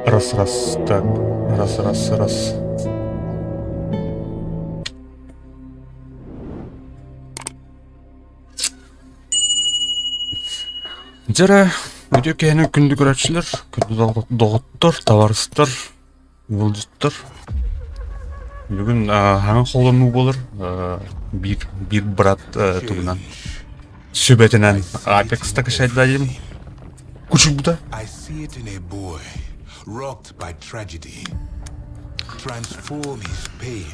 Раз, раз, так. Раз, раз, раз. Дьэ эрэ, үтүө киэһэни күндү көрөөччүлэр, күндү доҕоттор, табаарыстар, ыалдьыттар. Бүгүн хаҥа холонуу буолар биир биир брат тугунан сүбэтинэн Apex такашайдайым кучуйбута. I see it in a boy rocked by tragedy. Transform his pain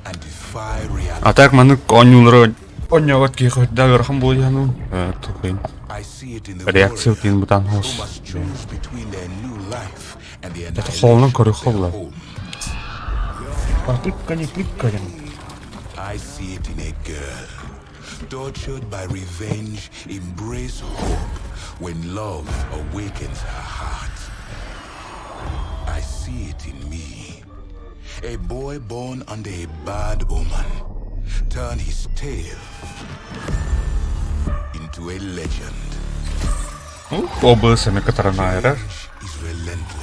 and defy reality. А так маннык оонньуулары оонньообот киһи үрдээх ыарахан буолуо тухын I see it in the реакция warrior тыын бытаан who хос. must choose between their new life and the Это холонон annihilation of көрүөххэ their буолар. home. Пыккани пыккани. I see it in a girl tortured by revenge, embrace hope when love awakens her heart. I see it in me. A boy born under a bad omen turn his tale into a legend. Обыс эмэ кытаран Change is relentless.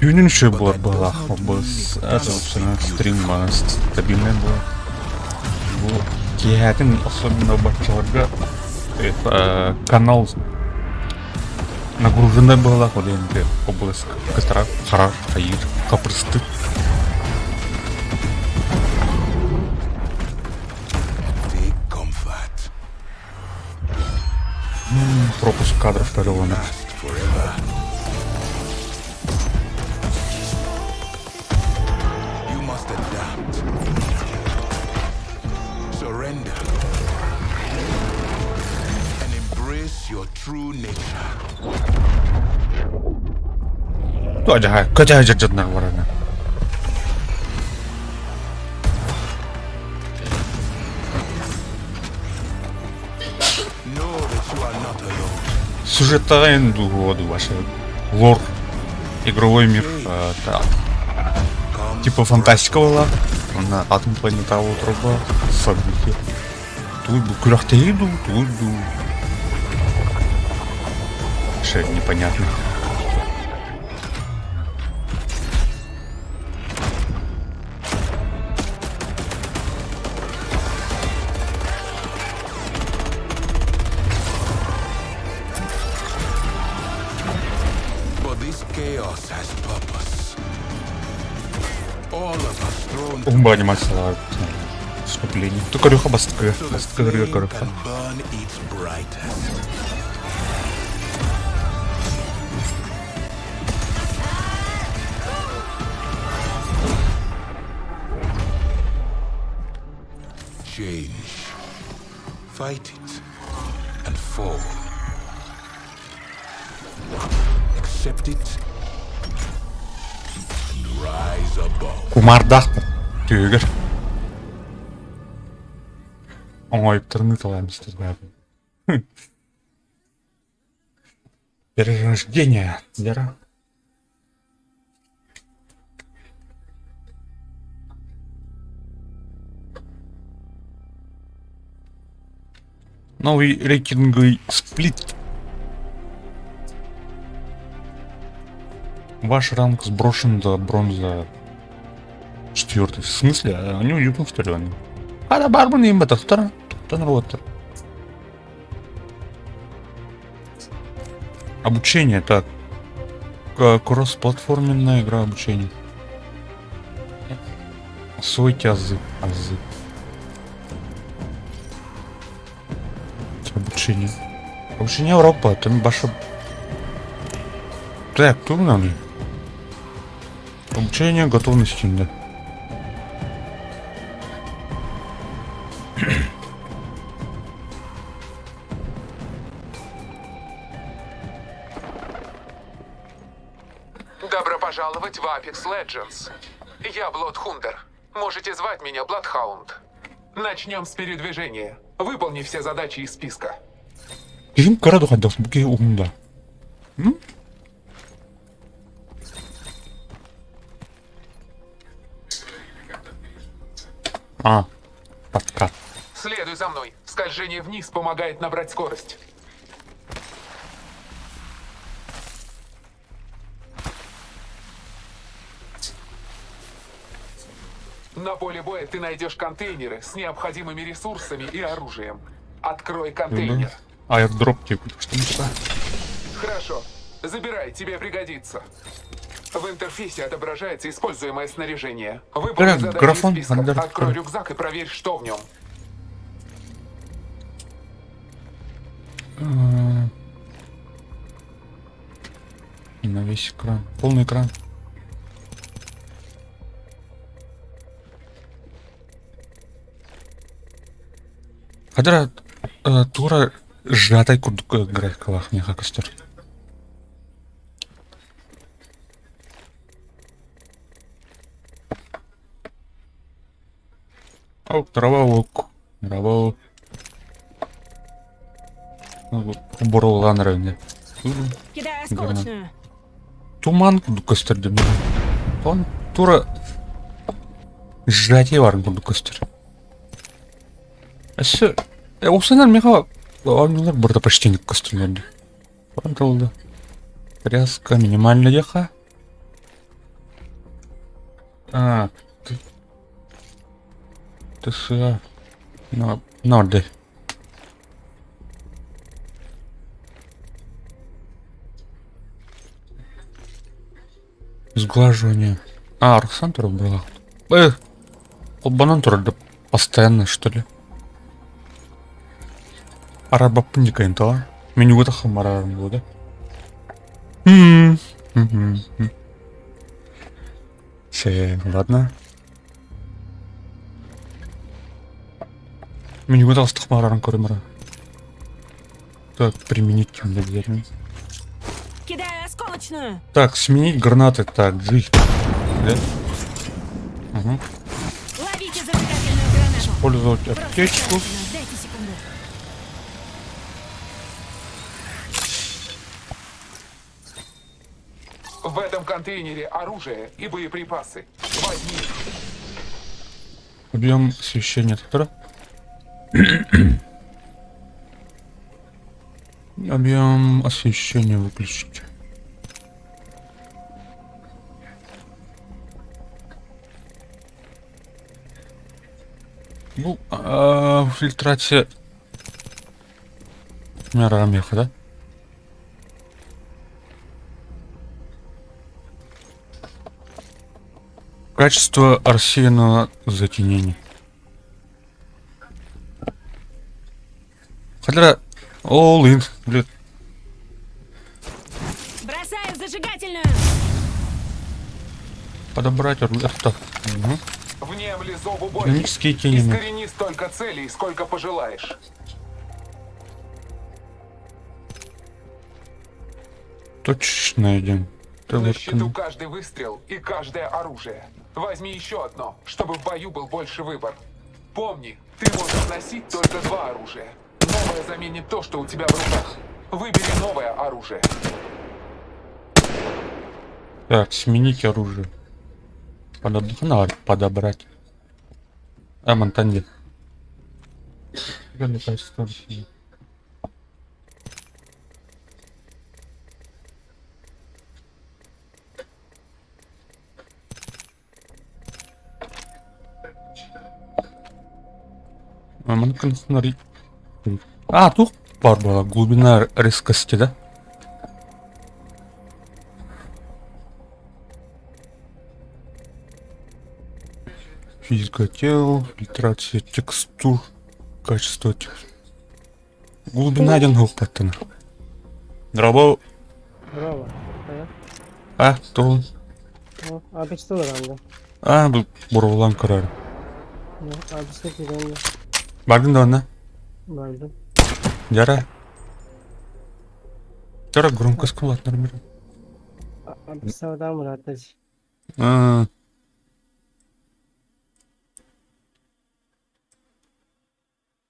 Түүнүн үчүгэй But буолар that does быһыылаах not mean обыс it cannot be собственно стрим beautiful. стабильный буолар. Бу киэһээтин особенно баччаларга канал нагруженный быһыылаах ол иһин область кытара харар хайыыр хапырыстык. Take comfort. Пропуск кадров тарыланар. Last forever. You must adapt. Surrender. And embrace your true nature. Туа көтө дьаднар барана. Know that you are not alone. Сюжеттаҕын дуу ваше лор игровой мир Comes типа фантастика была. На атын планета труба события. Тут бу күрэхтэһии дуу, тут дуу. Вообще непонятно. But this chaos has purpose. All of us thrown Умба анимациялар вступление. Ту көрүөххэ бастакы, so the бастакы ырыа flame көрүөххэ. can burn its brightest. Change. Fight it and fall. Accept it and rise above. Кумардаахпын түһүгэр. Оҥоойуктарын ыыталаан истэ Перерождение, Лера. Новый рейтинговый сплит. Ваш ранг сброшен до бронза четвертый. В смысле? Они уютно что ли они? А да барбан им это второй. Обучение, так. Кроссплатформенная игра обучения. Освоите азы. Азы. Обучение. Обучение Европа, там баша... Так, кто нам? Обучение готовности, да. Добро пожаловать в Apex Legends. Я Блодхундер. Можете звать меня Бладхаунд. Начнем с передвижения. Выполни все задачи из списка. Киһим кыра да бу киһи уһун да. М? А, подкат. Следуй за мной. Скольжение вниз помогает набрать скорость. На поле боя ты найдешь контейнеры с необходимыми ресурсами и оружием. Открой контейнер. Airdrop диэбит что Хорошо. Забирай, тебе пригодится. В интерфейсе отображается используемое снаряжение. Выполни задачу из Графон, списка. Андер. Открой рюкзак и проверь, что в нем. На весь экран. Полный экран. Хадара тура сжатай курдук графикалаах миэхэ көстөр. О, трава лук. Трава. Борулган районде. Кидаю осколочную. Туман курдук көстөр диэн. Он тура сжатие баар курдук көстөр. Өссө осынан миэхэ оонньуулар барыта почти көстөллөр дии. Онтон Тряска минимально диэхэ. А, ТСА. Норды. Сглаживание. А, Арксан была. Эх, Холбонон турар постоянно, что ли? Арабаппын дикайын Менюга тахым арарым да? Все, ладно. Менюга тахым арарым көрөм Так, применить обязательно. Кидаю осколочную. Так, сменить гранаты. Так, G. Да? Угу. Ловите зажигательную гранату. Использовать Просто аптечку. старательно. Дайте секунду. В этом контейнере оружие и боеприпасы. Возьми их. Объем освещения который? Объем освещения выключить. Ну, фильтрация. Меха, да? Качество рассеянного затенения. Хотя, all in, блин. Бросаю зажигательную. Подобрать оружие. Угу. Внемли зову боги. Динамические тени. Искорени столько целей, сколько пожелаешь. Точно идем. На счету каждый выстрел и каждое оружие. Возьми еще одно, чтобы в бою был больше выбор. Помни, ты можешь носить только два оружия. Новое заменит то, что у тебя в руках. Выбери новое оружие. Так, сменить оружие. Надо подобрать. А, Монтанье. А, тут бар была глубина резкости, да? Физика тел, фильтрация текстур, качество текстур. Глубина один гопаттана. Дроба. Браво. Хайа. А, то. Абичте олар А, бу бурулан көрөр. Абичте кирен. Бардын да онна? Бардым. Жара. Жара громкость кулат нормально. Абичте адам Murat'taş. А.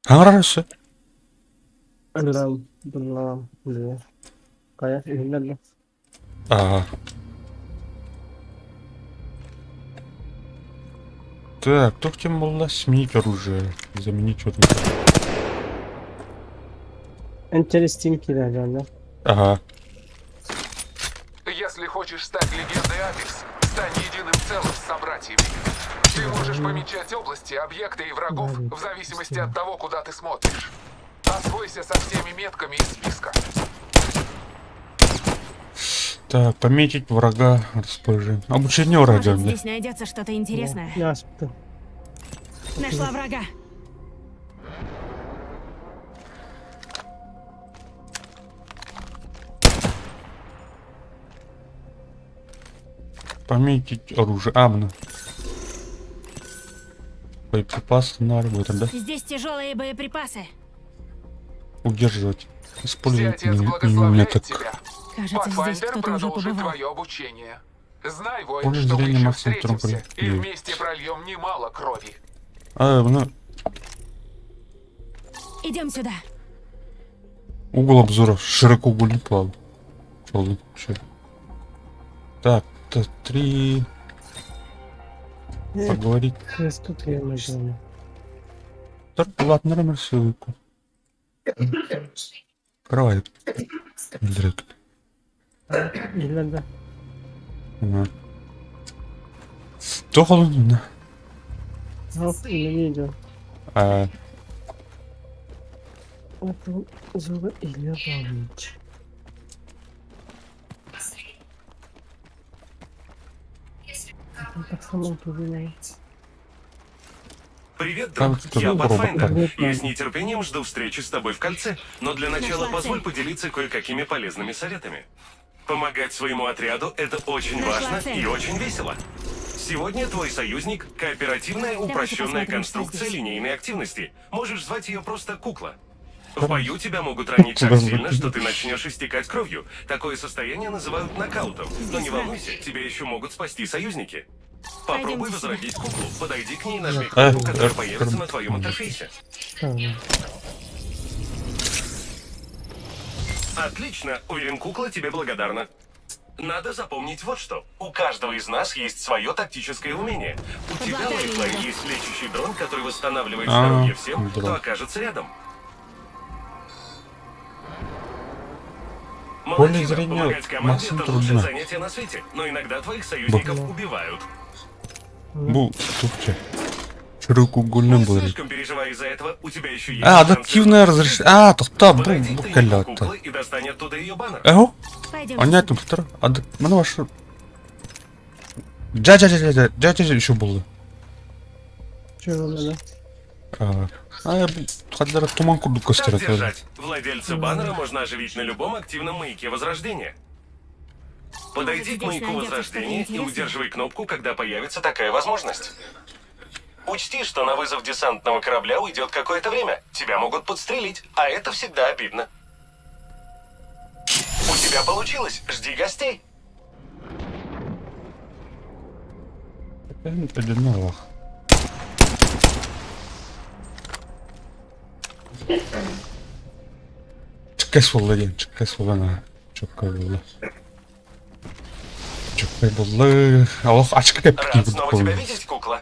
Хаҥарарысы. Ылам, буллам, Хайа, үһүннэр А. Так, кто тем была сменить оружие? Заменить оружие. Interesting кирен Ага. Если хочешь Хочешь стать легендой Apex? Стань единым целым с собратьями. Ты можешь помечать области, объекты и врагов в зависимости от того, куда ты смотришь. Освойся со всеми метками из списка. Так, пометить врага расположение. Обучение врага, Может, да. здесь найдется что-то интересное. Яспты. Нашла врага. Пометить оружие. А, ну. Боеприпасы на работу, да? Здесь тяжелые боеприпасы. Удерживать. Все Использовать отец не, не у меня благословляет так. тебя. Кажется, здесь Pathfinder кто-то уже продолжит побывал. твое обучение. Знай, воин, Поле что мы зрения еще максимум трём встретимся и при- вместе прольем немало крови. А, ну, Идем сюда. угол обзора. Широкоугольный план. Чё, чё? Так, три. Поговорить. Тут я машина. Ладно, номер ссылку. Кровать. Драк. Илләрдә. Тоқолун. Алып иле А, Зуга Илья Павлович. Так само повинен. Привет, Там друг. кто-то Я робот Pathfinder. там. Я с нетерпением жду встречи с тобой в кольце. Но для начала Нашла позволь цель. поделиться кое-какими полезными советами. Помогать своему отряду – это очень Нашла важно цель. и очень весело. Сегодня твой союзник – кооперативная упрощенная посмотрим, что конструкция здесь. линейной активности. Можешь звать ее просто кукла. В бою тебя могут ранить так сильно, что ты начнешь истекать кровью. Такое состояние называют нокаутом. Но Здесь не враг. волнуйся, тебя еще могут спасти союзники. Попробуй Пойдемте сюда. возродить куклу. Подойди к ней и нажми Э, кнопку, которая э, появится на твоем интерфейсе. Отлично. Уверен, кукла тебе благодарна. Надо запомнить вот что. У каждого из нас есть свое тактическое умение. У тебя, Подлатали Lifeline, его. есть лечащий дрон, который восстанавливает А, здоровье всем, дрон. кто окажется рядом. Поле Молодчина, зрения помогать команде Максим это лучшее трудно. занятие на свете, но иногда твоих союзников убивают. Бу, тупче. Широкоугольный Не был. слишком переживай из-за этого, у тебя еще есть А, шансы адаптивное разрешение. А, тоқта, бу, Подойди бу, к тайнику калята. куклы и достань оттуда ее баннер. Эго? Пойдем. Понятно, повтор. Ад... Мана ваш... Жа, жа, жа, жа, жа, жа, жа, еще было. Чего да? А, а, хаддара туман курдук Так костер. держать. Владельца баннера можно оживить на любом активном маяке Возрождения. Подойди Может, к маяку здесь найдется Возрождения что-то и интересное? удерживай кнопку, когда появится такая возможность. Учти, что на вызов десантного корабля уйдет какое-то время. Тебя могут подстрелить, а это всегда обидно. У тебя получилось. Жди гостей. Чыккас болла диэн, чыккас болла Чыккай болла. Чыккай болла. Алох ачка кепки Рад снова тебя видеть, кукла.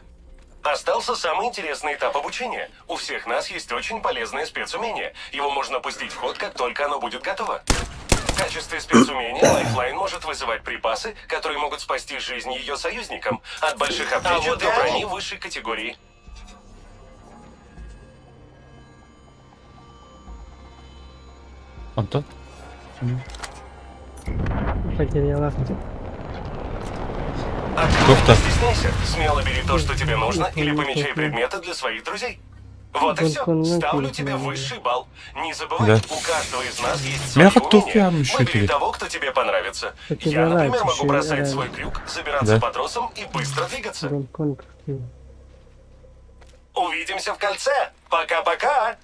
Остался самый интересный этап обучения. У всех нас есть очень полезное спецумение. Его можно пустить в ход, как только оно будет готово. В качестве спецумения Lifeline может вызывать припасы, которые могут спасти жизнь ее союзникам. От больших аптечек вот и до брони они. высшей категории. Антон? Потеряла. Открывай, Доктор. не стесняйся. Смело бери то, что тебе нужно, или помечай предметы для своих друзей. Вот и все. Ставлю тебе высший балл. Не забывай, Да. у каждого из нас есть свое Мягко умение. туфям еще Выбери тебе. того, кто тебе понравится. Так Я, например, могу еще бросать и свой крюк, забираться Да. по тросам и быстро двигаться. Гонконг. Увидимся в кольце. Пока-пока.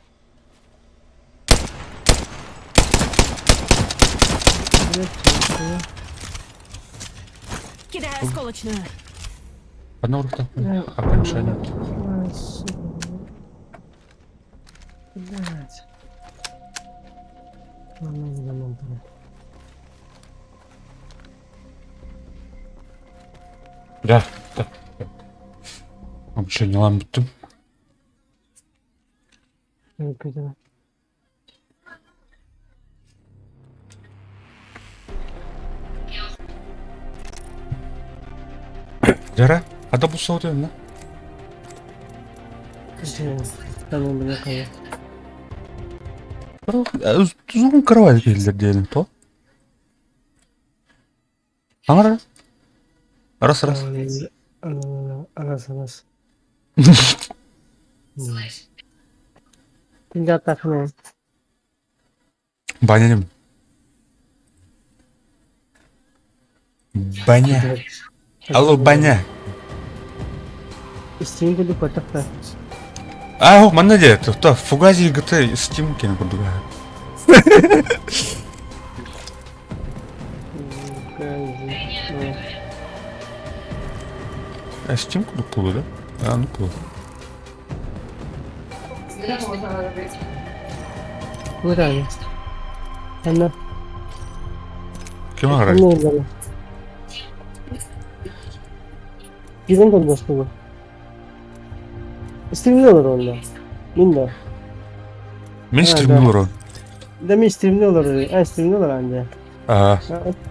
Кидаю осколочную. Одна рука. Окончание. Блять. Ладно, не дам вам. Да, да. Обучение лампы. Көтө. Жара, хата бу соҕутуйна. Тузун кровать келдер диэн то. Аңара. Раз раз. Раз раз. Киндә Баня дим. Баня. Алло, баня. Steam курдук баттахта. А, манна де, то Фугази ГТ Steam кен курдуга. А Steam курдук кулу, да? А, ну кулу. Куда? Анна. Ким ағарай? Кизен көрдөстүгү? Стримде олор онда. Мин да. Мин стримде олорон. Да мин стримде олор. А стримде олор анде. А.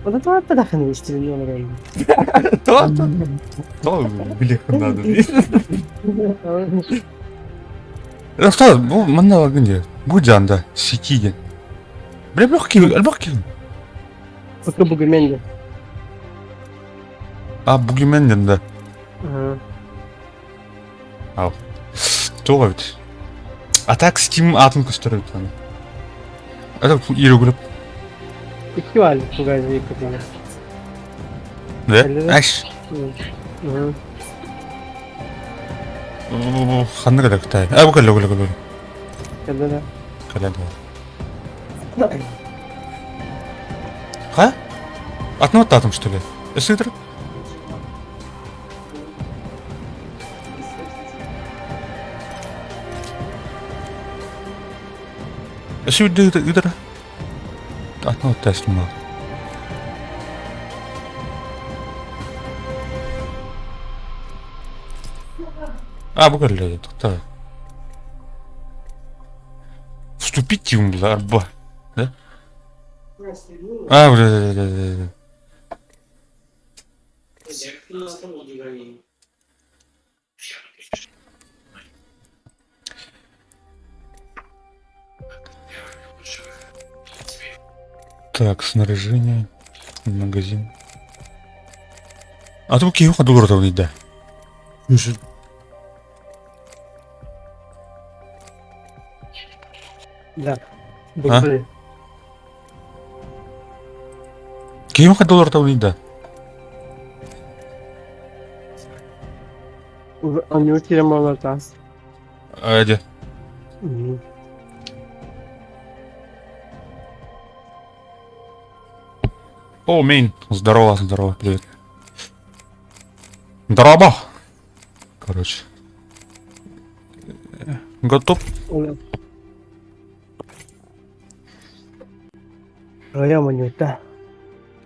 Ода туатта да ханы стримде олор. Туатта. То билих надо. Что, бу манна лагын де. Бу жанда сити ден. Бля бөх киви, альбөх киви. Пока бугумен де. А, бугумен ден да. Ал. Тоға бит. А так Steam атын көстөрөт аны. Это иреглеп. Икки бар бугазы икки. Да? Аш. Ханна кэлэ кытай. А, бу кэлэ кэлэ кэлэ. Кэлэ да. Кэлэ да. Ха? Атны аттатым, что ли? Эсидр? Эсидр идр. Атны аттастым. А, бу кэллэ, тоқта. Вступить им было, арба. Да? А, бля, бля, бля, бля. Так, снаряжение, магазин. А тут киһи доллар да. Да. А? Киһи доллар да. Анньуу киирэн буоллар Эдя. О, мейн. Здорово, здорово, привет. Здорово! Короче. Готов? Район маньюта.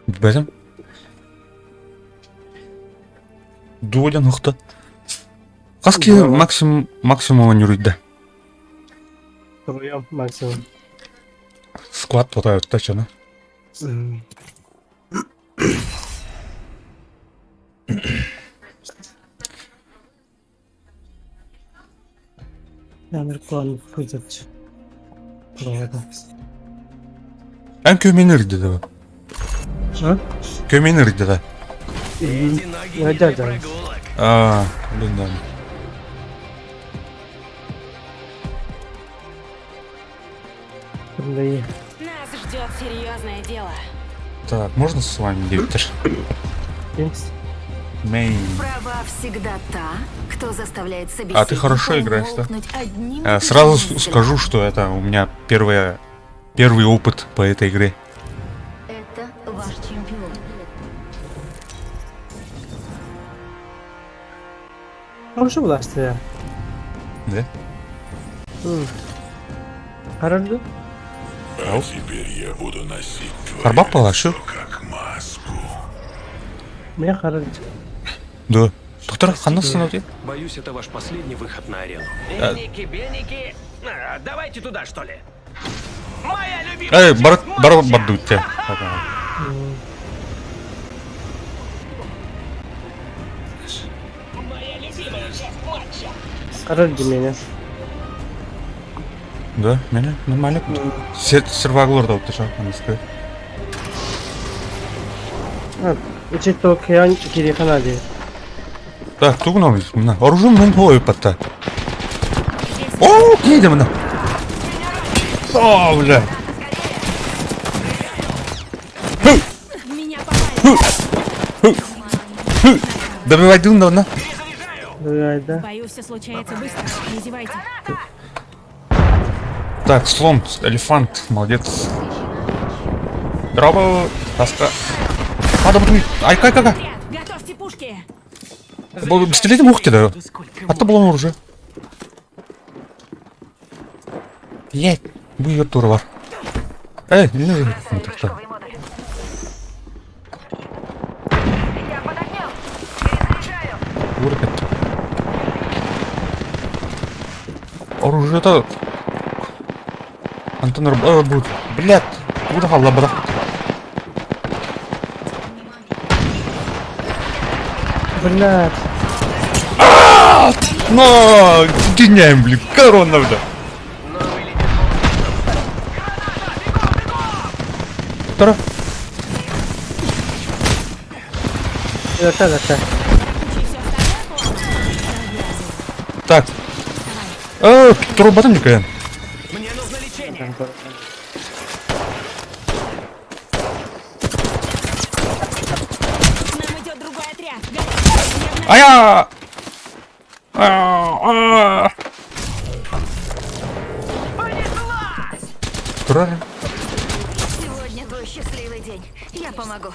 Бэтим. Дуоден хухта. Хаски максимум максимум анюридда. Район максимум. Склад вот точно. Американ путать. Правда. Эн көмені да. А? Көмені да. Я дядя. А, блин, да. Нас ждет серьезное дело. Так, можно с вами, Виктор? Мейн. Права всегда та, кто заставляет собеседника А ты хорошо играешь, да? умолкнуть одним и Сразу тем же скажу, что это у меня первый опыт по этой игре. Это ваш чемпион. Хорошо власти. Да? Хорошо. А теперь я буду носить твое Харбап лицо как маску. Мне хорошо. Да. Доктор, ханна останови. Боюсь, это ваш последний выход на арену. Эники, беники, а, давайте туда, что ли? Моя любимая Эй, бар часть бар матча! бардутте. Харар дии миэнэ. Да, меня нормально. Серваглор да вот ты Ичи то кыан кириэхэ наада дии. Так, тугун мына оружие мын ой патта. О, киде мына. О, бля. Меня попали. Добивай дым, да, на. Давай, да. В бою все случается быстро. Не зевайте. Так, слон, элефант, молодец. Дроба, таска. Надо будет. Ай, кай, кай, кай. Готовьте пушки. Пистолетом ух ты, да. А то было оружие. Блять, бу тура бар. Эй, не нужно. Оружие-то... Антон будет. Блять, куда халла бада. Блядь. Но, дерняем, блин, корона, бля. Второй. Да, да, да. Так. Э, труба там никакая. Мне нужно лечение. Нам идет другой отряд. Ая! А! Тура. Сегодня твой счастливый день. Я помогу.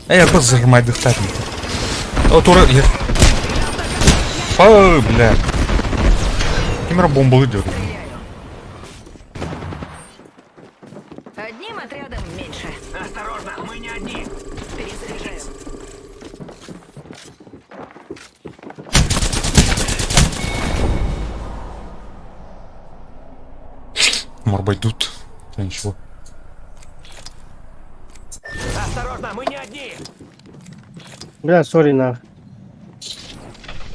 Эй, я просто зажимай дыхтать. О, тура, я. Фу, бля. Камера бомбу идет. Одним отрядом меньше. Осторожно, мы не одни. Перезаряжаю. Морбайдут. Да ничего. Осторожно, мы не одни. Бля, сори нах.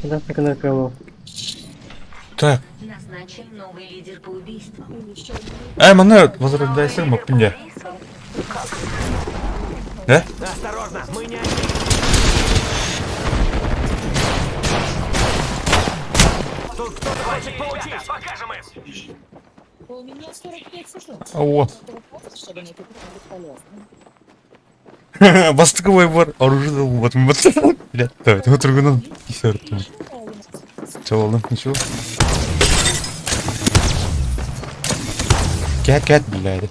Да, так на кого. Так. Назначен новый лидер по убийствам. Эй, мана возрождайся, мапинде. Да? Осторожно, мы не одни. Тут кто-то хочет получить. Покажем им. У меня 45 секунд. О. Чтобы Бастыковый бар оружие вот. Блядь, давай, вот другой Че, ладно, ничего. Кят, кят, блядь.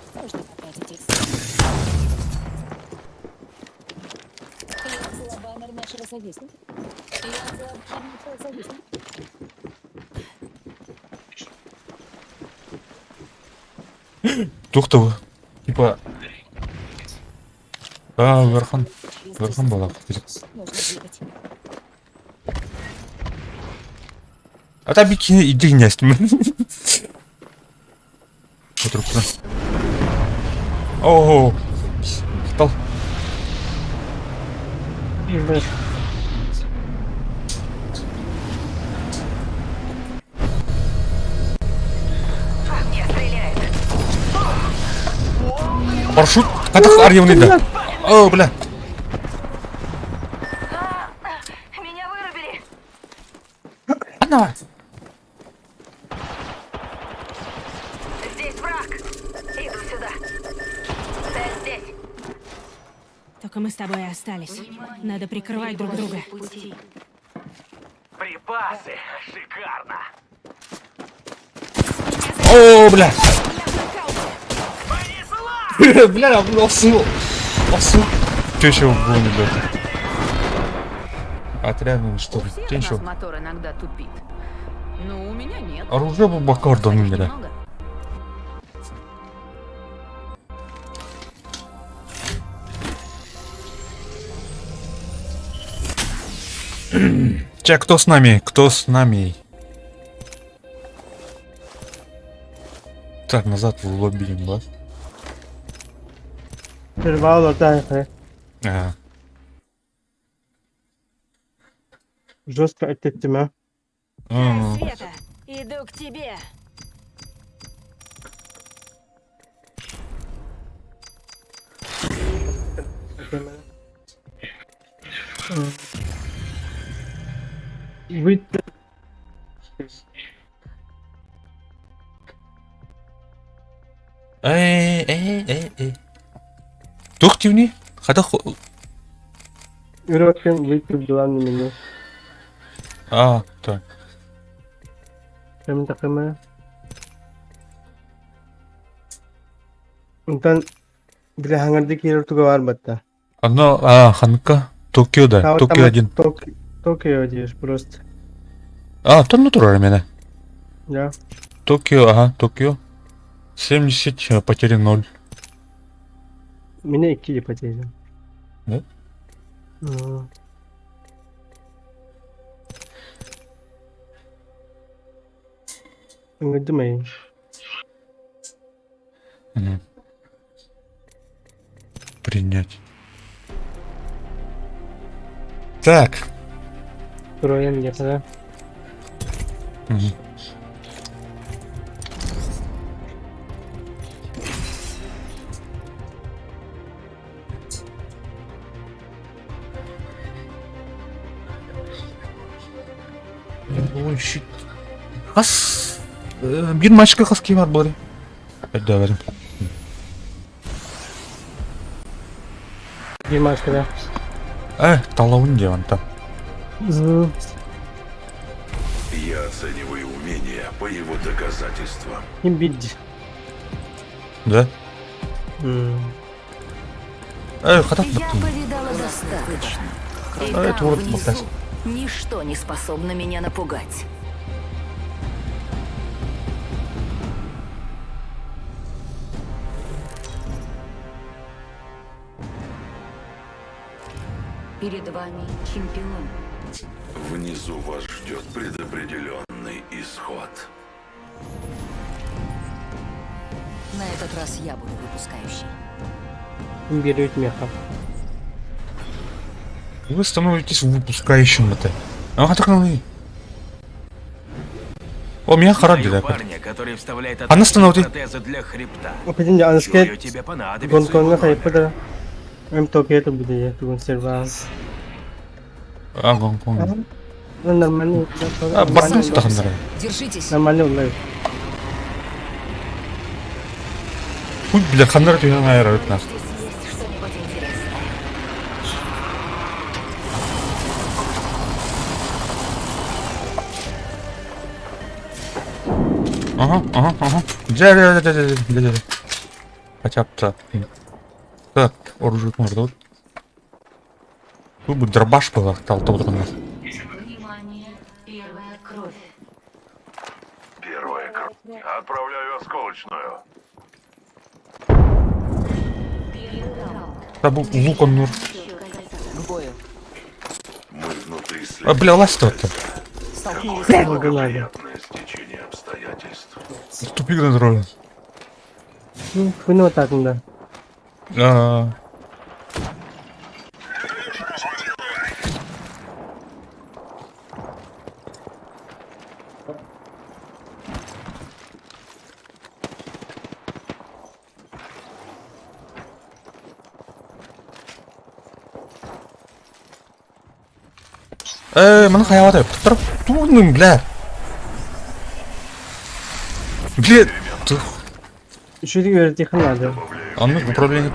Тухта типа А, верхан. Верхан была. А там бикини иди не Отруб. О, стал. Блядь. Мне стреляют. Парашют. Катах арьевный да. О, бля. Меня вырубили. Анна. Здесь враг. Иду сюда. Цель здесь. Только мы с тобой и остались. Надо прикрывать друг друга. Припасы. Шикарно. О, бля. Бля, лосу. Лосу. Че еще в голову не Отряд, ну что? У всех нас мотор иногда тупит. Ну, у меня нет. Оружие был бакарда, ну, бля. Че, кто с нами? Кто с нами? Так, назад в лобби, да? Да, Ага. Жестко оттема. Край света! Иду к тебе! Выйти. Ээ, ээ, ээ, ээ. Туох диибиний? Хата European выйти главный меню. А, так. Кэм такыма. Онтон били хаҥардыы киирэр туга баар батта. Оно, а, ханка. Токио да, Токио один. Токио диешь просто. А, там натурально меня. Да. Токио, ага, Токио. 70, потери 0. Меня и кили потеряли. Да? Mm. Ыҥырдым Мгм. Принять. Так. Туруйан диэхэ да. Мгм. Ой, щит. Хас биир матчка хас киһи баар буолар. Өйдөөбөтүм. Биир матчка да. Э, талабын диэн онтон. Я оцениваю умение по его доказательствам. Ким бидди. Да? Э, хатах Я повидала достаточно. И А, это там, вот внизу, болтать. ничто не способно меня напугать. Перед вами чемпион. Внизу вас ждет предопределенный исход. На этот раз я буду выпускающей. Ким биэрбит миэхэ. Вы становитесь выпускающим это. А так ну О, меня харак Знаю дела. парня, который вставляет Она становится- протезы для хребта. Опять аныскет Чую, тебе понадобится его Гонкоҥҥа номер. хайппыта. Эм Токио будет тугун сервас. А, Гонконг. Ну нормально. А, бартын тахыннара. Держитесь. Нормально улай. Хуй, бля, ханнара түһэн айар нас. Здесь есть что-нибудь интересное. Ага, ага, ага. Дьэ, дьэ, дьэ, дьэ, дьэ, дьэ, дьэ. Хотя бы так. Так, оружие можно. Тут бы дробаш был, тал Внимание, первая кровь. Первая кровь. Отправляю осколочную. Да был лук он нур. К бою. Мы внутри А, бля, лазь то-то. Столкнулись с врагом. Надо. стечение обстоятельств. Тупик на дороге. Ну, хуйно так да. А, Э, маны хайават Тур, турным, бля. Бля, Үшүрүк үөрэтиэххэ наада. Анны управление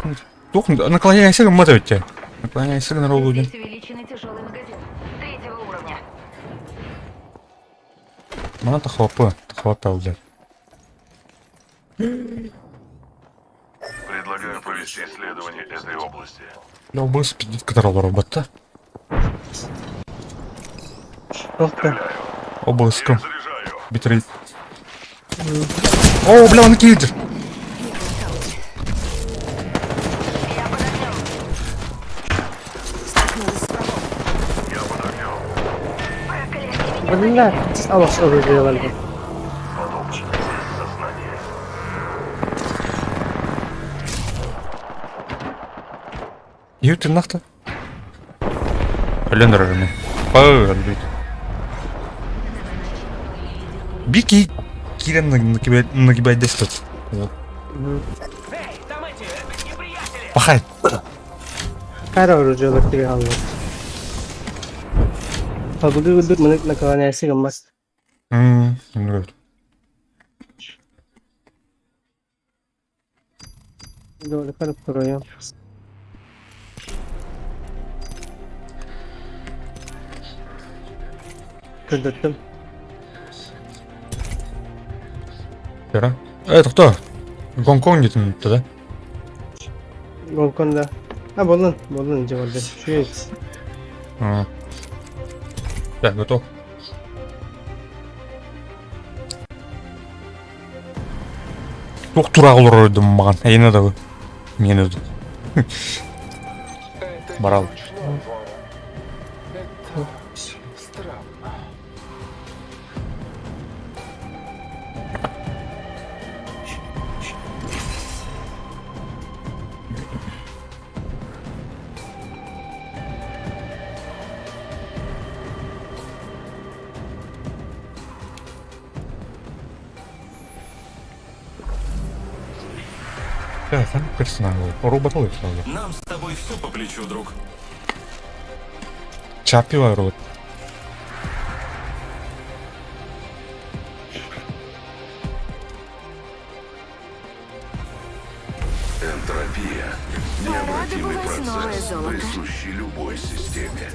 Тух, наклоняйся, мата Наклоняйся на рогу. Здесь увеличенный тяжелый магазин. Третьего уровня. Мана тахлапы, тахлапа, блядь. Предлагаю провести исследование этой области. Бля, убыс пиздец, которого робота. Тоқта. Обласком. Битрейт. О, бля, он киллер. Столкнулась с врагом. Бля, алас оружиеларга. Ютин нахта. Лендер ми. Ой, блядь. Бики киирэн нагибайдэспит. Эй, там эти, неприятели! Пахай. Хара оружиялар тигэ хааллар. Хабыгы ылбыт мынык наклоняйся гыммат. Doğru kuruyor. Kırdırttım. Вчера. Это кто? Гонконг где-то, да? Гонконгда. А, болын, болын дьэ барда. Үчүгэй. А. Так, готов. Туох тураҕа олорор дым маҕан эйиэнэ да миэнэ да Это не Барал. ручной ворон. Это странно. Так, персонал. Робот сразу. Нам с тобой все по плечу, друг. Чапила робот. Энтропия – необратимый процесс, присущий любой системе.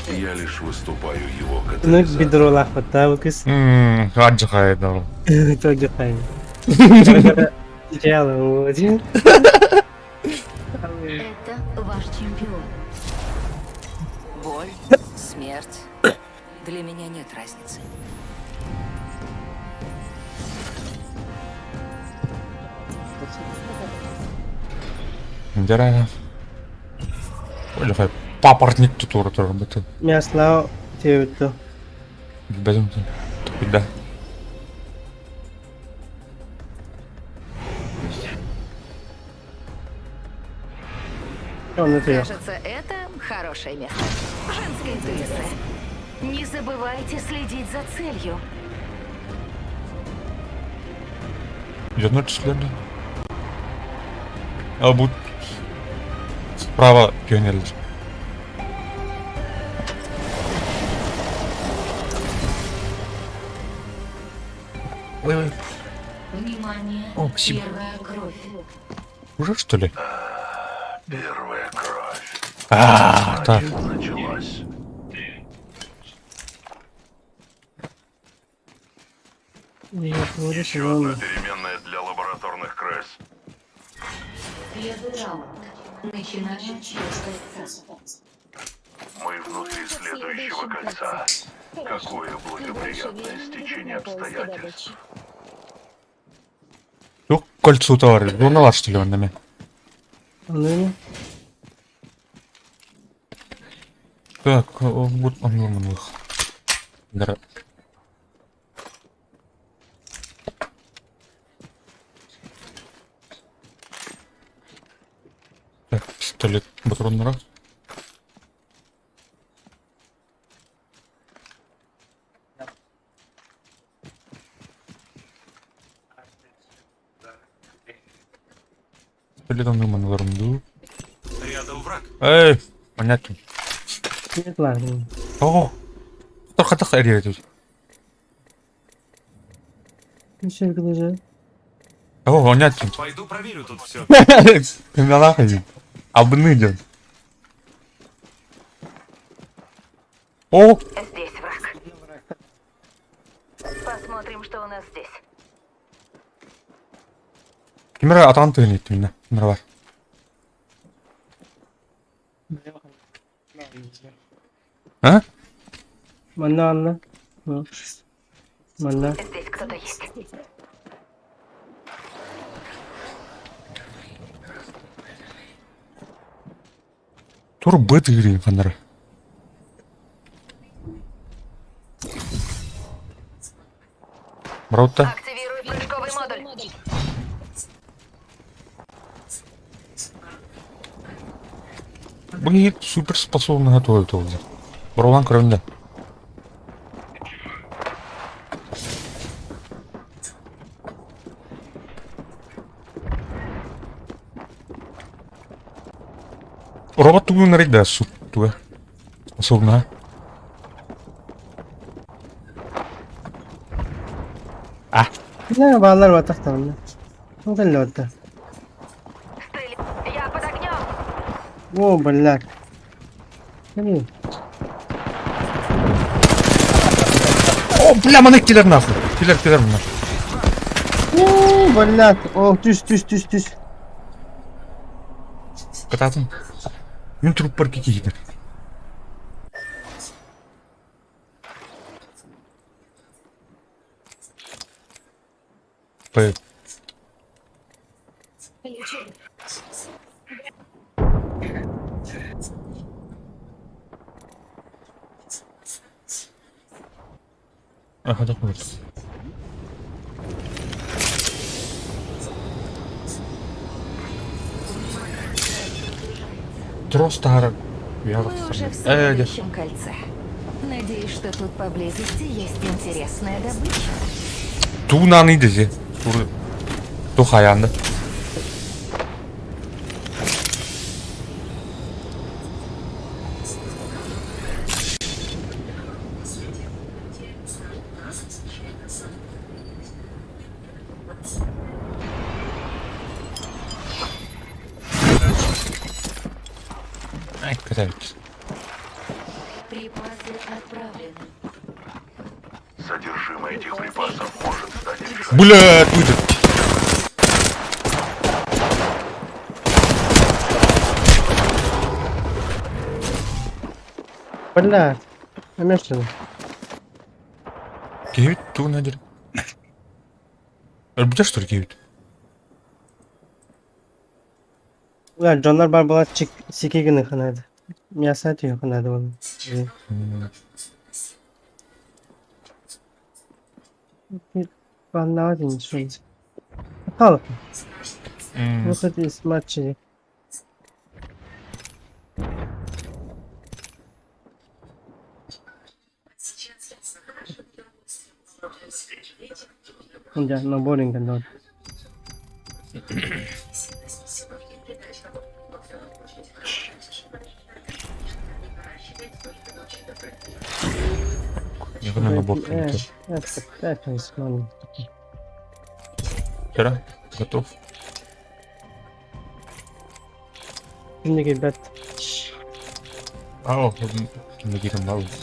Я лишь выступаю его Нык катализатором. бедро лахпатта кыс. Аджахай дал. Тоже хай. Дело, Это ваш чемпион. Боль, смерть. Для меня нет разницы. Дара. Ой, папоротник тут уротор быты. Мяслау тиэбитто. Бэзим Да. Онно тиэ. Кажется, это хорошее место. Женская интуиция. Не забывайте следить за целью. Дьоннор түстүлэр А бу справа пионерлер. Ой, ой. Внимание, О, спасибо. первая кровь. Уже что ли? Первая кровь. А, так. Началась. Еще одна переменная для лабораторных крыс. Первый раунд. Начинаем отсчет кольца. Мы внутри следующего кольца. Какое благоприятное стечение обстоятельств. Туох кольцо товар. Зоналар что ли оннами? Онно Так, вот он их. Да. Так, пистолет, патрон раз. Пистолет он Рядом враг. Эй, понятно. Нет, ладно. О, хатах эрия тут. Еще же. О, понятно. Пойду проверю тут все. Налахай. Обныден. О, Здесь враг. Посмотрим, что у нас здесь. Кимера атан тыгын итминне. Кимера бар. А? Манна Анна. Манна. Здесь кто-то есть. Тур быт игрин ханнара. Браутта. Активирую прыжковый модуль. Бу супер способны готовить ол. Барулан көрөмдө. Робот тугун да суп туга. Способна. А. Не, баалар батахтарына. Ол кэллэ Я под огнем! О, блядь. Кэлин. О, бля, маны килер нахуй. Килер, килер мына. О, блядь. О, түс, түс, түс, түс. Кытаатын. Мин труппар кикиһитер. П. Ага, так вот. Трос таар Мы уже в следующем кольце. Надеюсь, что тут поблизости есть интересная добыча. Тугунан идэзи. Ту хаянды. Ай, катаются. Припасы отправлены. Содержимое этих припасов может стать Бля, будет. Блядь. Эмешчина. Киевит тугунан дир. Өлбүтэ что ли киевит? Бля, дьоннор бар була чик сики гына ханады. Мясо түйе ханады оны. Баннават шул. Халк. Выход из матча. Дьэ, наборин гэнэ. Ягына набор. Это это Вчера готов. Кинеге бет. Аа, кинеге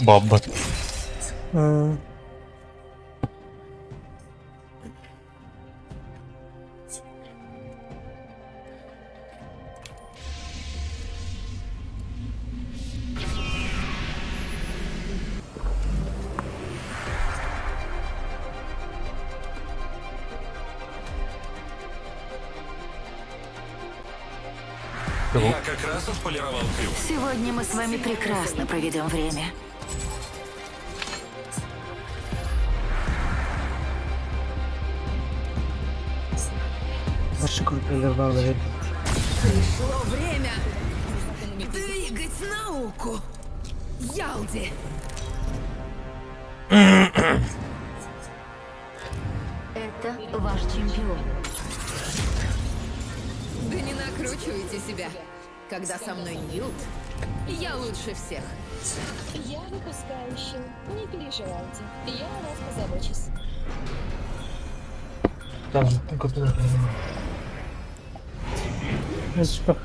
баббат. Я как раз отполировал крюк. Сегодня мы с вами прекрасно проведем время. Башы крупный бар Пришло время двигать науку. Ялди. Это ваш чемпион. Да не накручивайте себя. Когда со мной Ньют, я лучше всех. Я выпускающий. Не переживайте. Я о вас позабочусь.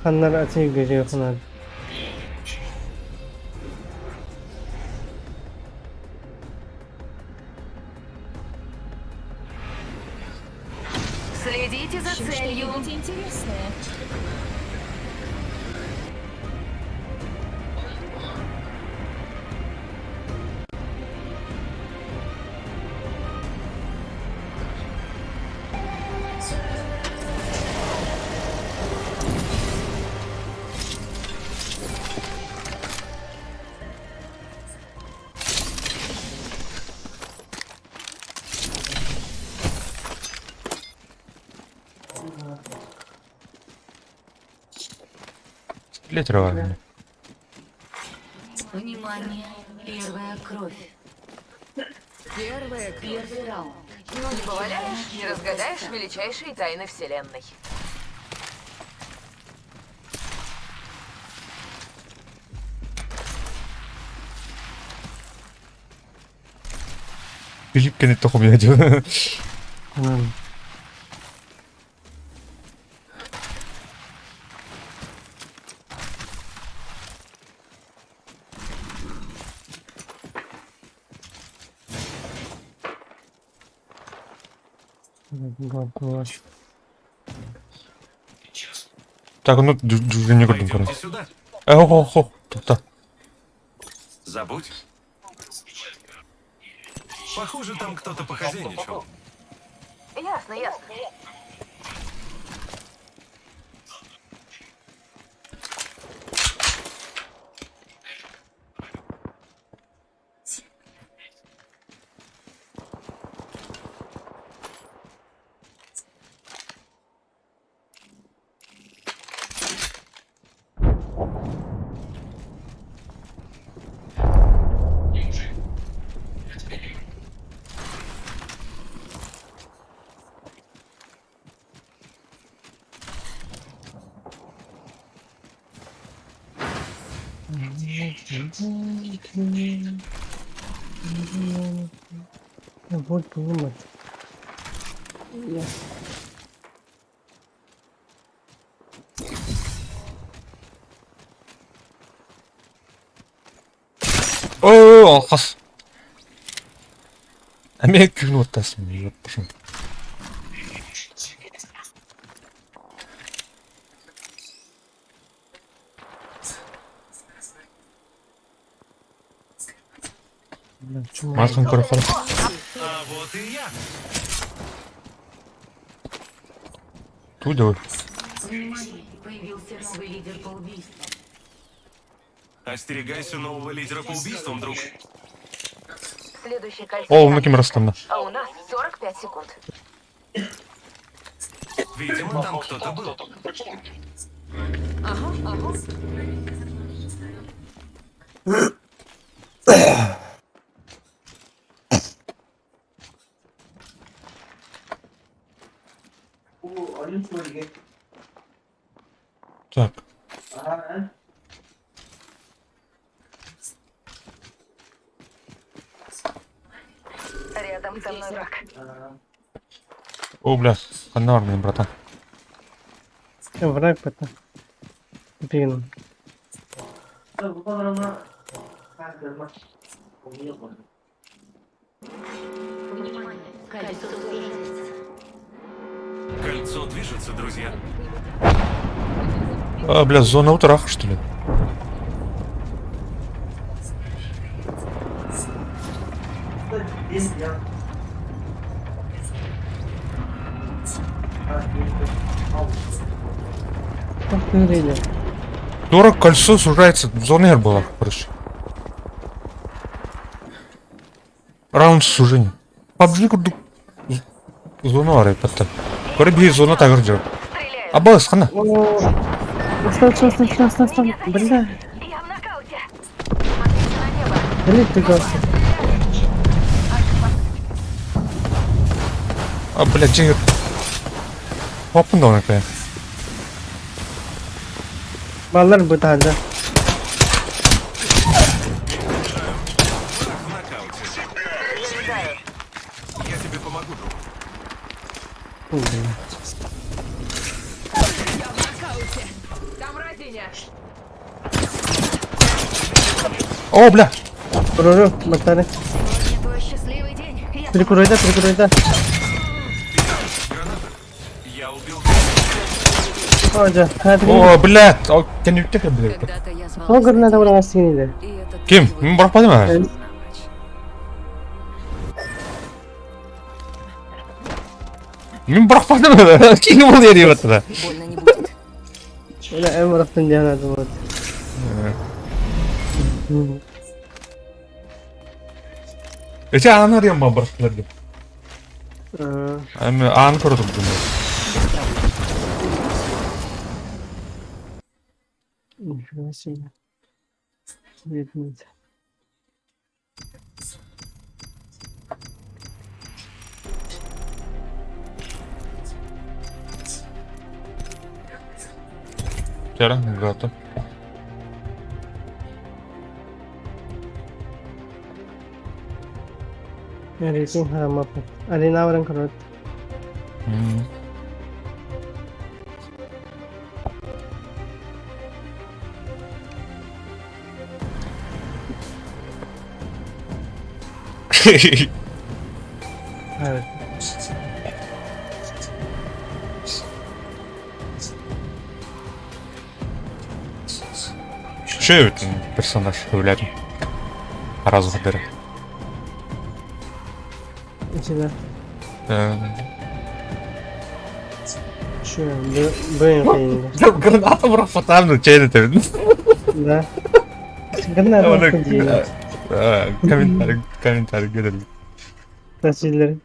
Ханнар ати гөжө ханар. Следите за Ищем целью. что-нибудь интересное. Литр Внимание, первая кровь. Первая кровь. Первый раунд. Ну не поваляешь, не разгадаешь величайшие тайны Вселенной. Филипп кэнниттэн хомуйа дьон. Так, ну движение көрдүм көрөн. Пойдемте сюда. Э, хо, хо, тоқта. Забудь. Похоже, там кто-то похозяйничал. Ясно, ясно. Вот булумат. Оо, алхас. Эмиэ күн уоттасын, ёппушум. Мархан көрө хара. А вот и я. Ту давай. Появился новый лидер по убийству. Остерегайся нового лидера по убийствам, друг. Следующее кольцо. Ол, ну ким растанна. А у нас 45 секунд. Видимо, там кто-то был. Ага, ага. Так. Рядом со мной враг. О, бля, ханна бар братан. Враг это. Блин. Кольцо движется. Кольцо движется, друзья. А, бля, зона утрах, что ли? Как Дорог кольцо сужается, зона была, короче. Раунд сужения. PUBG курдук зона бар эппеттер. Көрө биир зона тагыр жүрөр. Стреляю. Абас, хана. Стоп, стоп, стоп, стоп, стоп, стоп. Бля. Я в нокауте. Смотрите на небо. Блин, ты гался. А, блядь, жеңер. Хоппун да оныкы. Баллар бытады. Враг в нокауте. Я тебе помогу, друг. Бля. Я в нокауте. Там разиня. О, бля. Уруру, бытады. Сегодня твой счастливый день. Я Прикуройда, прикуройда. Граната. Я убил. Ожа, hadi. О, блядь. О, кенүттек бля. Когда-то я звала О, граната ураласы иди. И этот Ким? его Мен барып калдым напрочь. Мен барып калдым. Ким бул деп атты. Больно не будет. Öyle en bıraktın diyen adı var. Эти аны арыйм ба барып деп. Эми аны көрдүм. Нифига себе. Видно. Чара, граната. Рейтинг хараммаппын. Арена баран көрөөт. Evet. Үчүгэй эбит персонаж сөбүлээтим. Араас бары. Ичигэ. Э, Үчүгэй. Бу бу Граната бырахпатаам чэйин этэбин. Да. Граната дии. Комментарий комментарий кэлэр. Тасиллер.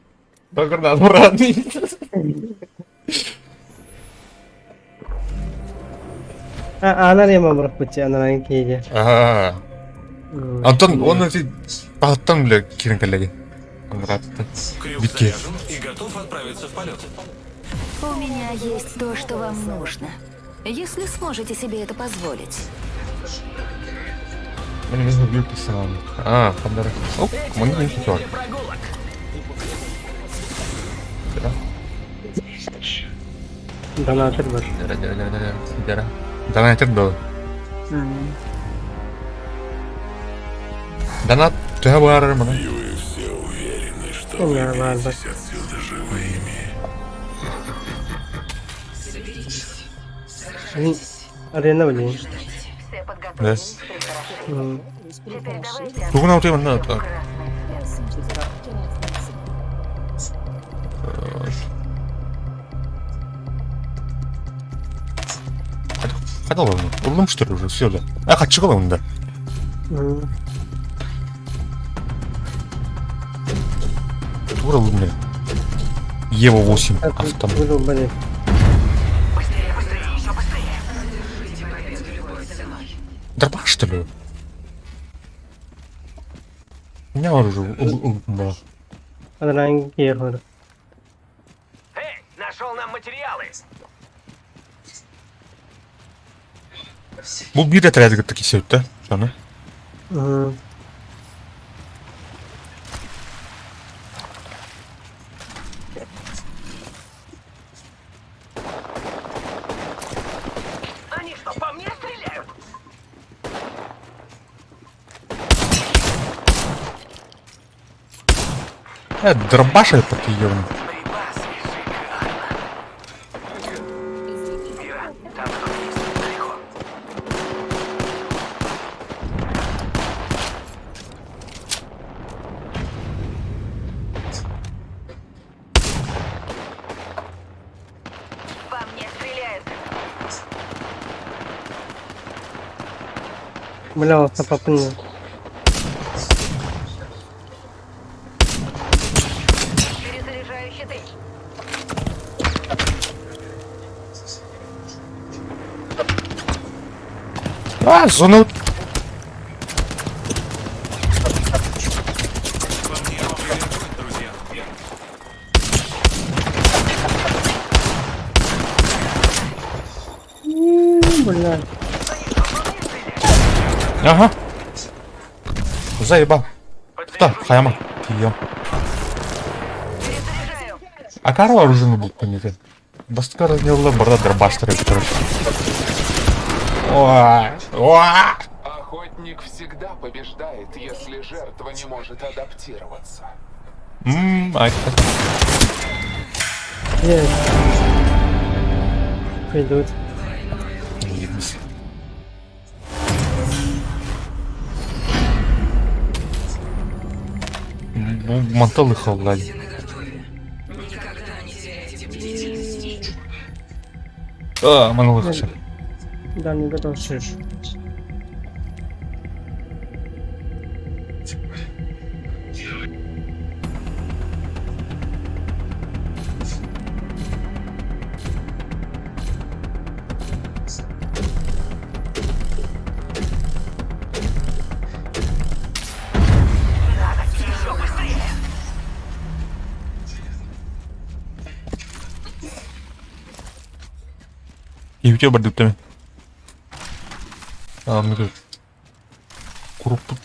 Граната бырахпатаам. Аанар ема бырахпытчы анаран киһигэ. Аа. Антон он эти таһыттан бile киирэн кэллэги. Андратыттан. Крюк Битке. заряжен и готов отправиться в полет. У меня есть то, что вам нужно. Если сможете себе это позволить. Мен эмес биир персонал. Аа, ханнары. Оп, манна Эти не не бар. для прогулок. Донатор бар. Донатер был. Донат төһө баарар мана? И вы все уверены, что Не, ладно. выберетесь отсюда живыми. Арена билин. Все Да. подготовились, прихорошились. Теперь давайте Тугун аутый манна. красный цвет. Хайда олорну? Уллум что ли уже? Все да. А, хачыгы да. Тура уллум Ева 8 автомат. Буду блин. Быстрее, быстрее, еще быстрее. Дробаш, что ли? У меня оружие было. Анаран киһи хор. Эй, нашел нам материалы. Бу биир отряд таки сеутта. Соны. Они что, по мне стреляют? Э, дробаш это ёбаный. Припасы шикарно. Мира, там кто-то есть далеко. По мне стреляют. Бля, сапапын. Перезаряжаю щиты. А, зона. По мне открыли огонь, друзья. Бля. Ага. Заебал. Кто? Хайама. Ё. Перезаряжаю. А кару оружие будет понятен. Бастка разнела барда дробаш короче. О, о! Охотник всегда побеждает, если жертва не может адаптироваться. Ммм, а это... Есть. Придут. Ебись. Ну, Манталы халдали. А, маналы хача. Да, не готов. Надо еще быстрее. Ебите бардыктами. А, мне тут курупут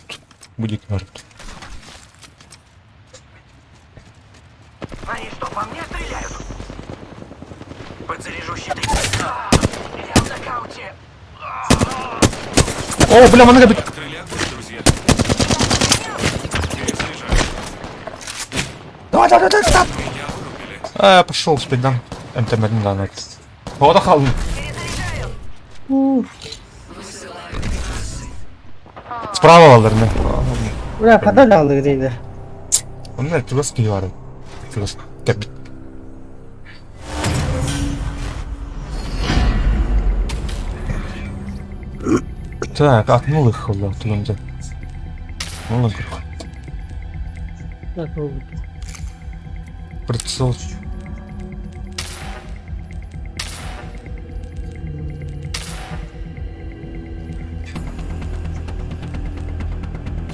будет может. Они что, по мне стреляют? Подзаряжу щиты. Я в нокауте. О, бля, манна кэлбит. Открыли огонь, друзья. Перезаряжаю. Давай, давай, давай, давай. Меня вырубили. А, пошел спать, да. МТМ, да, на. Ода халын. Справа алар, не. Бля, хата алды дейді. Онна чугас киһи баар. Чугас кэлбит. Так, атын ылыах тугунда. Онно көрөх. Прицел.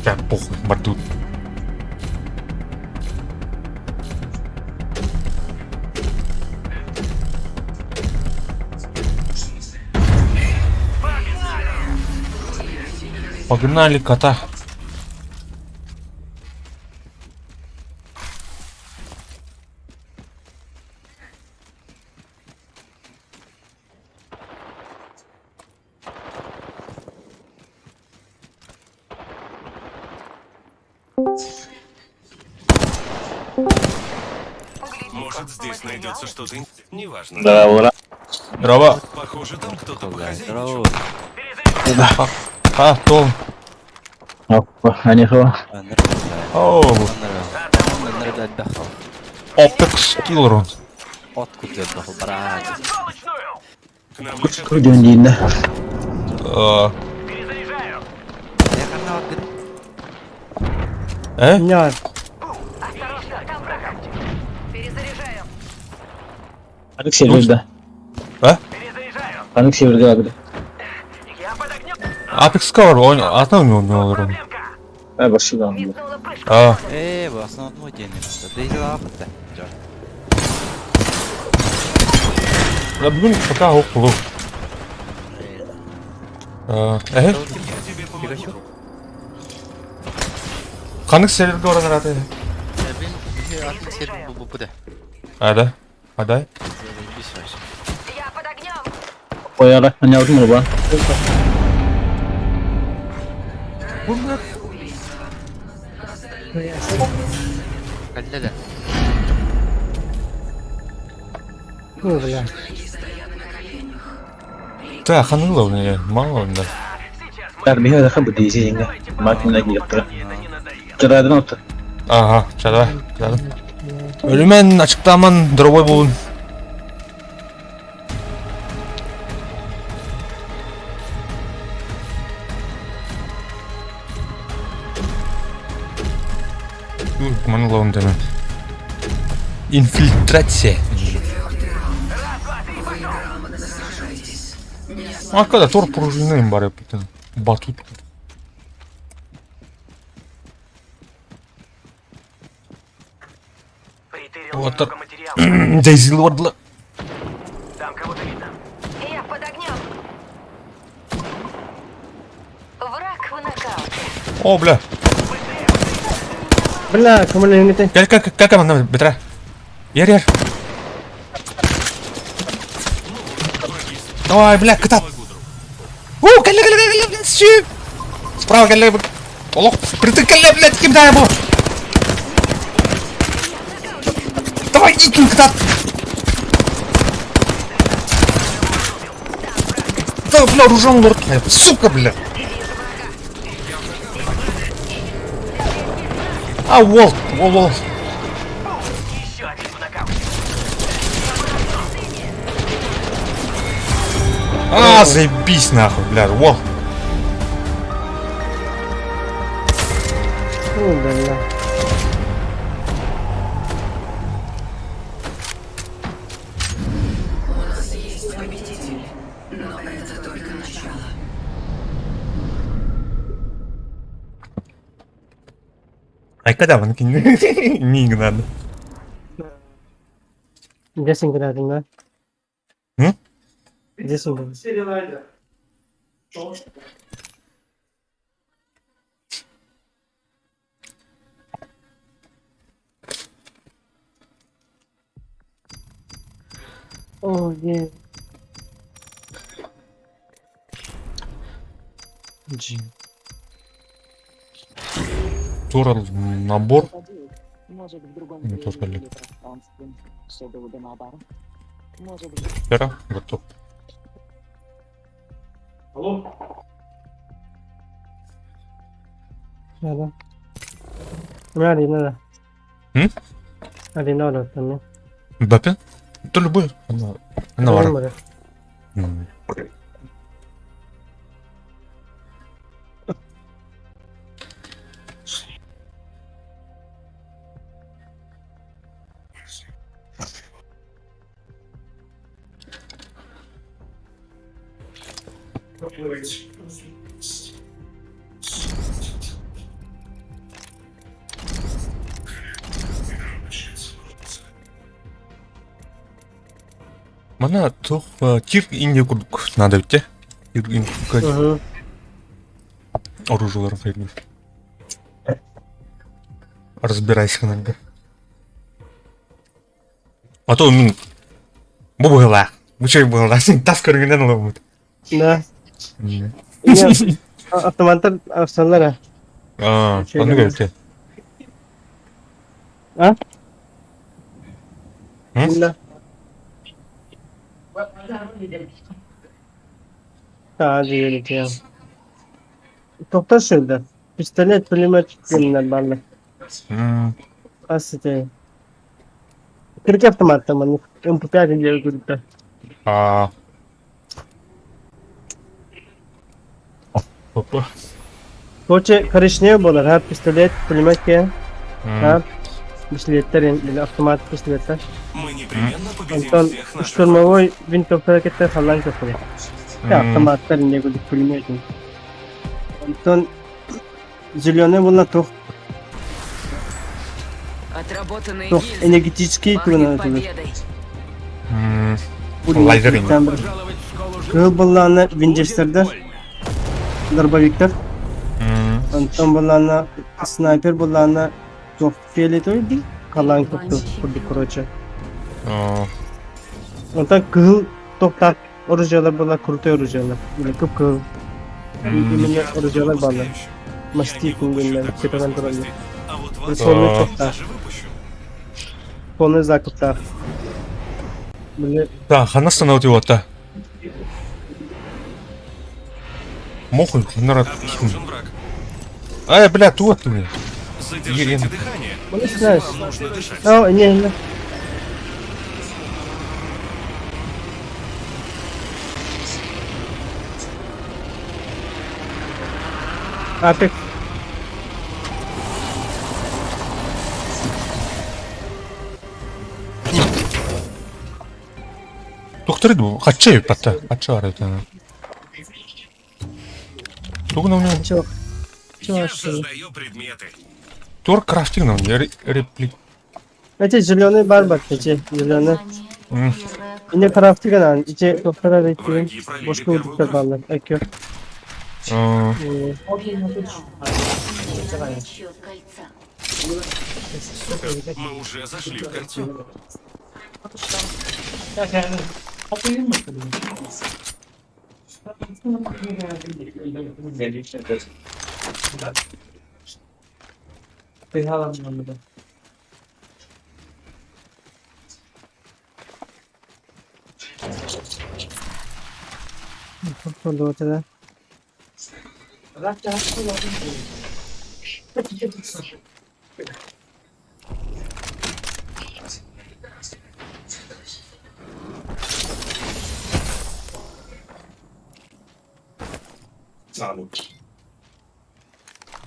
Так, похуй, бардут. Погнали кота. Может, здесь найдется что-то... Неважно. Здорово. Похоже, там кто-то похозяйничал. А, то. Оу. Опекс Киллер. К нам летят Перезаряжаю. Э? Не, Осторожно, там враг. Перезаряжаю. А? Перезаряжаю. Я под огнем. Апекс Киллер, он атын он олорон. Проблемка. Метнула прыжку. А, бля, бүгүн пока ох болу. Э? Я тебе помогу, друг. Ханнык серверге оран раты. А, да? А, да? Я под огнем. ну, бля. Так, ханнык у мало да. Ага, ча, давай, давай. Өлүмэн ачыктааман дорогой болун. Маны ловым демен. Инфильтрация. А когда тор пружины им бары Батут. Притырил Вот немного так. материала. Дейзил ордла. Там кого-то видно. Я под огнем. Враг в нокауте. О, бля. Бля, көмөлөңүтэ. Кел, кел, кел, кел, мына, бетре. Ер, ер. Давай, бля, кытат. У, кел, кел, кел, кел, сü. Справа кел, Олох, притык кел, блядь, ким дай бу. Давай, иди, кытат. Да, бля, оружие лорд, сука, бля. А, вол, вол, вол. Еще один в нокауте. А, заебись нахуй, бля, вол. Ну, бля. Ай, когда вы Не надо. Десен кыдадың да? М? Десен кыдадың. Оо, диэн. Джин. Тура набор. Не то ли. Вера, готов. Надо. Арина надо. М? Арина надо там. не? Мбаппе? Да любой. Она, она вара. Море. М. Мана туох тир инде курдук надо ведь те? Тир инде Угу. оружиеларын хайдыр. Разбирайся надо. А то мин бу быһыылаах. Бу чэй быһыылаах. Син тас көрүҥүнэн ылабыт. Да. Не, автоматтар арсаллар Аа, оннук эбит. А? М? Да. Да, диэн Тохтор сылдьар. Пистолет, пулемет гыннар бааллар. М. Хас ити Кырдьык автоматтар маннык МП5 диэн курдуктар. Аа. Опа. Короче, коричневый буолар, ха, пистолет, пулемет киэн, М. ха, пистолеттэр или автомат пистолеттэр. Мы непременно победим Онтон всех наших штурмовой винтовка кытта халлаан көппүтэ. М. Автоматтар инньэ курдук пулемет. Онтон зеленый буолла туох Отработанные туох гильзы. энергетический Пахнет тугунан ытыллар. победой. М. Лайзер ини. Пожаловать в школу жизни. Кыһыл буоллаҕына винчестердэр, дробовиктар. М. Онтон буоллаҕына снайпер буоллаҕына туох фиолетовый дии халлаан курдук короче. Аа. Онтон кыһыл тохтаах оружиелар буолла крутой оружиелар. Или кып-кыһыл. Именно оружиелар бааллар. Я не Мастик выпущу күнгүннэр такой көтөҕөн тураллар. возможности. А вот вас Полный Аа. тохтаах, даже выпущу. полный закуптаах. Били Да, ханна становится Мохуй, ханнара. Обнаружен враг. Ай, бля, туот ты, бля. Задержите Елена. дыхание. Ну, Если знаешь. вам нужно дышать. Оо, не, не. Апек. Доктор иду, хачча патта, хачча арайта. Тугна у него Чё? Чё Я вообще? создаю предметы. тур крафтинг на мне реплик. Эти зеленый барбар, эти зеленый. М. Инде крафтыган, ити доктора рейтинг Враги пролили бошка первую удуктар кровь. бааллар. Экё. Аа. Отсчет кольца. Супер. Мы уже зашли в кольцо. Продуктыда.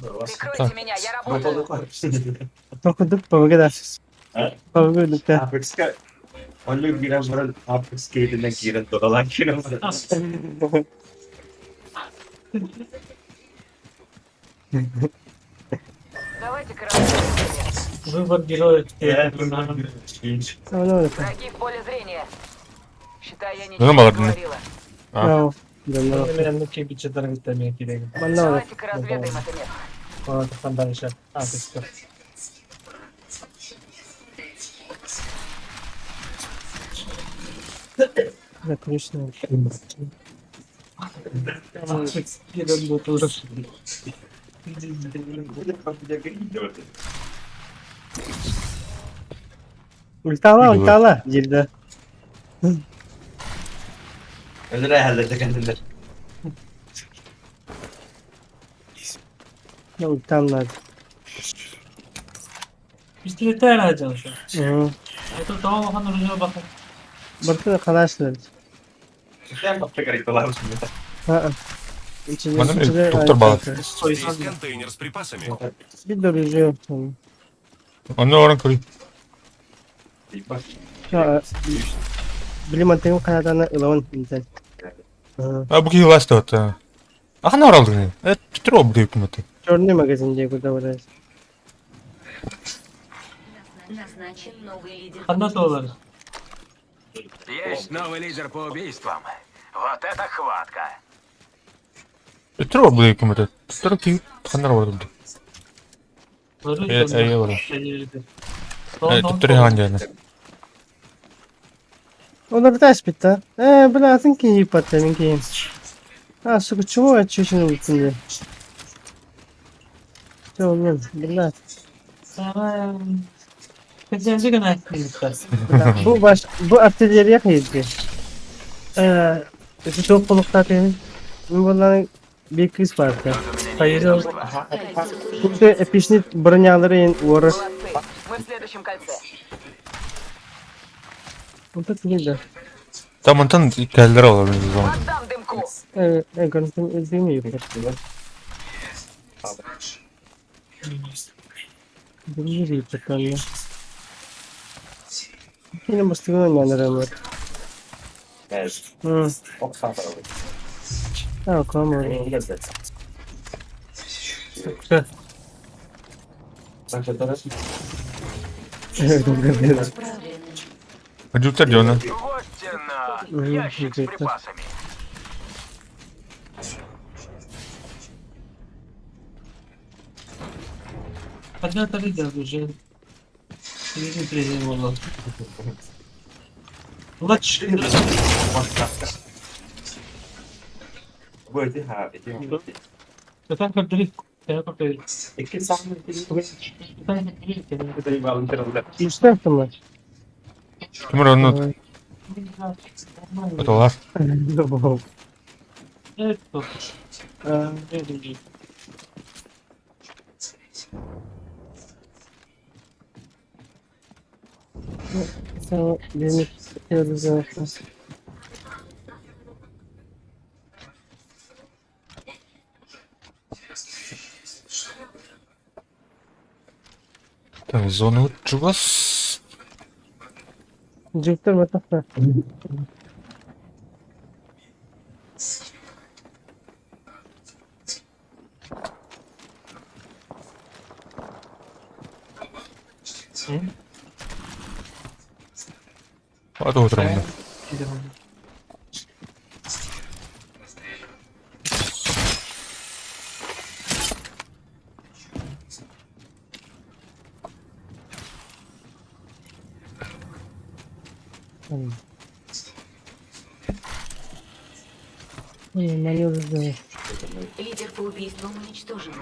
Прикройте меня, я работаю. Токудук павыгада. Павыгудукта. Давайте-ка разведаем это место. Враги в поле зрения. Считай, я Ну, ничего не молодцы. говорила. А. Давайте-ка разведаем это место. Заключная. Ультала, ультала, диир да. Ультам надо. Барытын халаасылар. Манна доктор баар. Здесь контейнер с припасами. Онно олорон көрүй. Били мантыгым хаятаны ылабын интен. А бу киһи ласта Ахан оралдыгы. Э, түтүр бу кимэти. Черный магазин диye куда барар. Назначен новый лидер. Есть новый лидер по убийствам. Вот это хватка. Түтүр бу кимэти. Түтүр ки ханар бардым. Э, э, бар. Э, түтүр хаан диэн. Олар таспит да. Э, бля, атын киһи иппаттар мин киһим. А, сука, чего я чуть не ултын Все, нет, блядь. Бу баш, бу артиллерия хайды. Э, это топ полуктаты. Мин буоллаҕына биир кыыс баарта. Курсы эпичный бронялары ин уорар. Молодцы. Мы в следующем кольце. Онтон тиийэн да. Там онтон кэллэр олор зон. Отдам дымку. Э, э, көрүntүм илдиҥ юппар. Кини мустугун нянарымыр. А, кому? Жүктер дьоно. Вот тена. Ящик с припасами. Мустафтымар. Тимур онно отолар. Так, зона чугас. Дьиктэр матахта. Ата отырамын. Лидер по убийствам уничтожен.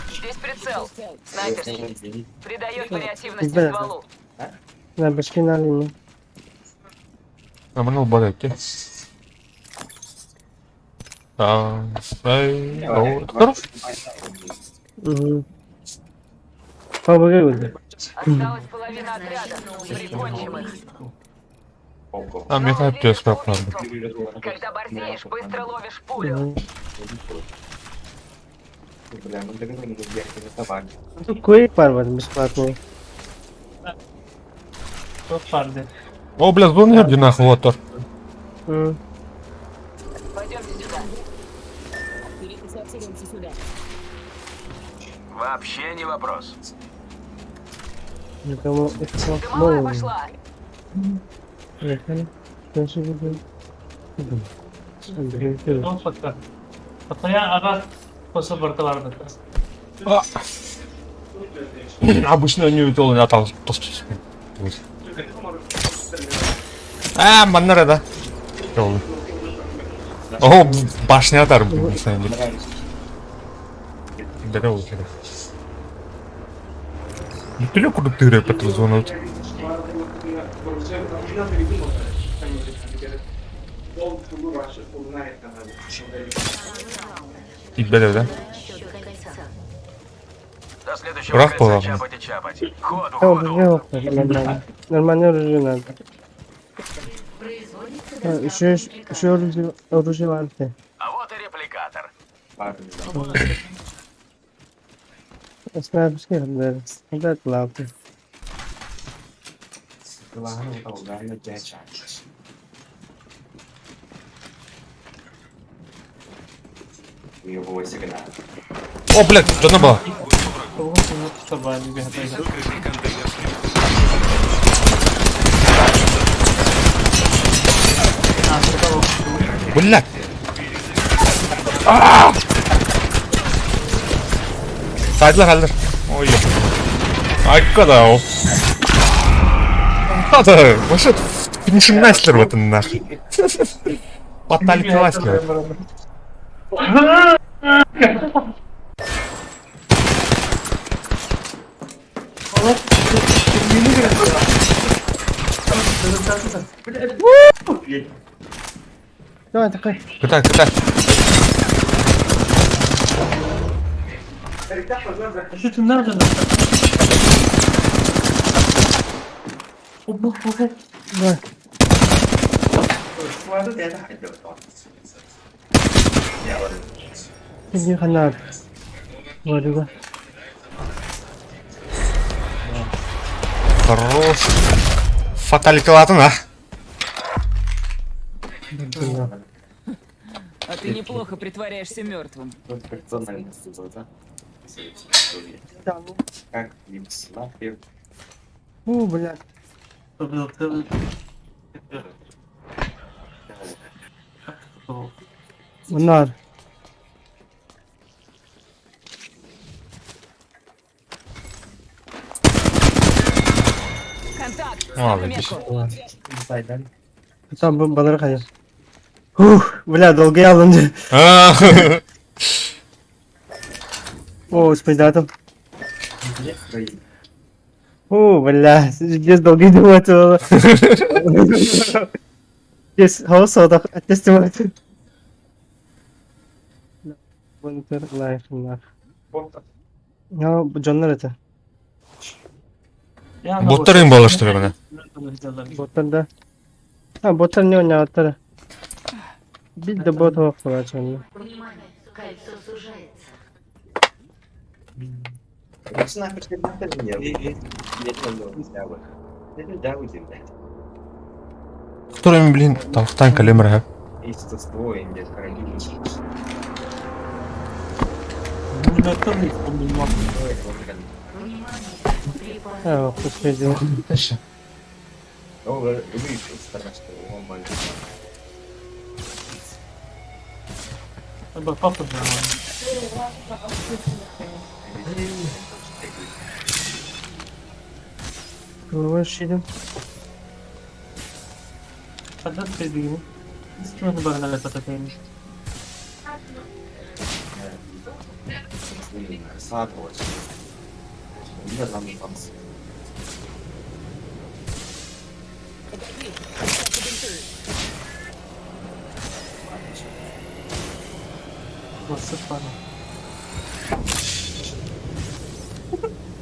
Здесь прицел. Снайперский. Придает вариативности Да. стволу. Аманыл бар эти. А, ай, о, тор. Осталась половина отряда. Прикончим их. А, мне Новый хайп лидер тебе по правда. убийствам. Когда борзеешь, быстро ловишь пулю. О, бля, зона ерди нахуй отор. Пойдемте сюда. Вообще не вопрос. Дымовая пошла. Обычно не ол атал А, манна эрэ да. О, башня атар Бэрэ ол керек. Бүтүлэ курдук тыырыппыт зонут. Тиийбэт да? До следующего Ыраах кольца буолаҕын. чапать и чапать. Ходу, Tamam ходу. yok. Нормально. Нормально оружие надо. Şu şu оружие оружие var bir de. А вот и репликатор. Снайперский да. Да, ладно. О, блядь, дьоно баар. Блядь! Аа! Сайдлар халлар. Ой. Айка да. Да, вообще финишинг в этом нахуй. Фаталити ласлер. Давай такой. Кытай, кытай. Давай. Иди ханар. Вроде Хорош. Фаталити латын, а? А ты неплохо притворяешься мертвым. О, блядь. Bunlar. Контакт! А, Ставлю видишь. метку. Tamam bana kayar. Huh, бля, долгий alınca. А, О, спайдатом. О, бля, здесь долгий думать. Здесь хаос одах, аттестивать. Bunter life нах. Ya bu canlar ete. Боттар им балар, что ли, мына? Боттар да. Ha botlar ne oynadılar? Bir de bot var şimdi. Внимание, кольцо сужается. Который, блин, талхтан калемер, а? Ha bu şey Kurban şeydim.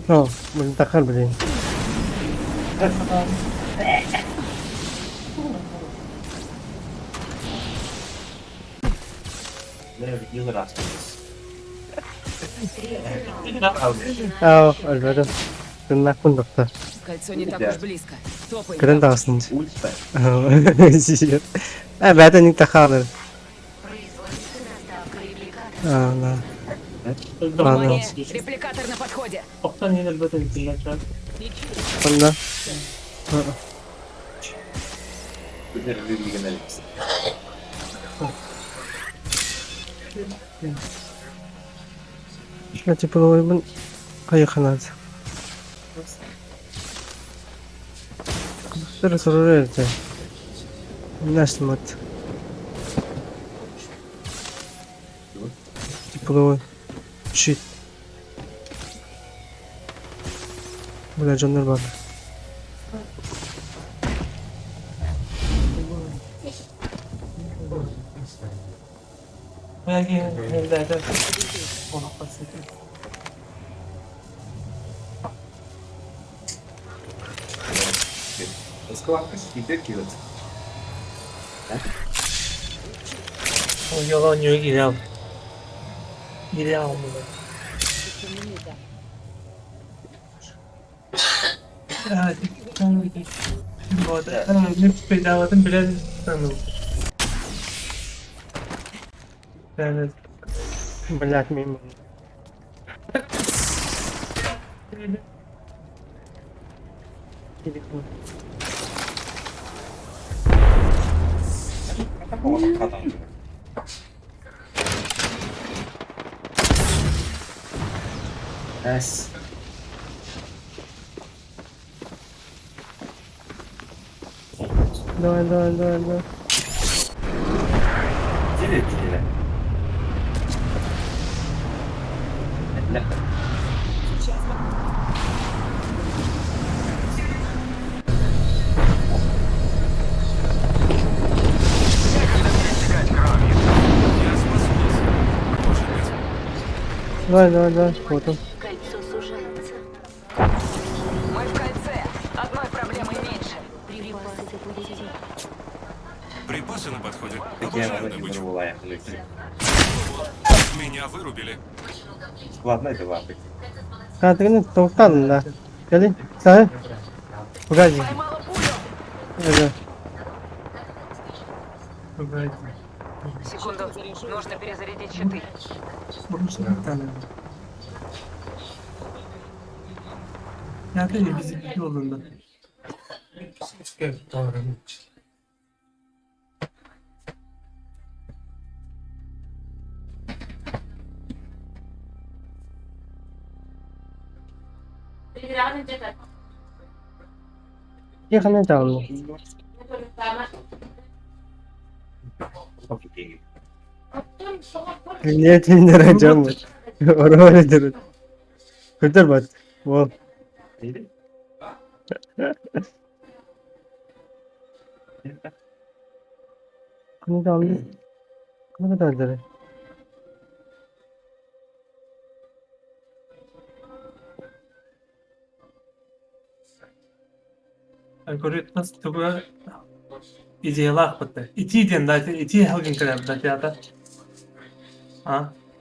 Oh, блин, takar блин. Аа, өлбөдө. Тыннакпын доктор. Кольцо не так уж близко. Топай. Кырын дагысын. Э, бәдә ник тахалыр. А, да. Внимание! Репликатор на подходе. Онда. Тепловойбун хайыханаат. Турар этэ. Насмат. Тепловой. Щит. Бля, дьоннор баар. Блядь, мимо. Телефон. Давай, давай, давай, давай. Я спасу вас. Может быть. Давай, давай, давай. Вот он. Кольцо сужается. Мы в кольце. Одной проблемой меньше. Припасы пути. Припасы на подходе. Обожаю добычу. Меня вырубили. Кадрины тоқтадым да. Кели, сай. Погоди. Поймала пулю. Это. Секунду. Нужно перезарядить щиты. Тихо там. Нет, не раджам. Орвали дерут. Көтөр бат. Вот. Кını da aldı. Кını da aldı.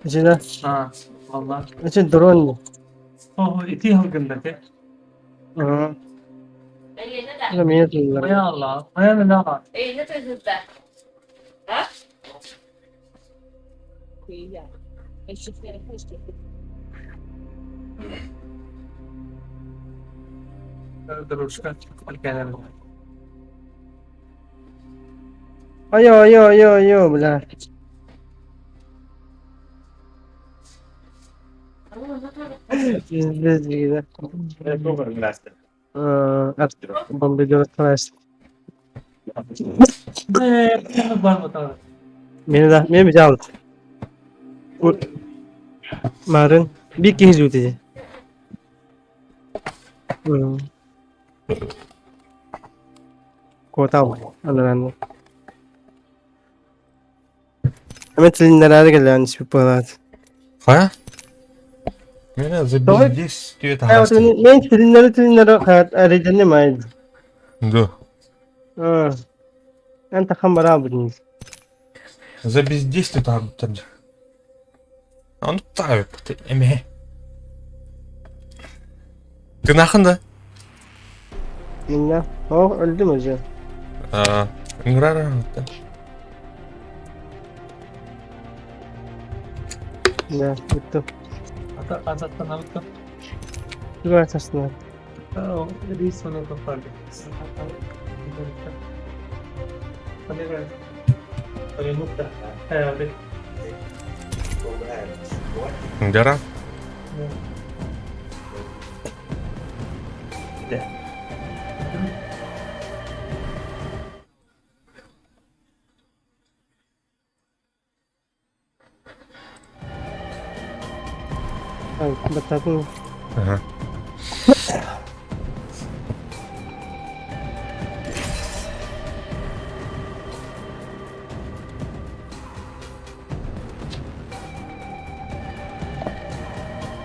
Ичина. Ичин дрон. Ага. Это меня тулар. Айо, айо, айо, айо, бля. Пиздец, да. Бомбардировка Мени да, мен взял. Марын. Бик киһи Куотал. Анаран. Эме тилиннэрээри кэлээн испиппалаат. Хайа? Меня за Давай. бездействие Э, вот мен тилиннэри тилиннэри хаят эридени майд. Да. Эн тахан бараа будин. За бездействие там. Он тавит, ты эме. Ты нахын да? Минна. О, өлдүм уже. А, Ңрара. Да, бүттүм. Туга тасна. Гара. Баттатын Ага.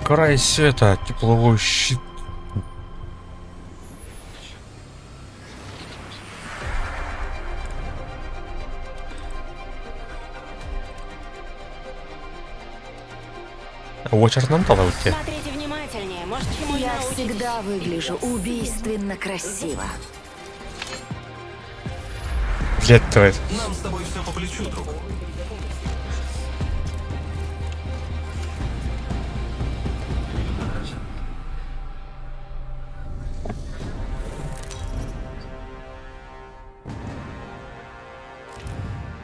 Край света, тепловой щит. Уочарынан талабыт те. Смотрите внимательнее, может, чему Я научитесь. всегда выгляжу убийственно красиво. Блять, давай. Нам с тобой все по плечу, друг.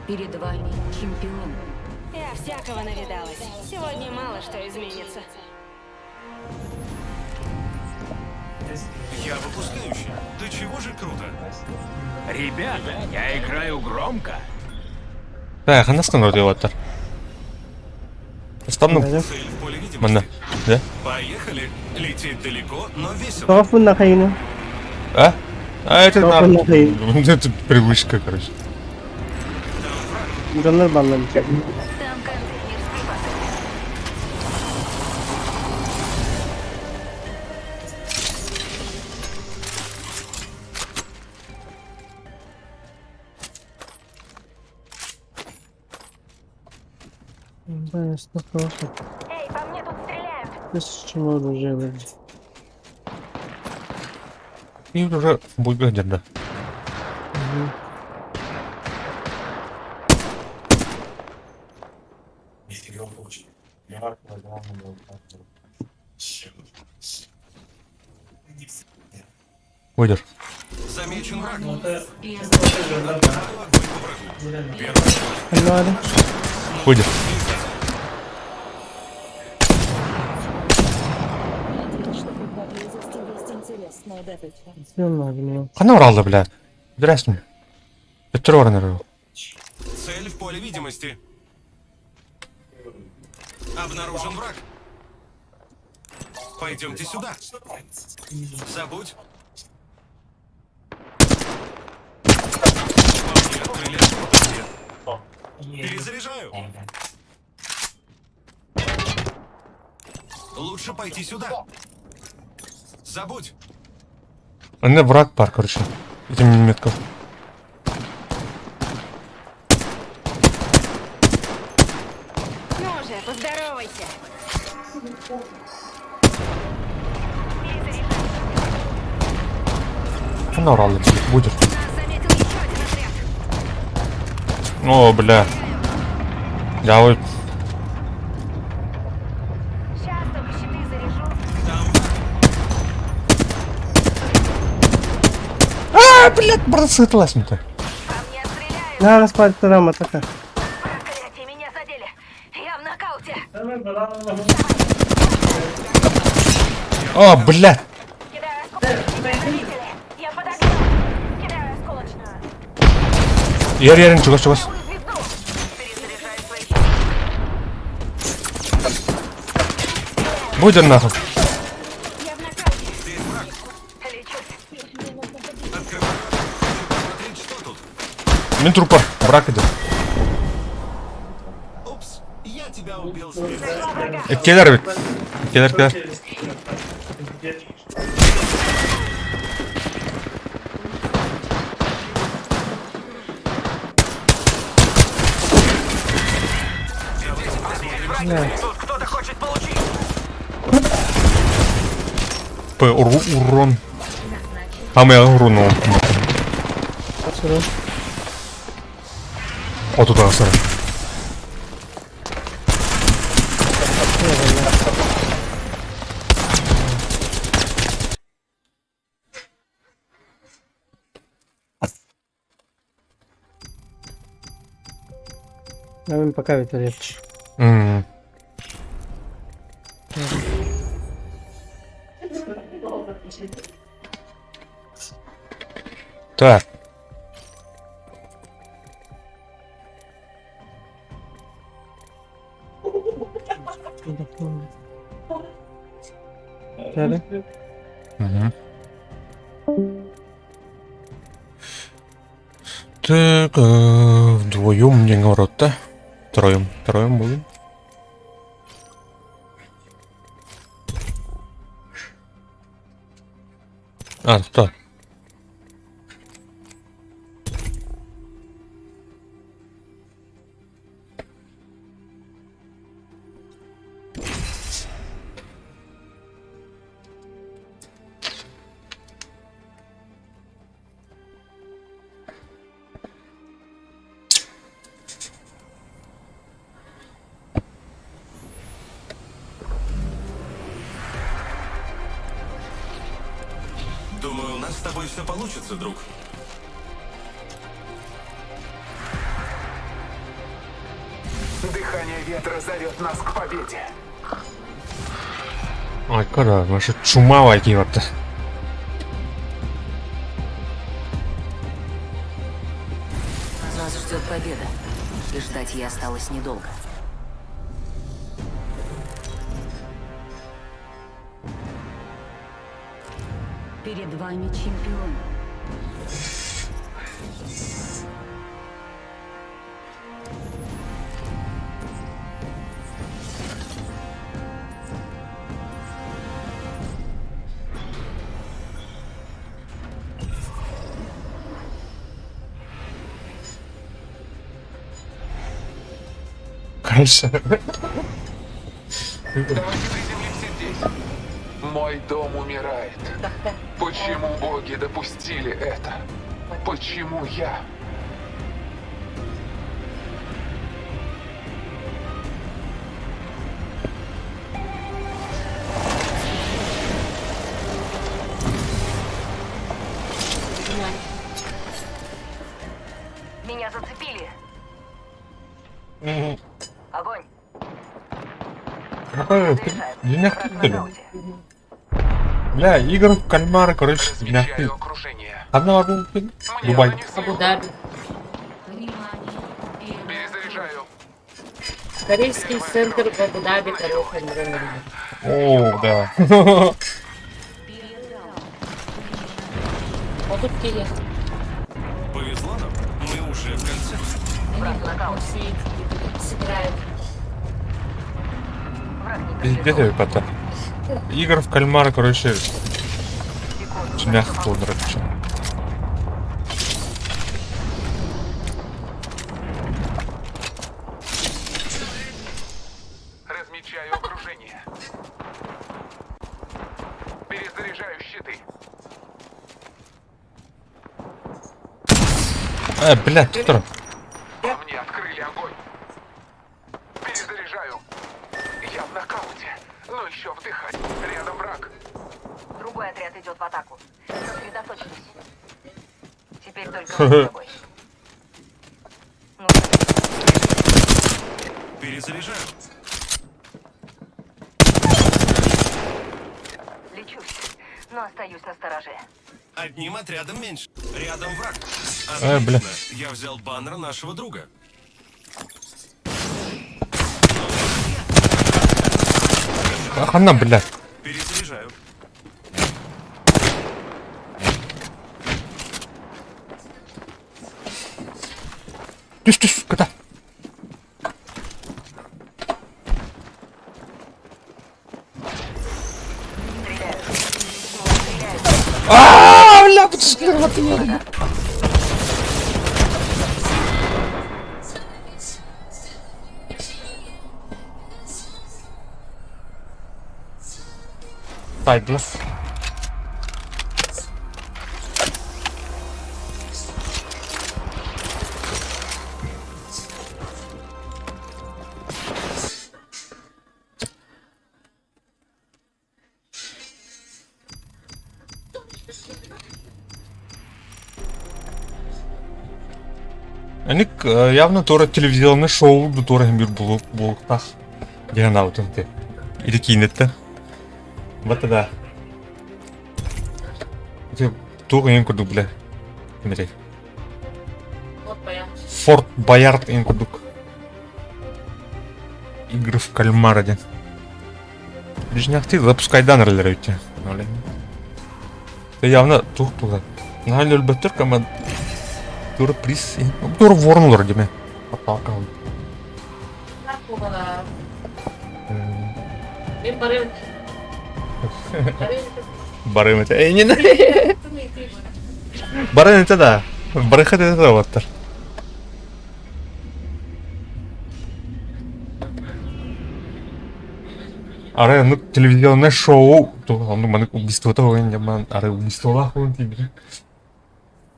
Перед вами чемпион. Я всякого навидалась. Сегодня мало что изменится. Я выпускающий. Да чего же круто? Ребята, я играю громко. Да, ханастан родилаттар. Астамным. Цель в поле видимости. Манна. Да? Поехали. Лететь далеко, но весело. Тофун нахайна. А? А это Тофун на... нахайна. Это привычка, короче. Дьоннор баллар. Там контейнер с припасами. Эй, по мне тут стреляют. Тысяча оружия. И уже будет да. Выйдешь. Замечен враг. Ханна Выйдешь. Надеюсь, что поблизости есть интересная добыча. Ханна уралды, бля. Здрасте. Өттөр баран Цель в поле видимости. Обнаружен враг. Пойдемте сюда. Забудь. По мне открыли огонь. Перезаряжаю. Лучше пойти сюда. Забудь. Анна враг бар, короче. Этим метков. Ну же, поздоровайся. Ханна уралды, бля. Будешь. Нас заметил еще один отряд. О, бля. Я вот... Сейчас только щиты заряжу. А, блядь, бросытылась мне-то. По мне стреляют. На распад матака. Проклятие, меня задели. Я в нокауте. О, блядь. Кидаю осколочную. Меня заметили. Я под огнем. Кидаю осколочную. Ер ерин чугас чугас. Новую звезду. Перезаряжаю свои щиты. Будешь нахуй. Я в нокауте. Лечусь. Открываю. Хочу посмотреть, что тут. Мин трупа. Враг идет. Упс, я тебя убил с прицела. Келер бит. Келер, келер. Тут кто-то хочет получить. П, урон. А мы урон. О, тут асара. Нам пока это легче. М. Так. Мгм. Так, вдвоем не ворота. Троем, троем будем. А, кто? Думаю, у нас с тобой все получится, друг. Дыхание ветра зовет нас к победе. Ай, кара, наша чума вайки барда. Нас ждет победа. И ждать ей осталось недолго. Перед вами чемпион. Короче. Давайте приземлимся здесь. Мой дом умирает. Почему боги допустили это? Почему я? Меня зацепили. Огонь. Бля, игр в кальмара, короче, Размечаю окружение. Одна одну Мне Дубай. нанесли Абу-Даби. Перезаряжаю. Корейский центр в Абу-Даби, короче, О, да. Вот тут киев. Повезло нам. Мы уже в конце. Сыграет. Где ты, Игр в кальмара, короче, мягко короче. Размечаю окружение. Перезаряжаю щиты. Э, блядь, кто? По мне открыли огонь. Перезаряжаю. Я в нокауте, но еще вдыхать. Рядом враг. Другой отряд идет в атаку. Сосредоточьтесь. Теперь только мы с тобой. Ну, Перезаряжаю. лечусь, но остаюсь на стороже. Одним отрядом меньше. Рядом враг. Э, бля. Отлично. Я взял баннер нашего друга. Ах, она, бля. Перезаряжаю. Түс, түс, кота. А, бля, подожди, Сайдлес. Они явно тоже телевизионное шоу, туора бир буолуктах диэн аутын те. Или киинетте. Вот да. Туох эҥин курдук бля. Ким этэй? Форт Боярд ин курдук. Игры в кальмара диэн. Ближняхты запускайдан эрэллэр эбит. Ты явно тух тула. Наһаа өлбөттөр команд. Тура приз. Тура ворон олор деме. Мен барым. Барым это. Эй, не Барым это да. Барыха это да оттар. Арай оннук телевизионное шоу оннук маннык убийствота оҕон дьаман арай убийстволаах буолан тиийбитим.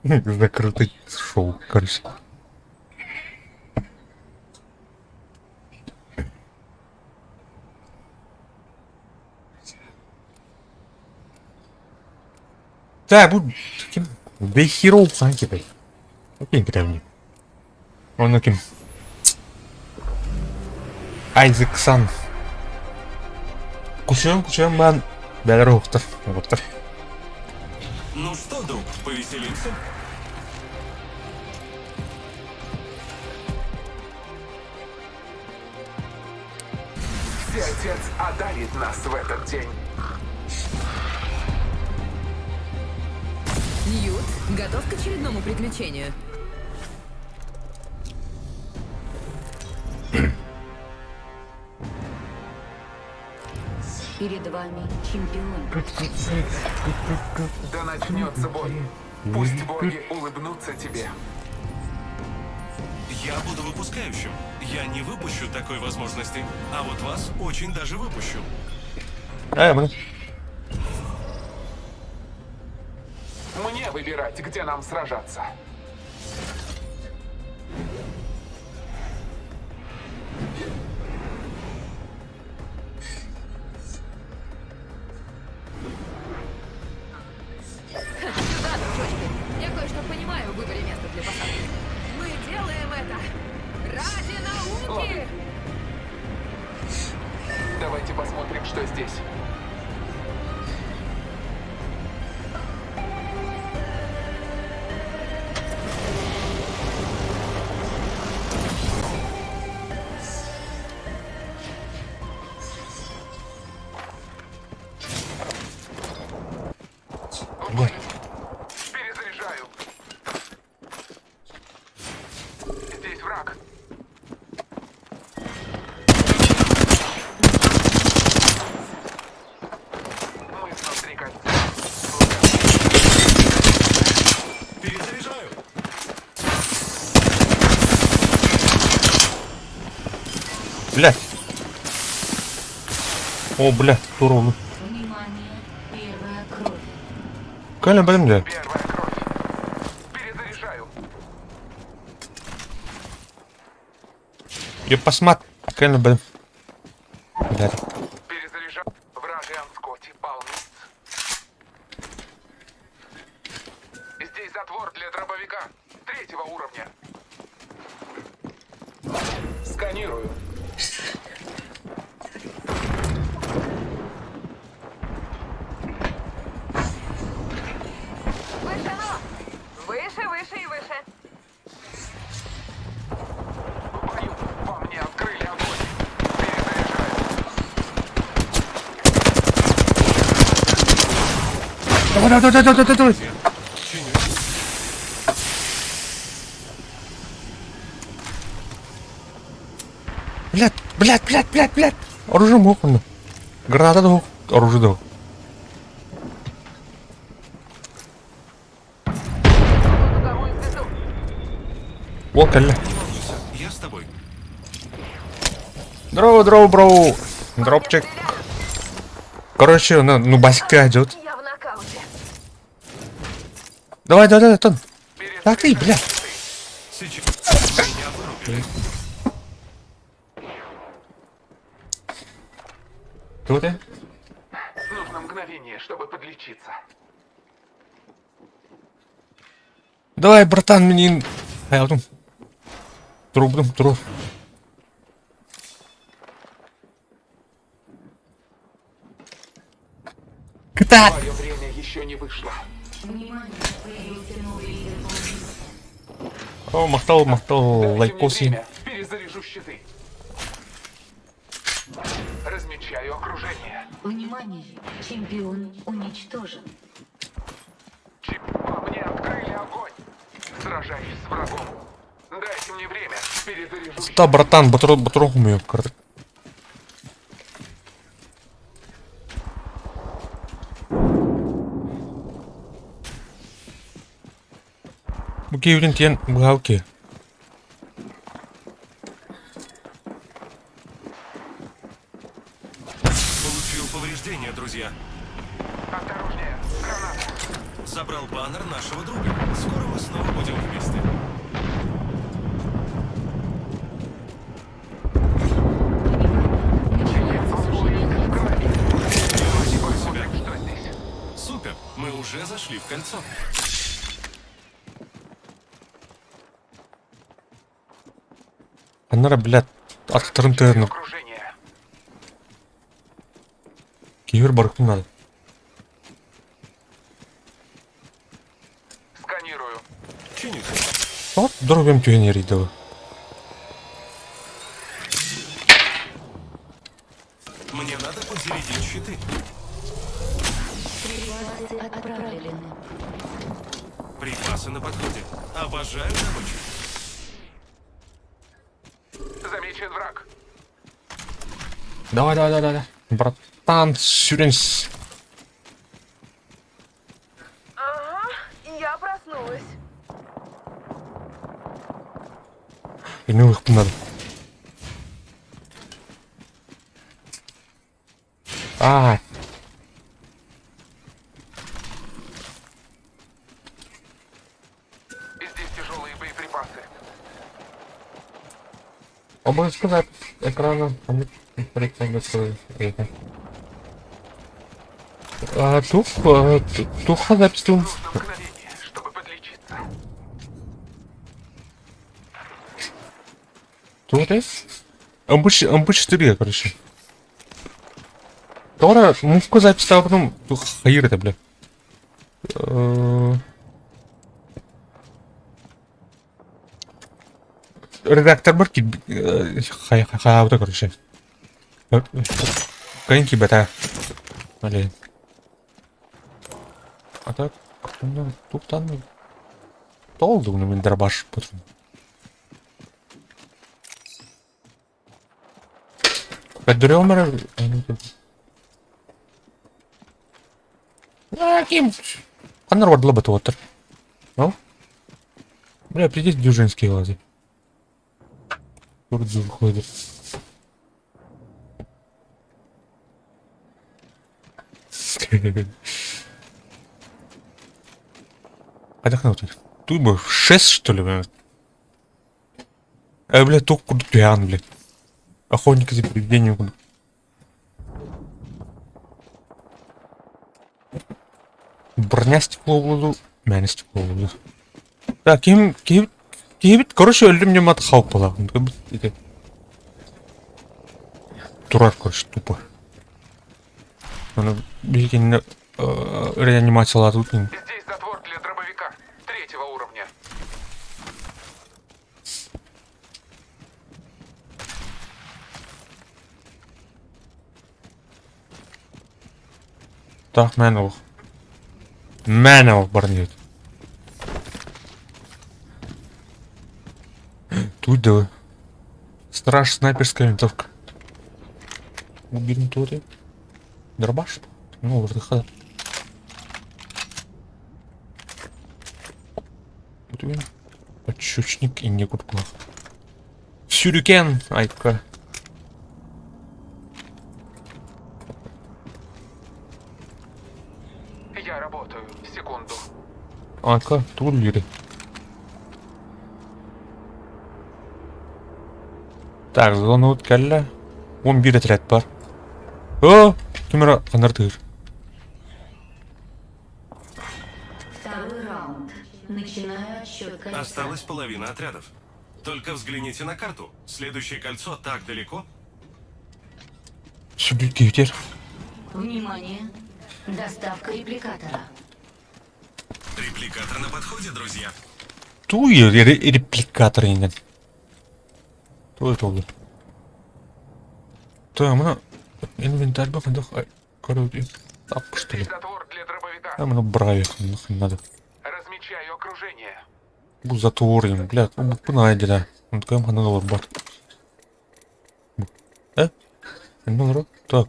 Закрытый шоу, короче. Да, бу ким? The Hero хаһан китэй? Ким китэбин? Онно ким? Айзек Сан. Кучуйан кучуйан баан бэлэр уһуктар, оҕуттар. Ну что, друг, повеселимся? Всеотец одарит нас в этот день. Ньют, готов к очередному приключению? Перед вами чемпион. Да начнется бой. Пусть боги улыбнутся тебе. Я буду выпускающим. Я не выпущу такой возможности. А вот вас очень даже выпущу. Ээ, маны. Мне выбирать, где нам сражаться. Сюда, дружочки. Я кое-что понимаю в выборе места для посадки. Мы делаем это ради науки! Давайте посмотрим, что здесь. Блядь. Перезаряжаю. Здесь враг. Мы внутри кольца. Перезаряжаю. Блядь. О, блядь, туровну. Внимание, первая кровь. Кэлен бэлэм дии. Первая кровь. Перезаряжаю. Я посмотр. Кэлен бэлэм. Блядь. Перезаряжаю. Вражий Анскотти пал ниц. Здесь затвор для дробовика третьего уровня. Сканирую. Выше, но! Выше, выше и выше. В бою по мне открыли огонь. Перезаряжаю. Давай, давай, давай, давай, давай. Чиню. Блядь, блядь, блядь, блядь, блядь. Оружие суох онно. Граната да оружие да. Луговую звезду. О, кэллэ. Волнуйся, я с тобой. Здорово, здорово, бро. Дропчик. Короче, ну, ну басик идет. Я в нокауте. Давай, давай, давай, Тон. Так ты, блядь. Сейчас. Меня вырубили. Кто ты? Нужно мгновение, чтобы подлечиться. Давай, братан, мне... Хайалтым. Трубдум, труп. Кытаат! Твое время еще не вышло. Внимание, появился новый лидер. О, махтал, махтал, Дайте мне лайкоси. время. Перезаряжу щиты. Размечаю окружение. Внимание! Чемпион уничтожен. Чип, по мне открыли огонь. Сражаюсь с врагом. Дайте мне время. Перезаряжу Ста, братан, батрон, батрон хумуйум. Бу киһибитин тиэн быһаал киһи. Получил повреждения, друзья. Осторожнее, граната. Забрал баннер нашего друга. Скоро мы снова будем вместе. Давайте посмотрим, что здесь. Супер! Мы уже зашли в кольцо. Анара, блядь, аттарын тыгын Окружение. киһибэр барыахпын наада. Сканирую. Чинюсь. Тоҕо доруобуйам түһэн иһэрий дуу? Мне надо подзарядить щиты. Припасы отправлены. Припасы на подходе. Обожаю добычу. Замечен враг. Давай, давай, давай, давай. Братан, сүүрэн Ага, я проснулась. Мин ылыахпын наада. Аа, Здесь тяжелые боеприпасы. обов'язково запись экрана. А, тух, туха запись Нужно мгновение, чтобы подлечиться. Туох МП4, короче. Тора, мувка запись, а потом хайыр это, бля. Редактор бар хайа короче. Кайын кибета. Блин. А так, туктан толду мин дробаш потом. Көрдөрүөм А, ким? Ханна бардыла бат Ну? Бля, придите дюжинские глазы. Тут выходит. Хайдах тут? Тут бы 6 что ли, бля? Э, бля, тук курдук бля. Охотники за привидениями. Броня стекло буду. Мэне стекло буду. Так, ким, ким, ким, короче, өлдүм нем ат хауп була. Турар, короче, тупо. Аны билгенне реанимациялады Здесь затвор для дробовика третьего уровня. Так, мэн ол. Мэн ол бар нет. Тут да. Страж снайперская винтовка. Уберем тут. Дробаш? Ну, вдыха. Тут Подщучник и не курклах. Сюрикен! Айка. Я работаю. Секунду. Айка, тут Так, зона кэллэ. 11 отряд бар. О, ким эрэ ханнардыыр. Второй раунд. Начинаю отсчет кольца. Осталась половина отрядов. Только взгляните на карту. Следующее кольцо так далеко. Сүрүкүтэр. Внимание! Доставка репликатора. Репликатор на подходе, друзья. Туй репликатор инен. Туй толду. Той, мына инвентарь бакында короче, тап что ли. Здесь затвор для дробовика. А мына бравик, нахрен надо. Размечаю окружение. Бу затвор им, блядь, бу бу Он такой ханна бар. Э? Ну, так.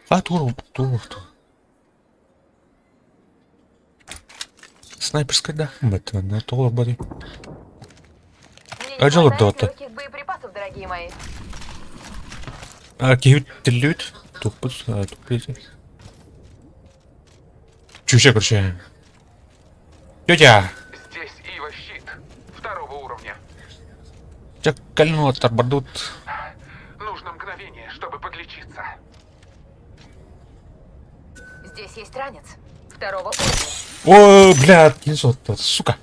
А, тур, тур, тур. Снайперская, да? Бэтмен, тур, бади. Мне не А жалоб хватает дата. легких боеприпасов, дорогие мои. А, киһи тиллүүт. Туппут, туппут. Чүшэ көршэ. Тетя! Здесь Ива щит. Второго уровня. Чак калину бардут. Нужно мгновение, чтобы подлечиться. Здесь есть ранец. Второго уровня. О, блядь, не сука.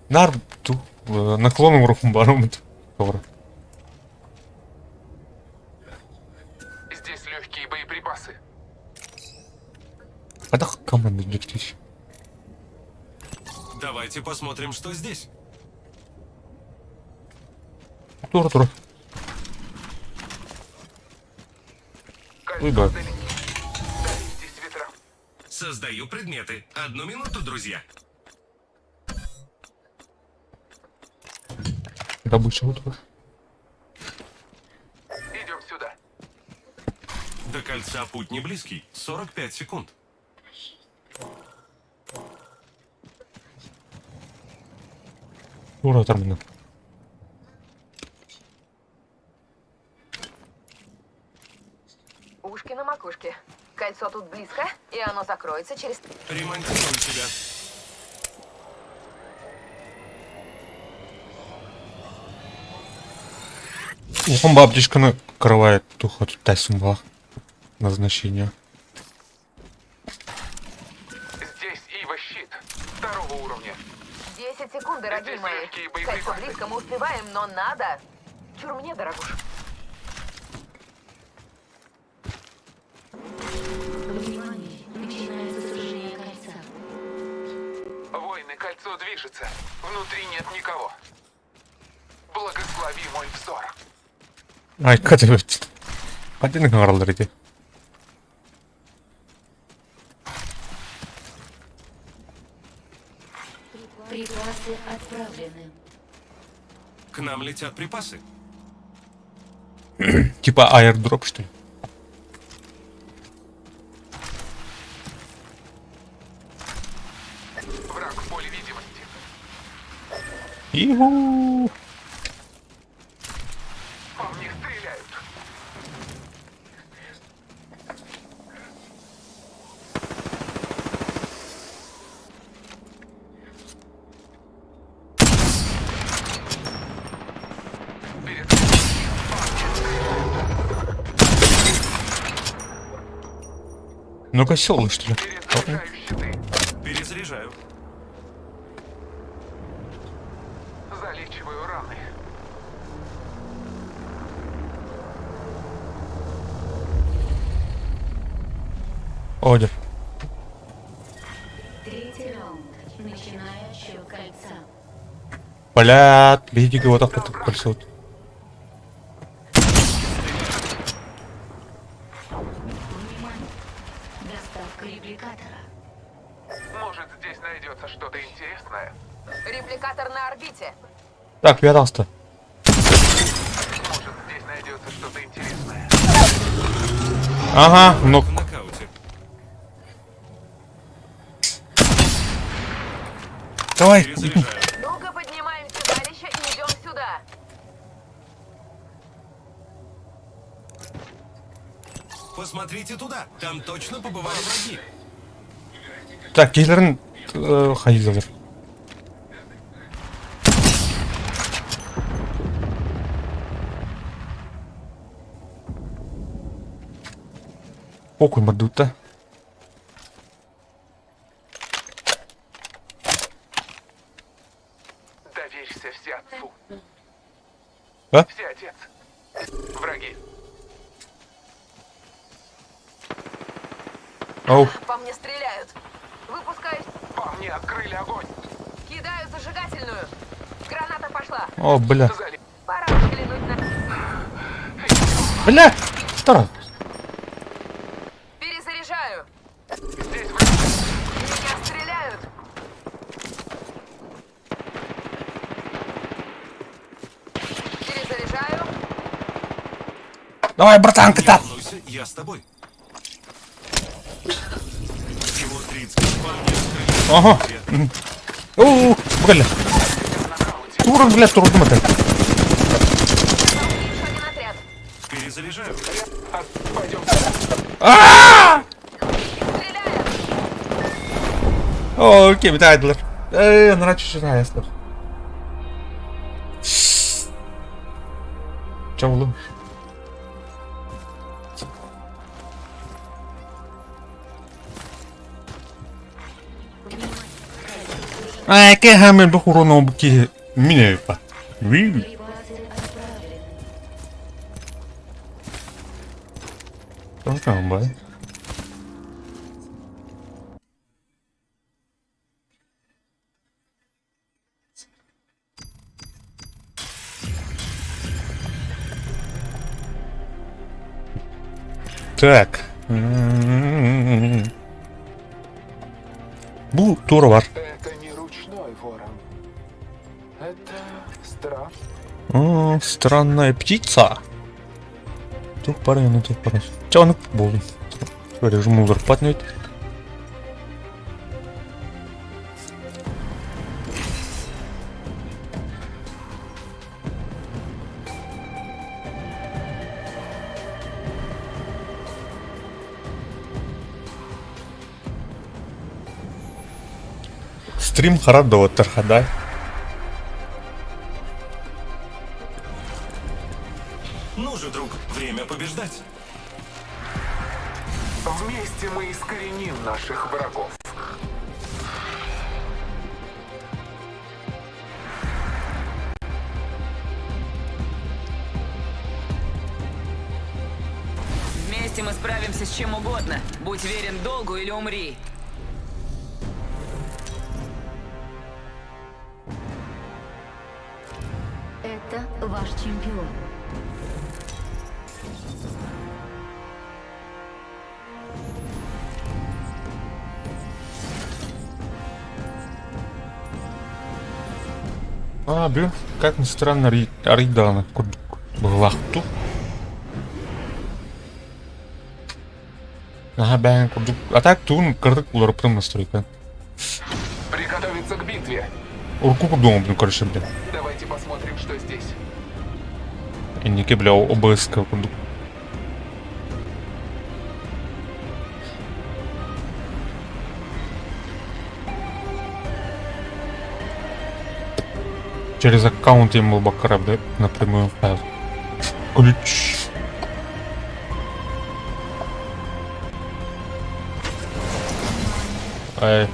Нар ту наклоном руку баром. Здесь легкие боеприпасы. Когда команда дектись? Давайте посмотрим, что здесь. Тура, тура. Ой, Кольцо да. вдалеке. Доверьтесь ветрам. Создаю предметы. Одну минуту, друзья. Добыча вот. Идем сюда. До кольца путь не близкий. 45 секунд. Тура термина. Ушки на макушке. Кольцо тут близко, и оно закроется через... Ремонтирую тебя. Ухом бабдишканы крывает тухот тәсім была. Назначение. Здесь Ива щит. Второго уровня. 10 секунд, дорогие Здесь мои. легкие Кольцо боеприпасы. близко, мы успеваем, но надо. Чур мне, дорогуш. Внимание! Начинается сужение кольца. Воины, кольцо движется. Внутри нет никого. Благослови мой взор. Ай, катя, Один гаралдар иди. Припасы отправлены. К нам летят припасы. Типа аирдроп, что ли? Враг в поле видимости. Иху! По мне стреляют. Перед Ну косел, что ли? Перезаряжаю щиты. Перезаряжаю. Залечиваю раны. Одер. Третий раунд. Начинаю отсчет кольца. Блядь, видите, вот так вот кольцо. Внимание! Доставка репликатора. Может, здесь найдется что-то интересное? Репликатор на орбите. Так, пожалуйста. Может, здесь найдется что-то интересное? Ага, ну В нокауте. Давай. Перезаряжаю. Ну-ка, поднимаем седалище и идем сюда. Посмотрите туда. Там точно побывали враги. Так, киллерин хайзелер. Похуй мордута. Доверься Всеотцу. А? Всеотец. Враги. Ау. По мне стреляют. Выпускаюсь. По мне открыли огонь. Кидаю зажигательную. Граната пошла. О, бля. Пора взглянуть на... Бля! Второй. Перезаряжаю. Здесь враг. Меня стреляют. Перезаряжаю. Давай, братан, катап! Волнуйся, я с тобой. Всего 30. По мне открыли Ага. Уу, бля. Туран, бля, турдум это. Еще один отряд. Перезаряжаю. Пойдем. Стреляют. О, окей, битайдлер. Э, нравится, что я слышу. Чё, улым? Ай, кэхэмэн бу хуроно ки мине па. Ви. Там бай. Так. М-м-м. Бу тура бар. Это не ручной ворон. Это страх. О, странная птица. Тух пара, ну тух пара. Чё, ну болдум. Режим уларпатнет. Стрим харап доҕоттор хадай. Ну же, друг, время побеждать. Вместе мы искореним наших врагов. Вместе мы справимся с чем угодно. Будь верен долгу или умри. Это ваш чемпион. А, бю, как ни странно, Ридана курдук Наһаа бэйэн курдук. А так тугун кырдык уларыптым настройка. Приготовиться к битве. Урку курдугум, ну короче, бля. Давайте посмотрим, что здесь. Инники, бля, ОБС курдук. Через аккаунт ему бакара, бля, напрямую файл. Ключ. Ай.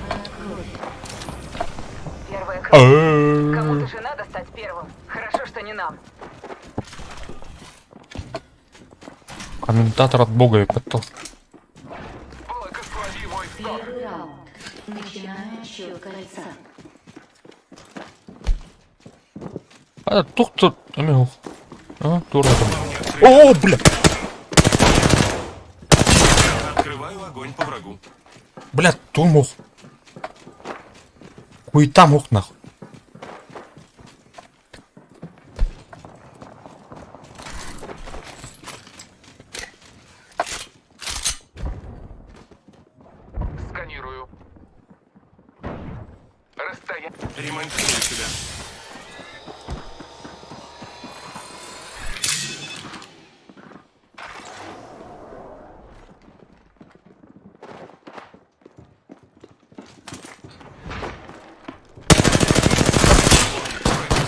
Первая кровь. Кому-то же надо стать первым. Хорошо, что не нам. Комментатор от бога, я потом. Благослови мой взор. Первый раунд. Начинаем счет кольца. А, тух-то, амигу. А, тура там. О, бля! Открываю огонь по врагу. Бля, ту мог. Хуета мог нахуй. Сканирую. Расстояние. Ремонтирую себя.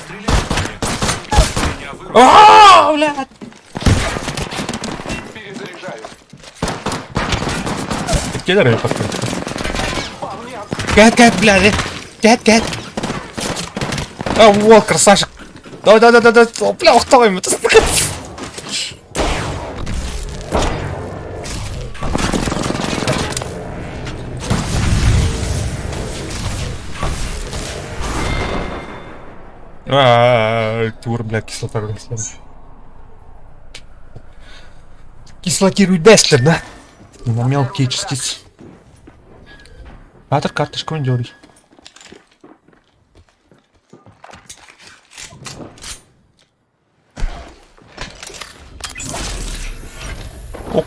Стреляют по мне. Меня вырубили. А, блядь! Перезаряжаю. Кедр я Кэт, кэт, блядь, кэт, кэт. А, вот, красавчик. Давай, давай, давай, давай, бля, ух ты, это Аа, тур, блядь, кислота блядь. Кислотируй Дестлер, да? На мелкие частицы. Патр карточку не дергай. Оп.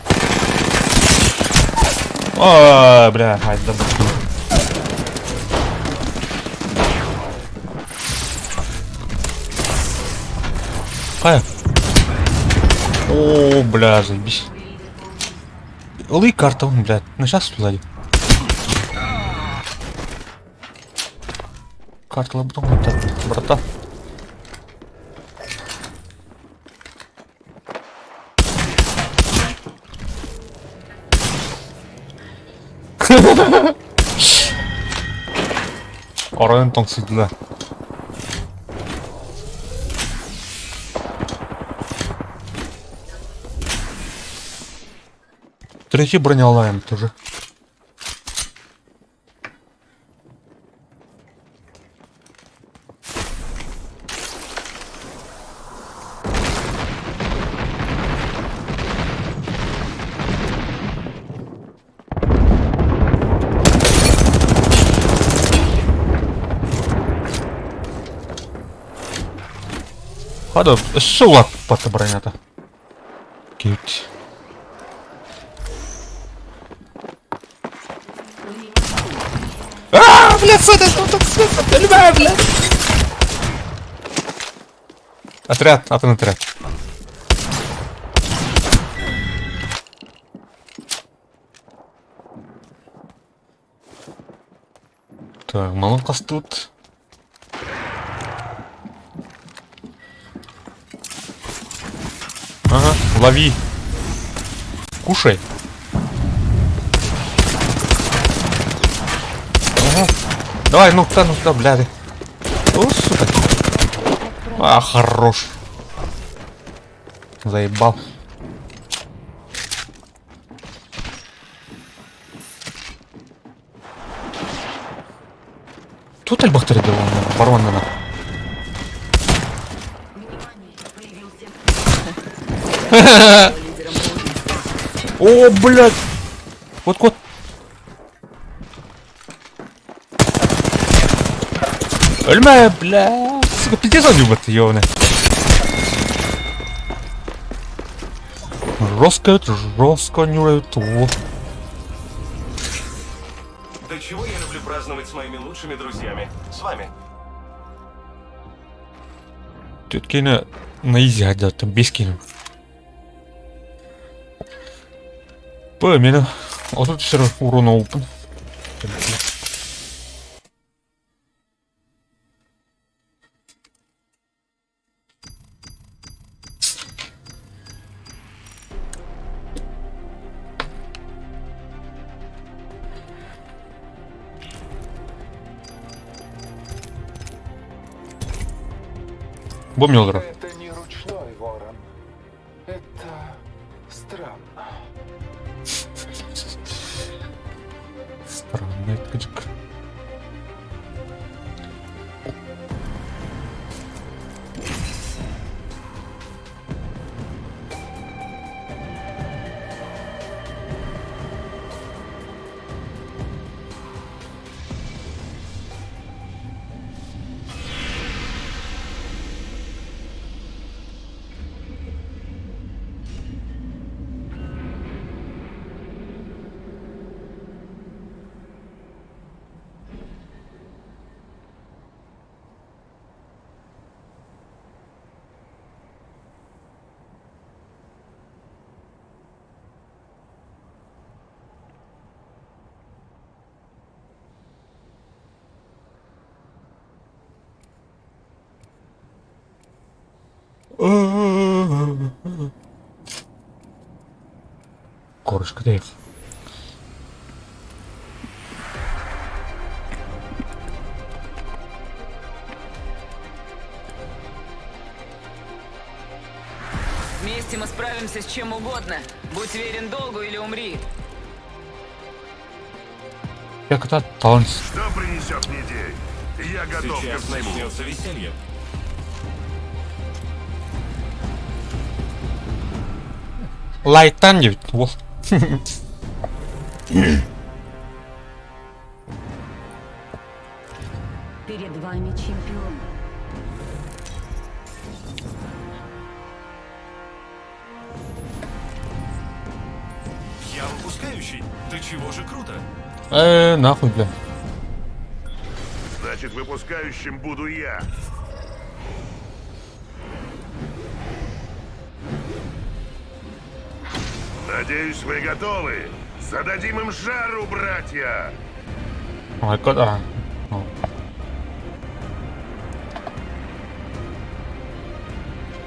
А, бля, ай, да, Хайа. О, бля, заебись. Ылый карта, он, блядь, ну сейчас сзади. Карта лабутон, брата. Оройун тоҥсуйдулар. Третий бронялаем тоже. Хада өссө улааппата бронята. Киһит. Аа, блядь, сука, сука, любая, блядь. Отряд, атын отряд. Так, малын тут. Ага, лови. Кушай. Ага. Давай, ну да, ну да, бля. О, сука. А, хорош. Заебал. Тут альбахтар баронна. О, блядь! Вот кот. Өлмө, бля. Сука, пиздец он любит, ёбаный. Жестко, жестко нюрают. Во. До чего я люблю праздновать с моими лучшими друзьями. С вами. Тут кини на изи хотят, там без кини. Б, меня. А тут все урона open. Бомнилдер. Это не ручной ворон. Это странно. Странный ткачка. Корочка, их. Вместе мы справимся с чем угодно. Будь верен долгу или умри. Я когда талант. Что принесет мне день? Я готов Сейчас ко всему. начнется веселье. Лайктаан диэбит уол. Перед вами чемпион. Я выпускающий. Да чего же круто? Э, нахуй, бля. Значит, выпускающим буду я. Надеюсь, вы готовы. Зададим им жару, братья! Oh my god, ah. Oh.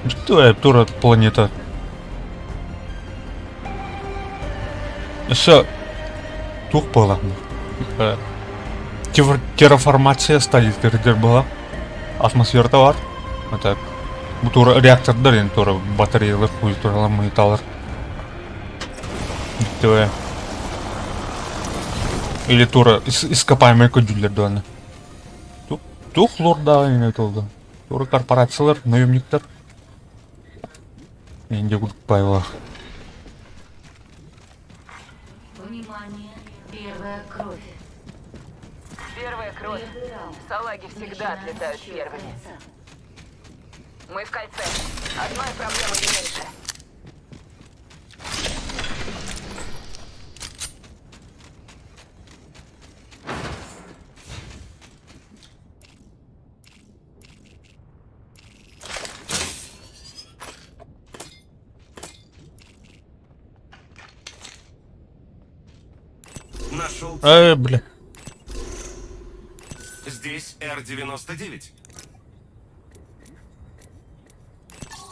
Что тура планета? Өссө туох буолла? Терраформация стадиятыгар буола. Атмосферата бар. Это бу тура реактордар енді тура батареялар культуралар мыйталар. Бүттү. Или тура ископаемый көдүллэр дуона. Тух лордааҕы иҥэ толду. Тура корпорациялар, наемниктар. Инде курдук Внимание, первая кровь. Первая кровь. Салаги всегда отлетают первыми. Мы в кольце. Одной проблемы не меньше. Нашел. Э, бля. Здесь Р-99.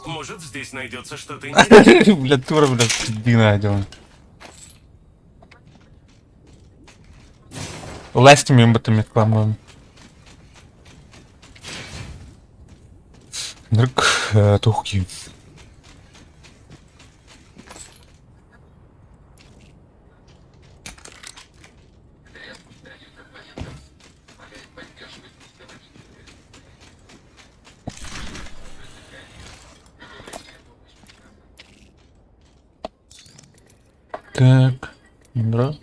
Может, здесь найдется что-то интересное. Бля, тура, бля, дина делаю. Ластим им этом рекламу. Нырк, тухки. Так, да.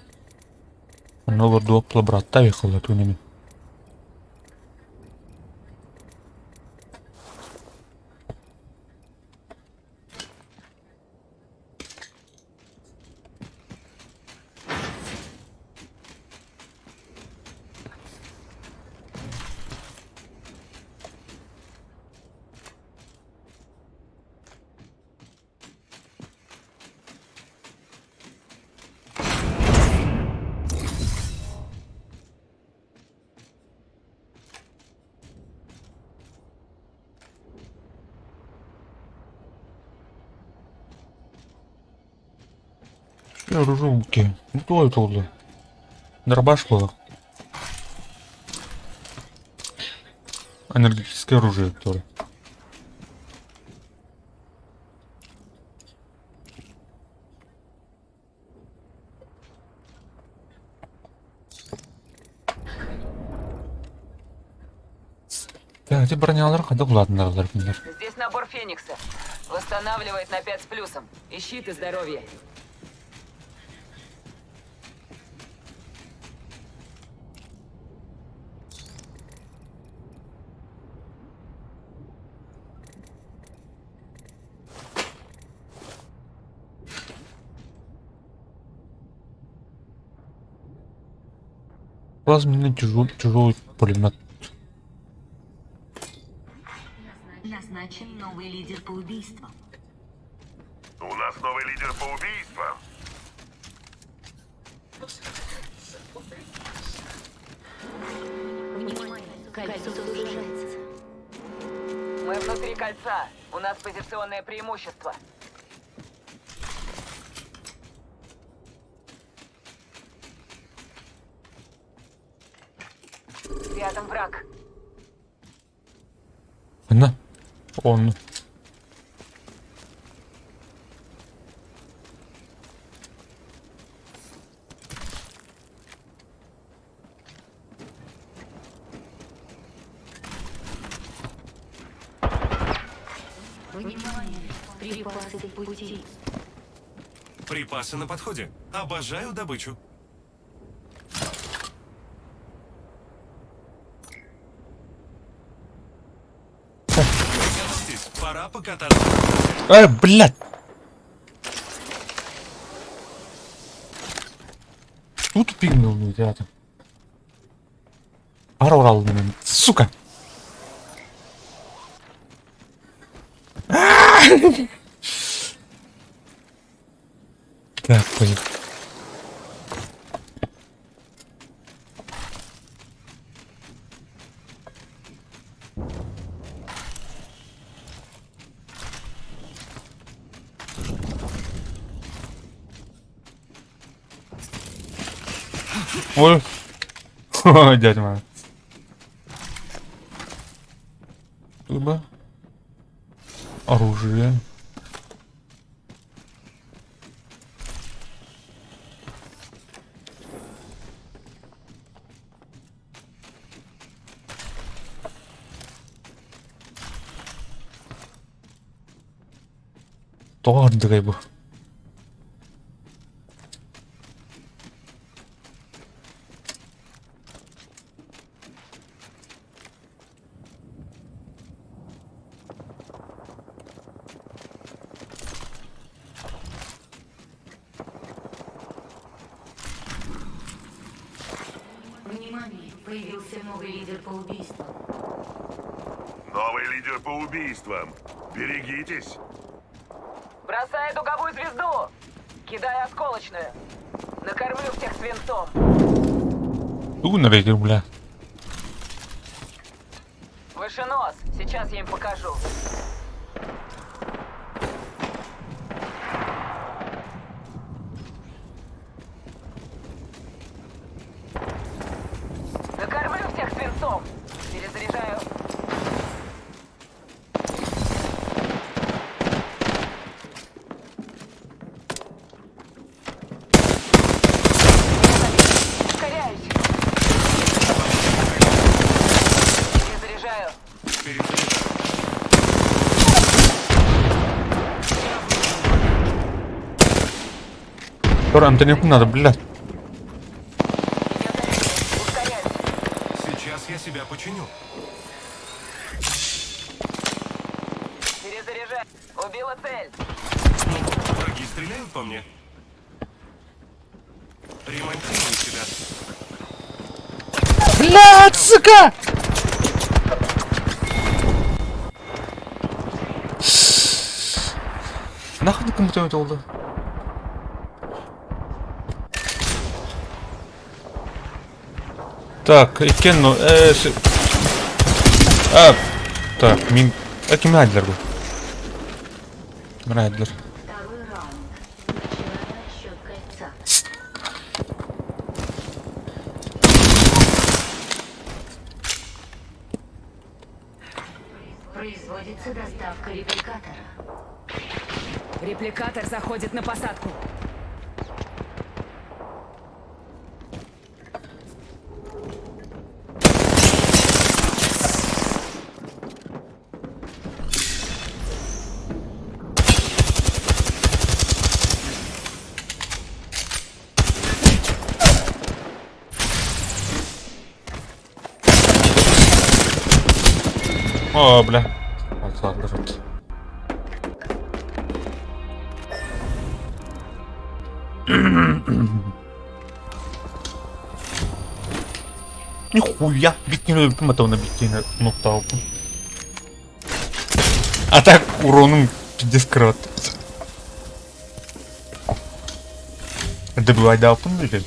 Оно дуопла брата ехала туними. Руки. Ну то это уже. Дробаш было. Энергетическое оружие, которое. Так, эти бронялар когда ладно, например. Здесь набор Феникса. Восстанавливает на 5 с плюсом. И щит, и здоровье. Плазменный тяжелый пулемет. Назначен новый лидер по убийствам. У нас новый лидер по убийствам. Внимание, кольцо сужается. Мы внутри кольца. У нас позиционное преимущество. Рядом враг. На. Он. Внимание, припасы в пути. Припасы на подходе. Обожаю добычу. Приготовьтесь, пора покататься. Э, блядь! Тут пигнул, ребята. Орал, блин, сука! Так, понял. Ой. Дядя моя. Либо оружие. Тоҕо ардыгай бу? Внимание, появился новый лидер по убийствам. Новый лидер по убийствам. Берегитесь. Бросаю дуговую звезду! Кидаю осколочную. Накормлю всех свинцом. Тугу нэрэй бля. Выше нос. Сейчас я им покажу. Накормлю всех свинцом. Перезаряжаю. Ускоряюсь. Перезаряжаю. Перезаряжаю. Тор Антонюку надо, блядь. Ускоряюсь. Сейчас я себя починю. Перезаряжаю. Убила цель. Враги стреляют по мне. Ремонтирую себя. Блядь, сука! Нахуй кому-то это oldu? Так, иккен, ну, А, так, мин... А, ким айдылар бу? Ким айдылар? Второй раунд. Начинаю отсчет кольца. Производится доставка репликатора. Репликатор заходит на посадку. О, бля. Отладывать. Нихуя, бикини өлбүтүм атабына бикини нуктаабыппын. А так уронум пиздец кыра. Добивайдаабыппын билин.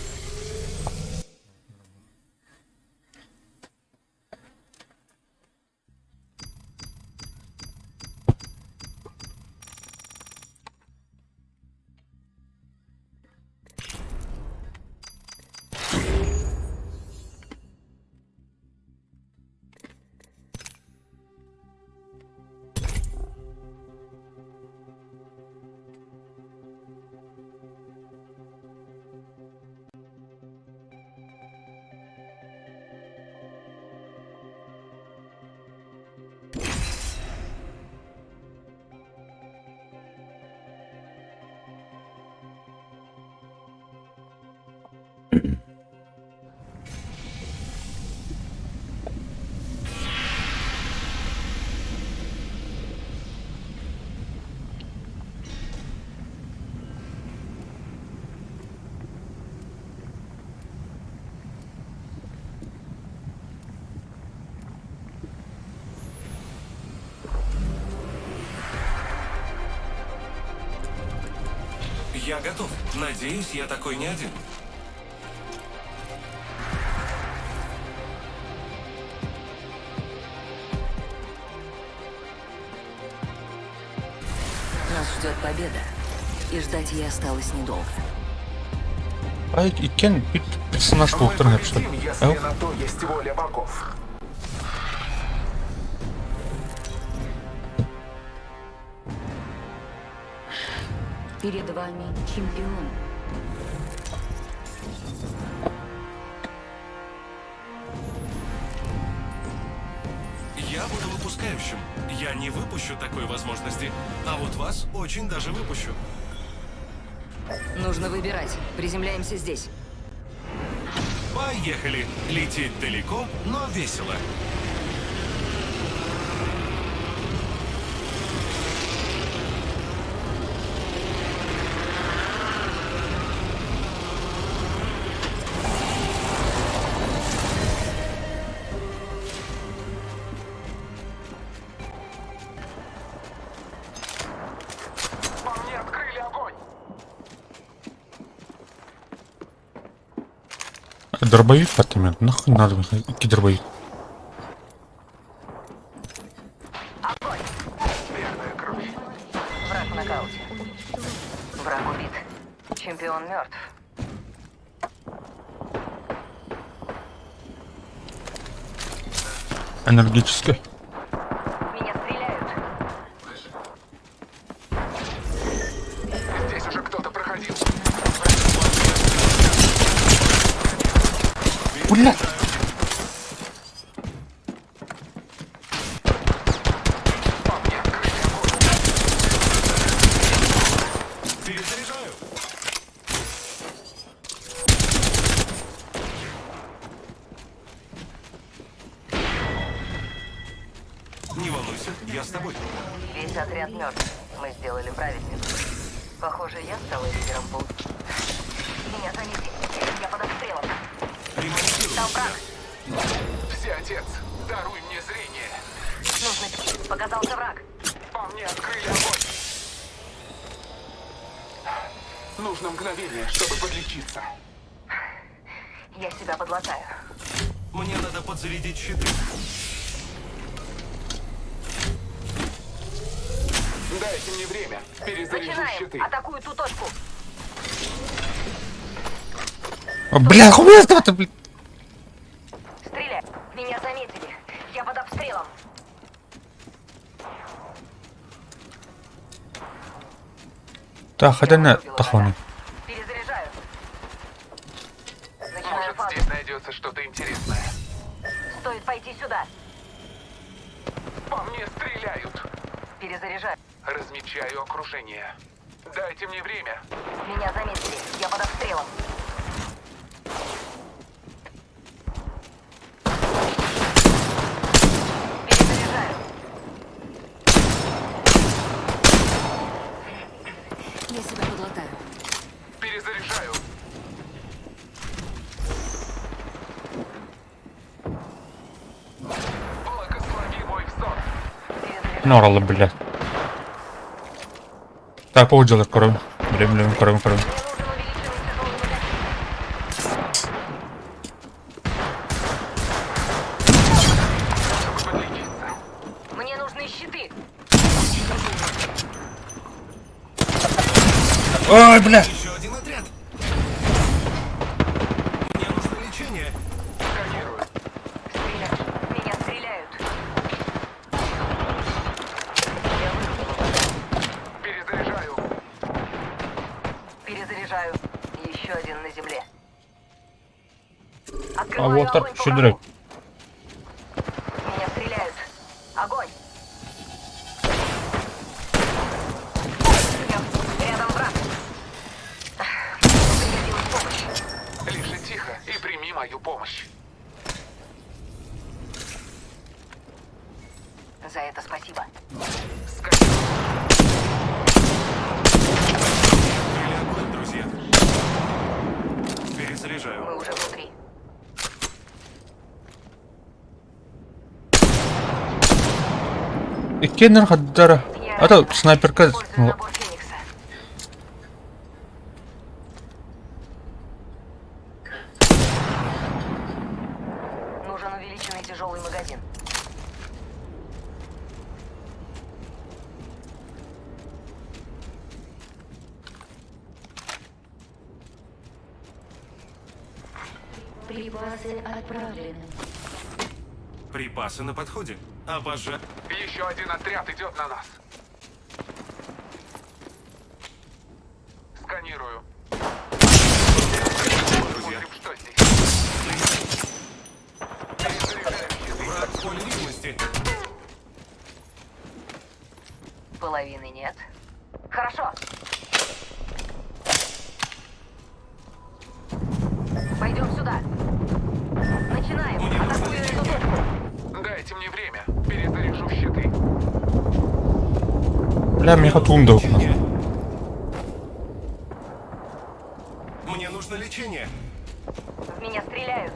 Я готов. Надеюсь, я такой не один. Нас ждет победа. И ждать ей осталось недолго. Ай, иккен бит персонаж Мы буолуохтарын сөп победим, если на то есть воля богов. Перед вами чемпион. Я буду выпускающим. Я не выпущу такой возможности. А вот вас очень даже выпущу. Нужно выбирать. Приземляемся здесь. Поехали. Лететь далеко, но весело. По мне открыли огонь! Дробовик потом, нахуй надо икки дробовик. Огонь! Верная кровь. Враг в нокауте. Враг убит. Чемпион мертв. Энергический. Меня стреляют. Здесь уже кто-то проходил. Бля! По мне открыли огонь. Перезаряжаю. Не волнуйся, я с тобой. Весь отряд мертв. Мы сделали правильный выбор. Похоже, я стала лидером пол. Меня заметили. Я под обстрелом. Ремонтирую Там себя. враг. Всеотец, даруй мне зрение. Нужно... Показался враг. По мне открыли огонь. Нужно мгновение, чтобы подлечиться. Я себя подлатаю. Мне надо подзарядить щиты. Дайте мне время. Перезаряжу Начинаем. щиты. Атакую ту точку. А, бля, хуй это, блин. Стреляй. Меня заметили. Я под обстрелом. Так, хотя Я не вырубила тахоны. врага. Перезаряжаю. Начинаю Может, фазу. здесь найдется что-то интересное. Стоит пойти сюда. По мне стреляют. Перезаряжаю. Размечаю окружение. Дайте мне время. Меня заметили. Я под обстрелом. Перезаряжаю. Я себя подлатаю. Перезаряжаю. Благослови мой взор. Перезаряжаю. Норалы, блядь. Так, получилось, коров. Блин, блин, коров, коров. Мне нужен увеличенный тяжелый магазин. Чтобы подлечиться. Мне нужны щиты. Ой, бля! Еще один отряд. Мне нужно лечение. Сканирую. Стреляют. Меня стреляют. Я вырубила врага. Перезаряжаю. Перезаряжаю. Еще один на земле. А Открываю вот так огонь по еще врагу. Меня стреляют. Огонь. Я- Рядом враг. Мне пригодилась помощь. Лишь мою помощь. За это спасибо. Открыли огонь, друзья. Перезаряжаю. Мы уже внутри. Иккиэннэр хардара. Ата снайперка Использую набор Феникса. Нужен увеличенный тяжелый магазин. Припасы отправлены. Припасы на подходе. Обожаю. Еще один отряд идет на нас. Сканирую. Друзья. Смотрим, что здесь. Перезаряжаю щиты. Враг в поле видимости. Половины нет. Хорошо. Пойдем сюда. Начинаем. Атакую эту точку. Дайте мне время. Перезаряжу щиты. Бля, миэхэ туум да Лечение. Мне нужно лечение. В меня стреляют.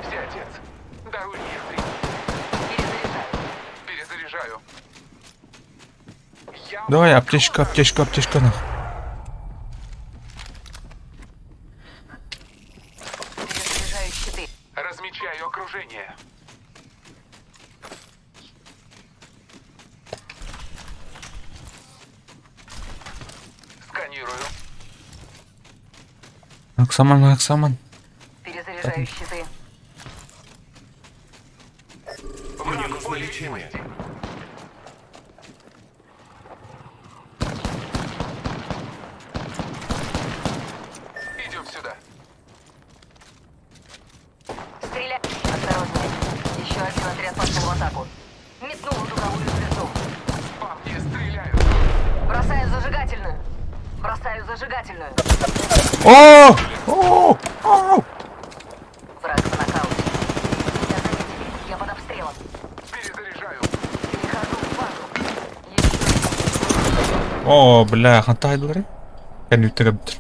Все, отец. Даруй мне зрение. Перезаряжаю. Перезаряжаю. Я Давай, аптечка, аптечка, аптечка нах. Перезаряжаю щиты. Размечаю окружение. Сканирую. Оксаман, Оксаман. Перезаряжаю щиты. Мне Враг в нужно поле лечение. видимости. Идем сюда. Стреляй. Осторожнее. Еще один отряд пошел в атаку. Метнул дуговую звезду. По мне стреляют. Бросаю зажигательную. Бросаю зажигательную. О! О! О! Враг в нокауте. Меня заметили. Я под обстрелом. Перезаряжаю. Перехожу в базу. Еще О, бля, хантайдылары. Кэнниттэн эбит.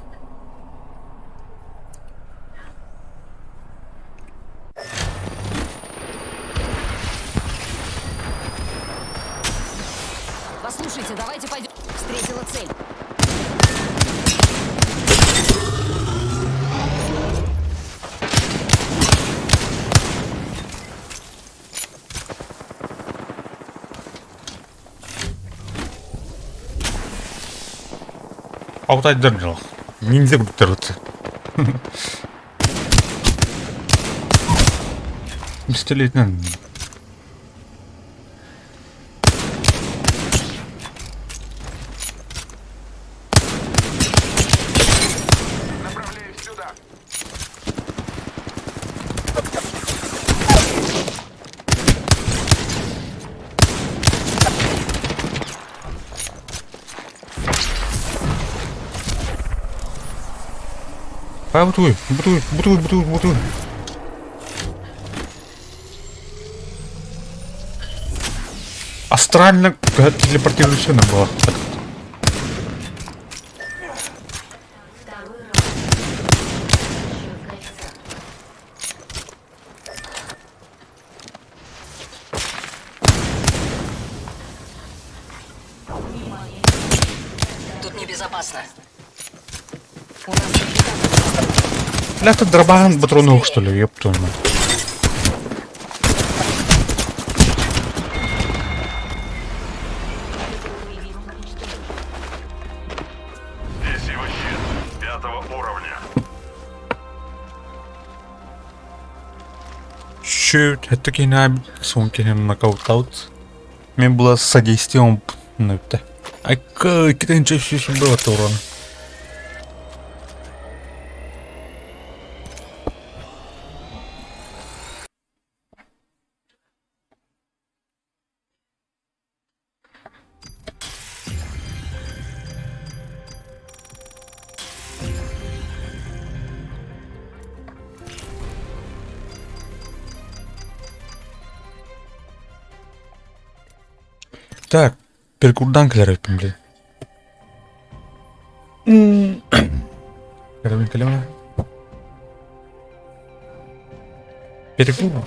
Послушайте, давайте пойдем. Встретила цель. Алтайдар дьылах. Ниндзя курдуктар Пистолетинэн. Направляюсь сюда. Бай бутуй, бутуй, бутуй, бутуй, бутуй. Астрально телепортирующая была. Второй раунд. Счет кольца. Тут небезопасно. У нас Бля, это дробан патронов, что ли, ёб твою мать. Здесь его щит пятого уровня. Shoot, это кино сон кино нокаут аут. Мне было содействием на это. А китайцы чаще было урон. Так, перекурдаан кэлэр эбиппин блин. Кэлэбин кэлэмэ. Перекур.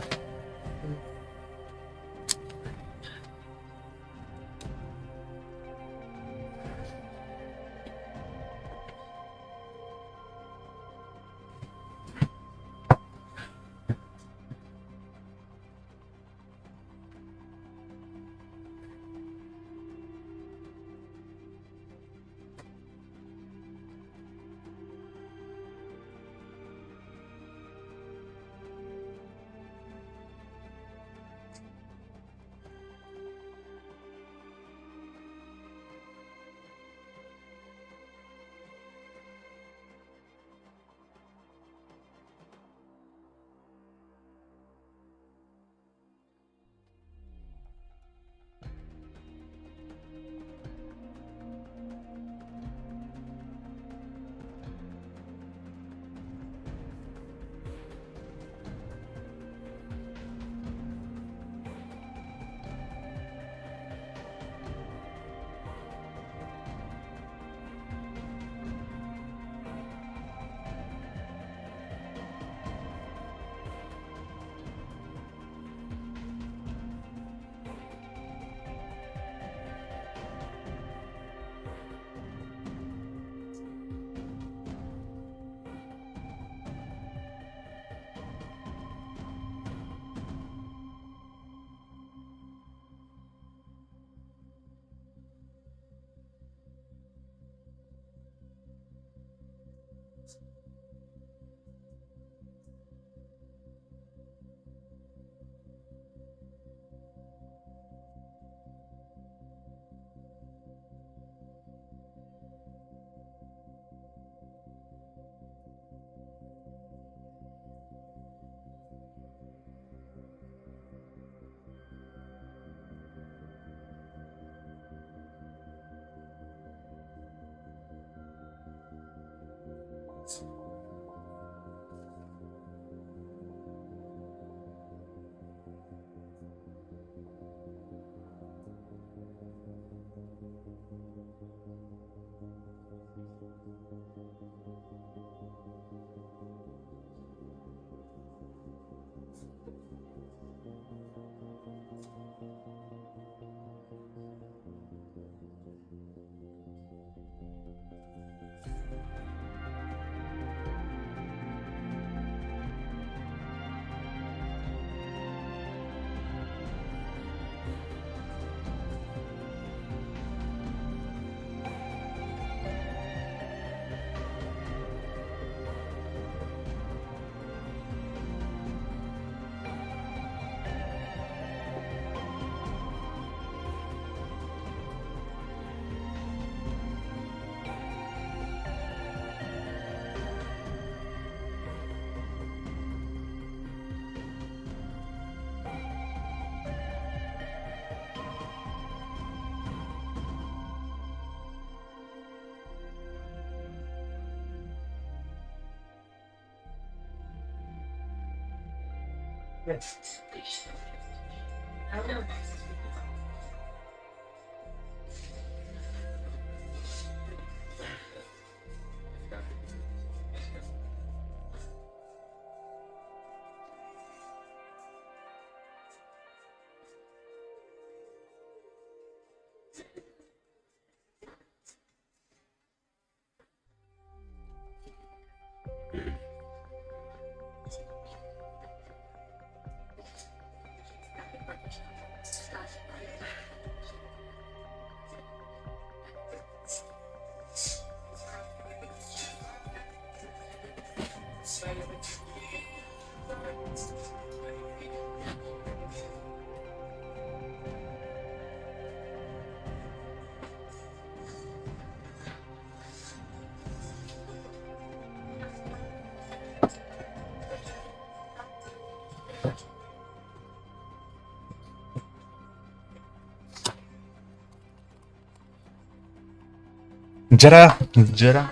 Дьара, дьара.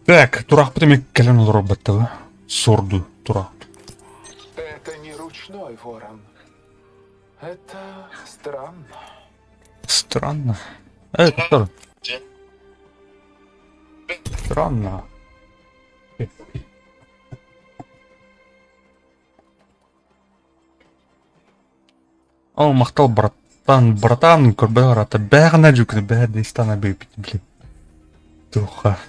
Так, тураахпыт эмиэ кэлэн олорорбут Сорду тураах. Это не ручной ворон. Это странно. Странно. Э, который? Странно. О, махтал, братан, братан, көрбө барата бэҕэнэ дьүкүнэ бэһэ дистана бэйбит били. Туха.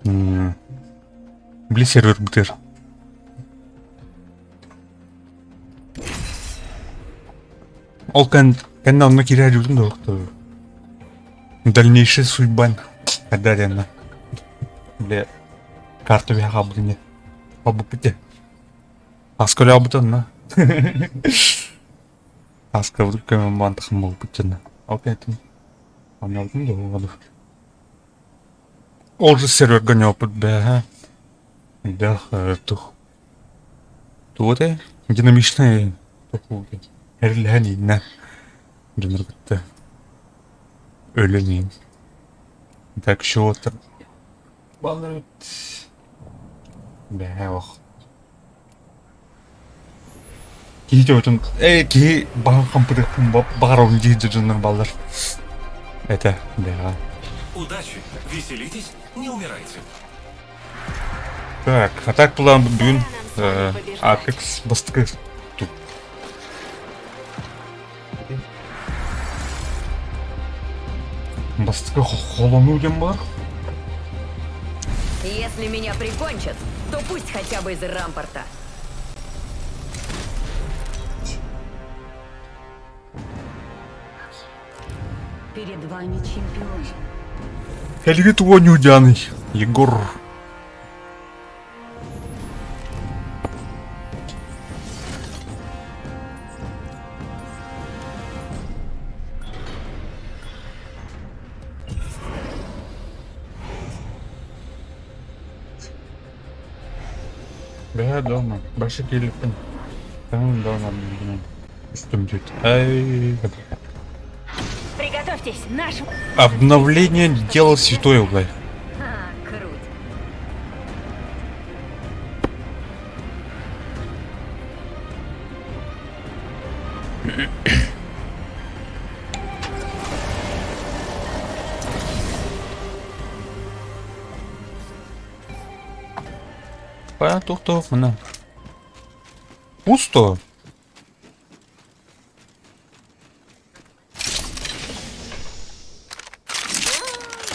Били сервер бутыр. Ол кэн кэннэ онно киирэ дьүгүн да Дальнейшая судьба когда диэннэ. Били карта биһэ хаалбытын Холбуппут Аска өлөөбүт онно. Аскабыт көмөн баантахым буолбут дьонно. Ол кэнниттэн оонньообутум да буолуо. Ол же серверга оонньообуппут бээһэ. Элбэх тух тугу этэй? Динамичный эриллэһэн ииннэ дьоннор кытта өлөн иин. Так счет Баллар эбит. Бэһэ ох. Киһи төбөтүн э киһи баһын хампытыахпын баҕарабын дии дьоннор баллар. Это бэҕэ. Удачи, веселитесь, не умирайте. Так, а так план бүгүн Apex бастакы тут. Бастакы холонуу диэн баар. Если меня прикончат, то пусть хотя бы из рампорта. Перед вами чемпион. Кэлиги тугу ньуудьааный, Егор. Бэһэ дома, башы киирбиппин. Таҥын дома үстүм дьүт. Ай. Приготовьтесь, наш... Обновление дело святое, блядь. А, круть. Па, тух-тух, мына. Пусто.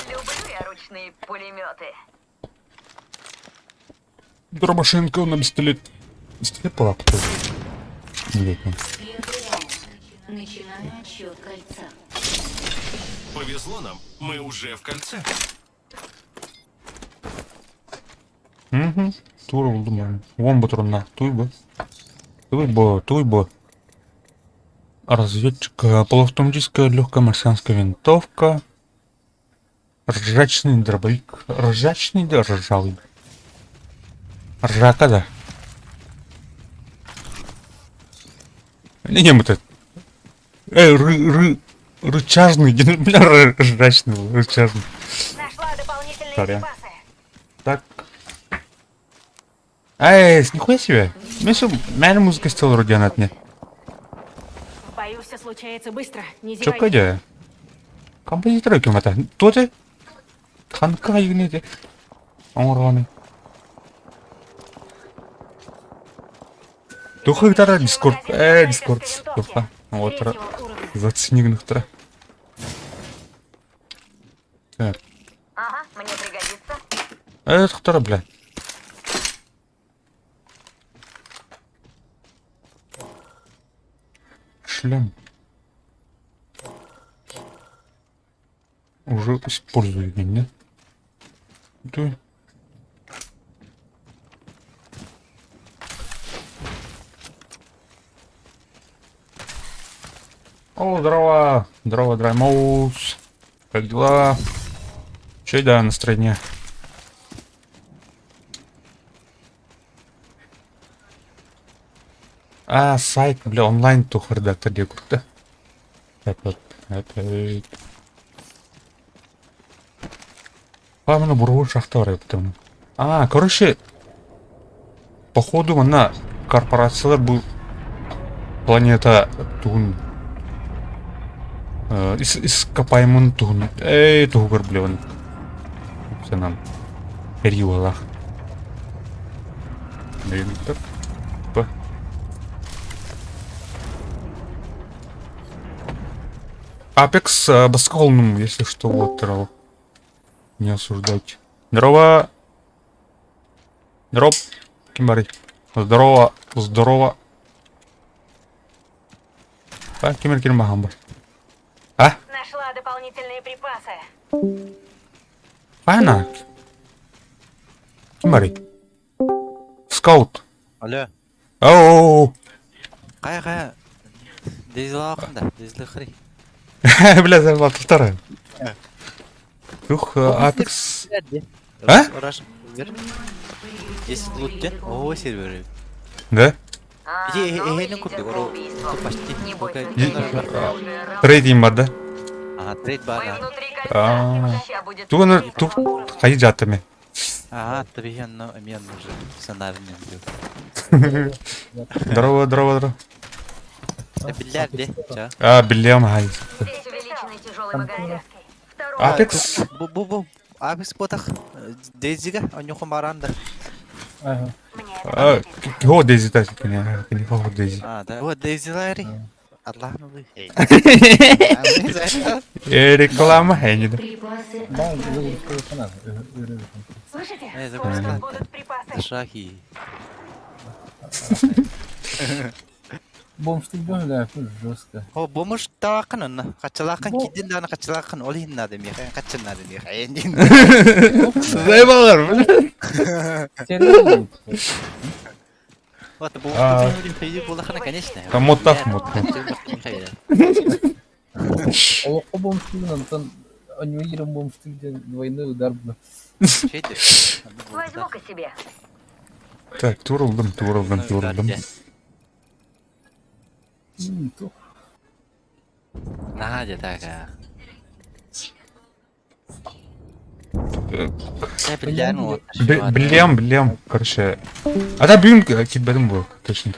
Люблю я ручные пулеметы. Дробашинка на пистолет. Пистолет палатку. Летний. Начинаю отсчет кольца. Повезло нам, мы уже в кольце. Угу. Тура булдум мен. Уон ботурунна. Туй бу. Туй бу, туй бу. Разведчик. Полуавтоматическая легкая марсианская винтовка. Ржачный дробовик. Ржачный да ржавый. Ржака да. Не, не, это. Ры, ры, рычажный, бля, ржачный, рычажный. Нашла дополнительные Сорян. припасы. Так. Эй, нихуя себе. Мне музыка стала вроде она от меня. В бою все случается быстро. Не Чё зевайте. кадя? Композитор кем это? Кто ты? Ханка юнити. Оҥорону. Тухыгдара Дискорд, Дискорд, туха. Отра. Зацени гнухтара. Так. Ага, мне пригодится. Тухтара, бля. Шлем. Уже использую, нет? Ты. О, здорово! Здорово, Драймоус! Как дела? Че да, настроение? А, сайт, бля, онлайн тух редактор дии курта. Так вот, это... А, мына буровой шахта бар эбит А, короче, походу мына корпорациялар бу планета тугун Ископаемын туһун ээ туһугар билэбин санаам эрии уолаах Апекс басколнум, если что, вот не осуждайте. Здорово! Здорово, ким Здорово, здорово. А, ким ким бахан бар. А? Нашла дополнительные припасы. Ана. Ким барый? Скаут. Алло. Оу. Хайа хайа. Дезлаахын да, дезлэхри. Бля, забыл Тух Apex. А? Если лут о сервер. Да? Иди, эһэни курдук, оро почти. Трейдинг бар да? Ага, трейд бар. А. Туганы тух хайы жатты Ага, табиһи онно эмиэ уже сценарий Здорово, здорово, здорово. Биллэр де. А, биллиам хай. Здесь увеличенный тяжелый магазин. Апекс. Бу бу бу. Апекс ботах. Дейзига, оньохон баранда. А, хо Дейзи та кини, кини хо Дейзи. А, да. Вот Дейзи лари. Аллах ну Э, реклама хэнди. Слышите? Скоро тут будут припасы. Шахи. Бомж бля, жестко. О, бомж таакын онно. Хачалаакын кидин дааны хачалаакын ол иһин наада миэхэ, хаччын наада миэхэ. Заебалар, бля. Вот, бу булахана, конечно. Там модтах мод. Олоххо бомж онтон оньуиром бомж двойной удар бу. Возьму-ка себе. Так, турылдым, турылдым, турылдым. Надя такая. Билем, билем, короче. А да бүгүн кибедим бу, точно.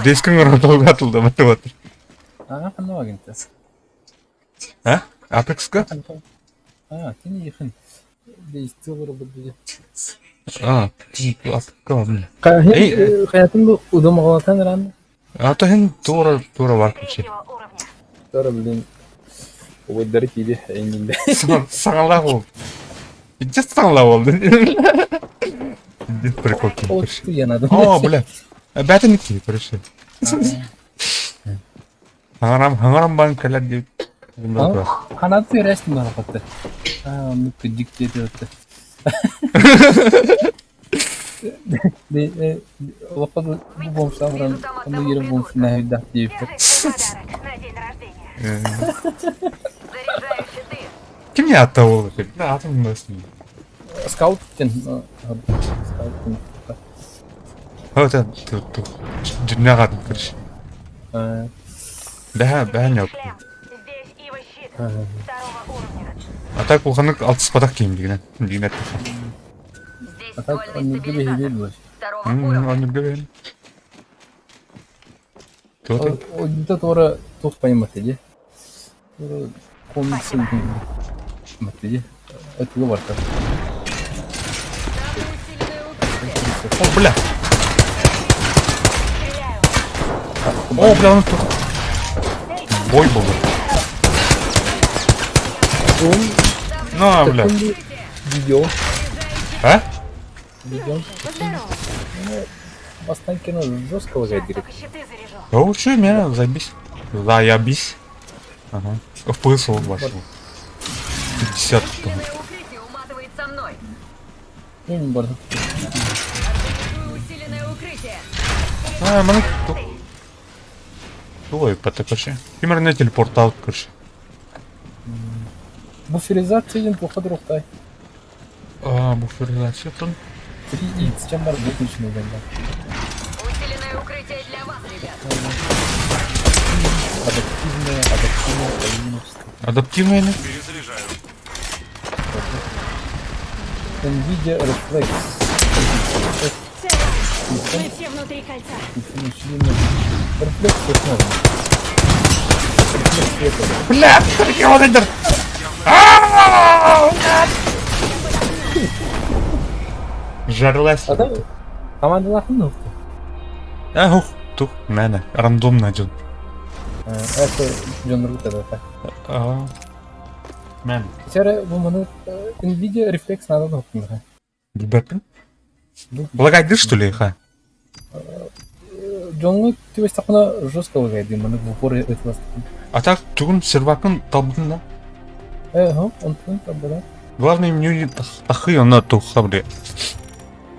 Дескин атылды, вот. А, ханна агента. А? Апекска? А, кини ихин. Дейстилер бу. А, апка, блин. Эй, хаятын бу удумагалатан ран. А то хин тура тура бар короче. Тура, блин. Уйдары тиди эңинде. Саңала бол. Иди саңала бол. Иди прикол. О, бля. Бәтін ки, короче. Хаңарам, хаңарам бан кәләр дип. Ханаты рәстін бара қатты. А, ну күдік деді өтті. Олаққа бу бомжтан онда ерім бомж нәһүдә дип. Ким не атта ол? Да, атым басын. Скаут тен. Скаут тен. Вот это тут. Дюнягат, короче. Да, да, нет. А так улханык алтыс падах кийим дигенен. Дигенет. А так он не гибе был. Он не гибе. Кто ты? Тора тух понимать, иди. Комиксы матиди. Это говорка. О, бля. О, бля, он тут. Бой был. На, бля. Видео. А? Видео. Останкино жестко лагает, говорит. Да лучше меня, заебись. Заебись. Ага. FPS вошел. 50 там. Ну, не барда. А, маны Ой, пата, короче. Примерно телепорт аут, короче. Буферизация един плохо друхтай. А, буферизация тут. 3х, чем бар выключенный да. Усиленное укрытие для вас, ребят. Адаптивное, адаптивное преимущество. Адаптивное? не? Перезаряжаю. Nvidia Reflex. Мы все внутри кольца. Рефлекс точно. Бля, регионер! Жарлась. Командалаахын да А, ух, тух, мэна, рандомно дьон. Это дьонноргут это. Ага. Мэн. Сера бу маны Nvidia Reflex надо да Билбэппин. Лагайдыр что ли, ха? Дьоҥҥо түбэстэххинэ жестко лагайдыым, маны в упор ытыластым. А так тугун сервакын талбытын да? Э, онтун табыра. Главное мне тахы онно тухха бли.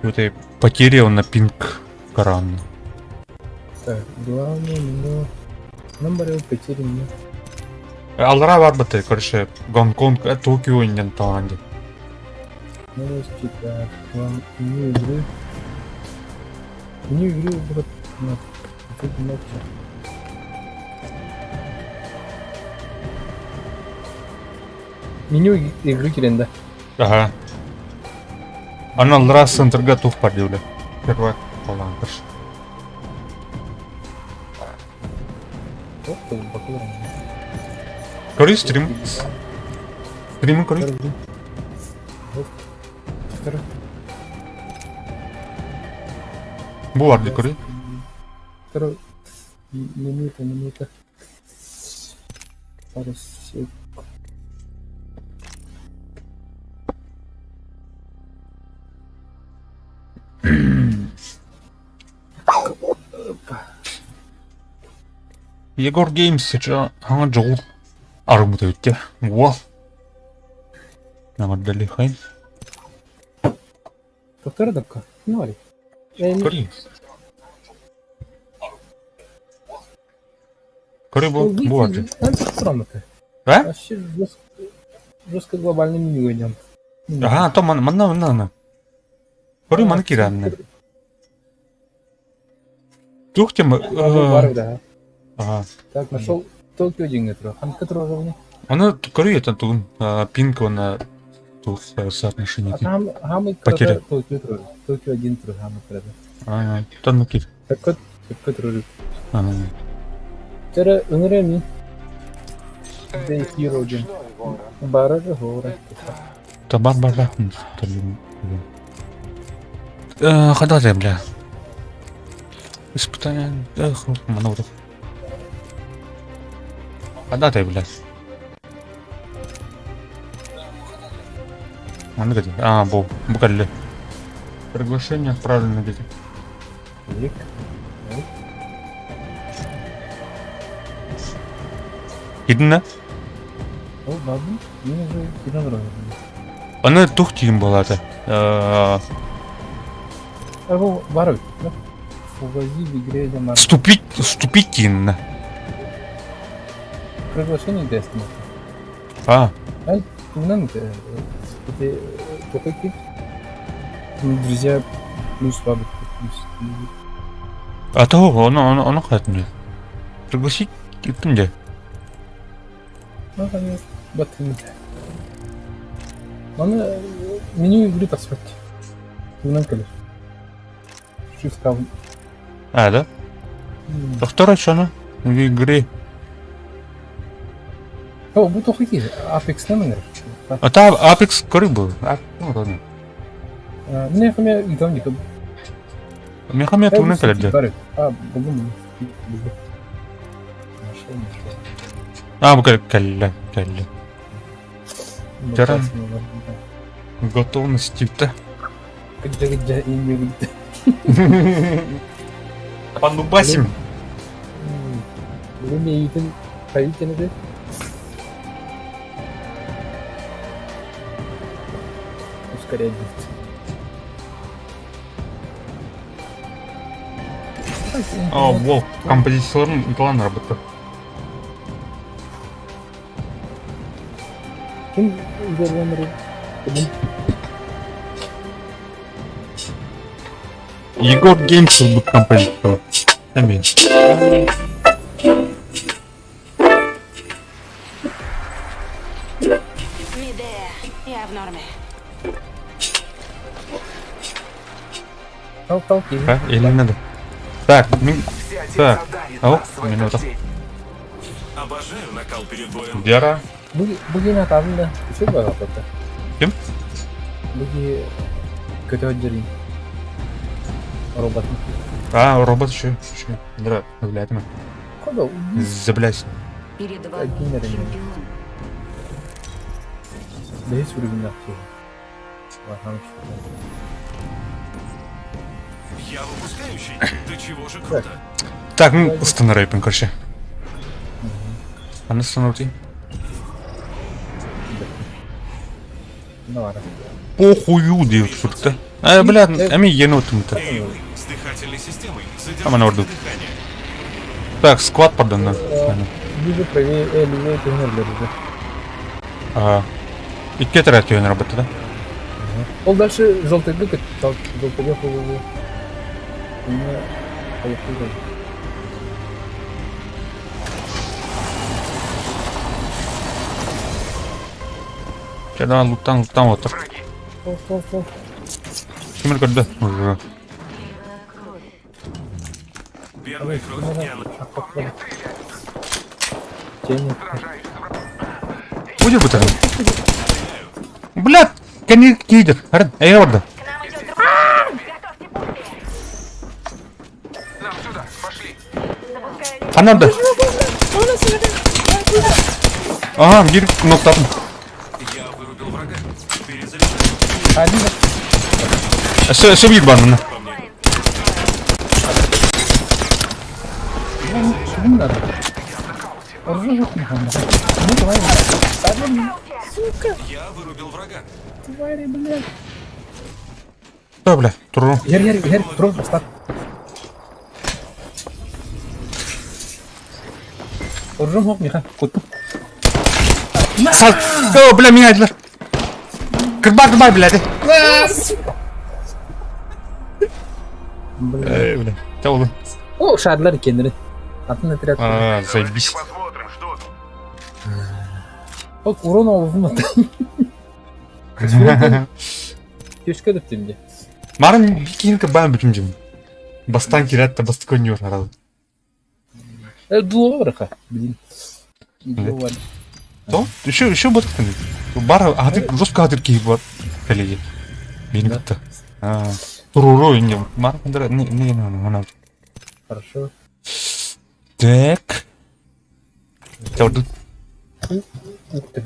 Это потеря на пинг каран. Так, главное меню. Нам барыл потери меню. Аллара бар быты, короче, Гонконг, Токио иннен таланди. Новости, так, вам меню игры. Меню игры выбрать на кнопку. Меню игры киренде. Ага. Аны аллара центрга тух бар диуле. Первый талантыр. Көрүй стрим. Стримы көрүй. Бу бар ди көрүй. Минута, минута. Пару сек. Егор Геймс сейчас аңа жол армыт өтте. Уол. Намардали хайн. Повтори дапка. Ну, али. Көрүй. Көрүй бу бу бар. А? Вообще жестко глобальный меню идем. Ага, то ман манна манна. Көрүй маны киранны. Тух тем. Ага. Так, нашел Токио деньги трох. Хан который Аны көрүй это тугун пинг она тух соотношение. Там хамы Потеря. Токио трох. Токио один трох хамы крада. А, тон кир. Так вот, который. Ага. Тера өңіреми. The Hero ден. Бара же гора. Та бар бар бар. Э, хада бля. Испытание. Эх, манавр. Хада ты, блядь. Манна где? А, бу, букалли. Приглашение отправлено где? Вик. Кидна? Ол бабын, мен уже киден Аны тух тиим болады. Абу бар Увози в игре для Вступить, вступить тиинна. Приглашение даст. А. Ай, тугнан это токайки. Друзья плюс бабы плюс. А того, оно, оно, оно хатны. Пригласить киттим де. Ну, конечно, батын. Аны меню игры тасват. Тугнан келер. Shift А, да? Доктор, что она? В игре. О, бу тохики, Apex нэмэр. А та Apex көрүк был. Ну, ладно. Мне хамя идам дикаб. Мне хамя тугнан келер. А, бүгүн. Бүгүн. А, бу кэллэ, кэллэ. Жара. Готовность типа. Кыджа-кыджа имя Панубасим. Бүгүн эйитин хайытен Ускорять будет. О, вол, композиционный план работы. Ким üzerine Егор Геймс будет композитор. Аминь. Медея, я в норме. А, или надо? Так, ми... Так, ау, минута. Обожаю накал перед боем. Вера. Бу киһини атаабын да, үчүгэй баҕалаата. Ким? Бу киһи көтө сылдьар Робот. А, робот еще, еще. Да, блядь, Куда? Заблядь. Перед вами чемпион. Бэһис үрүгүннэх киһи. Я выпускающий. Да чего же круто. Так, ну, устанарайпын, короче. Аны станарты. Похую диир сурта. Э, бля, эми енотум-то. С дыхательной системой. Аман орду. дыхание. Так, склад подан. Ниже правее, левее түһүнэллэр уже. Ага. Икки отряд түһэн работа, да? Ол дальше желтыйга көт, желтыйга холугу. Инне поехали. Чадан луттан луттан отыр. Сол, сол, сол. Ким көрдө? Уже. Первая кровь я Тени. Будет бутан. Блядь, кани кидер. Арен, эй орда. Нам сюда, пошли. Ананда. Ага, бир ноктатын. Я вырубил врага. Перезаряжаю. Один. Все, все бир бар мына. Ким надо? Оружие жоқ маған. Ну давай. Сука. Я вырубил врага. Твари, блядь. Да, бля, туру. Ер, ер, ер, тур, бастат. Оружие жоқ миха. Куттум. Сал. О, бля, меня айдылар. Кырба, кырба, блядь. Эй, бля. Та О, шарлар екенleri. Атын отряд. А, заебись. Bak урон алып Кешке деп деймде. Марын бикинка бан бүтүм Бастан кирет бастыкон юр арал. Э, дулуға бараха, блин. Дулуға. То? Еще еще бот Бар аты жестко атыр кийип бар. Коллеги. Мени бітті. А, туруру инде. Мар не не не Хорошо. Так. Орду. Ух ты.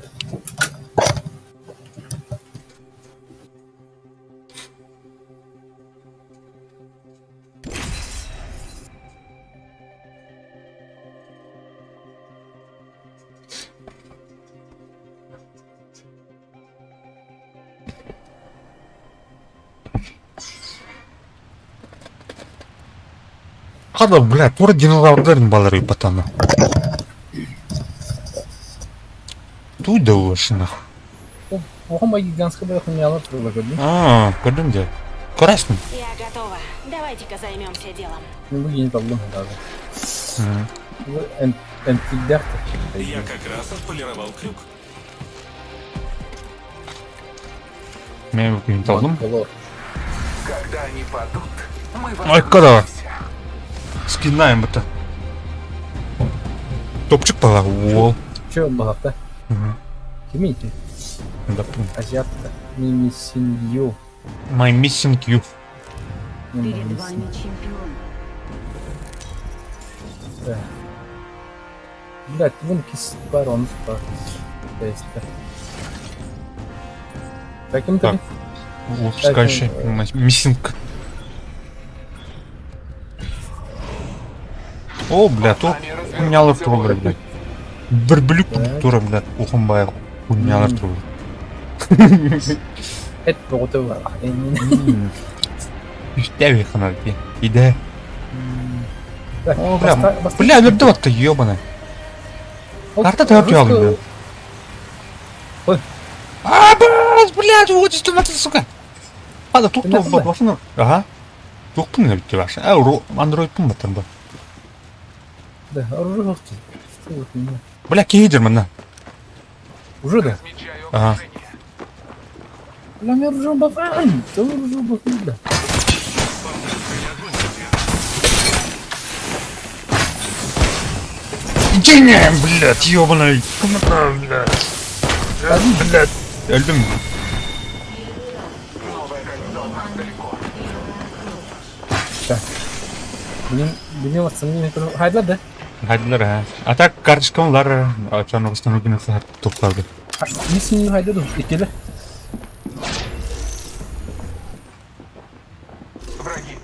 Када, бля, тура динозаврдарын балары патана. Туй да нахуй. Оған бай гигантский бай хуйнялар турла көрдүм. А, көрдүм де. Көрәсің. Я готова. Давайте-ка займемся делом. Мен бу кийин алдым даже. Бу Я как раз отполировал крюк. Мен бүгін алдым. Когда они падут, мы Ой, когда? Скинаем это. Топчик бала, уол. Че бағақта? Ким ити? Да. Азиатта. Missing you. My missing you. Перед вами чемпион. Да. Блядь, вон кис бар, он бар. Таким Так. Выпускающий. Missing. О, бля, то хуйнялар туралы, блядь. Бір бүлік тура, блядь, ухынбай хуйнялар туралы. Эт боғыты бар. Үстәве хана, иде. О, бля, бля, өлді ватты, ебаный. Карта тәуіп алдым, бля. Ой. А, блядь, блядь, вот здесь, сука. Ада, тук тук башына. Ага. Туктун битти баш. А, Android пун баттан ба. Да, оружие жоқ. Бля, кейдер мына. Уже да? Ага. Бля, мен оружие бафан. Что оружие бафан, бля? Кине, блядь, ёбаный, блядь. Блядь, өлдүм. Билин ватсаны хайдылар да? Хайдылар ha. А так карточкам лар, ачан восстановление топтарды. Миссин хайда ду, иккиле. Враги.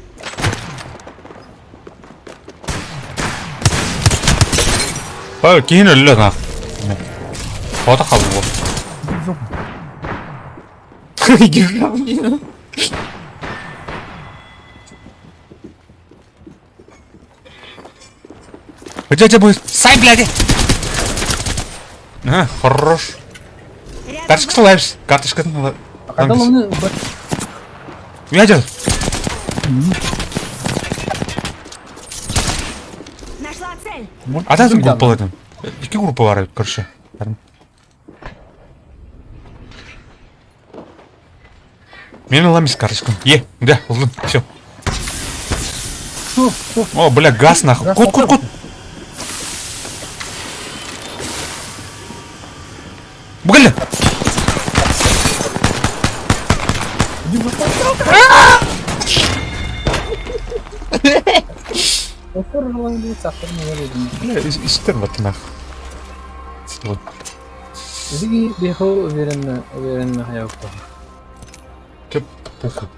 Ой, киһин өллө нах. Фото қалды ол. Где тебя будет? Сай, блядь! А, хорош. Карточка лайвс. Карточка. Видел? Нашла цель. А там группа этом. Iki группа бар короче. Мен аламыз карточку. Е, да, ылдым, все. О, бля, газ нахуй. Кут, кут, кут. Бля! Бля, истер вот нахуй. Зиги бихо уверенно, уверенно хаявка. Чеп, похуй.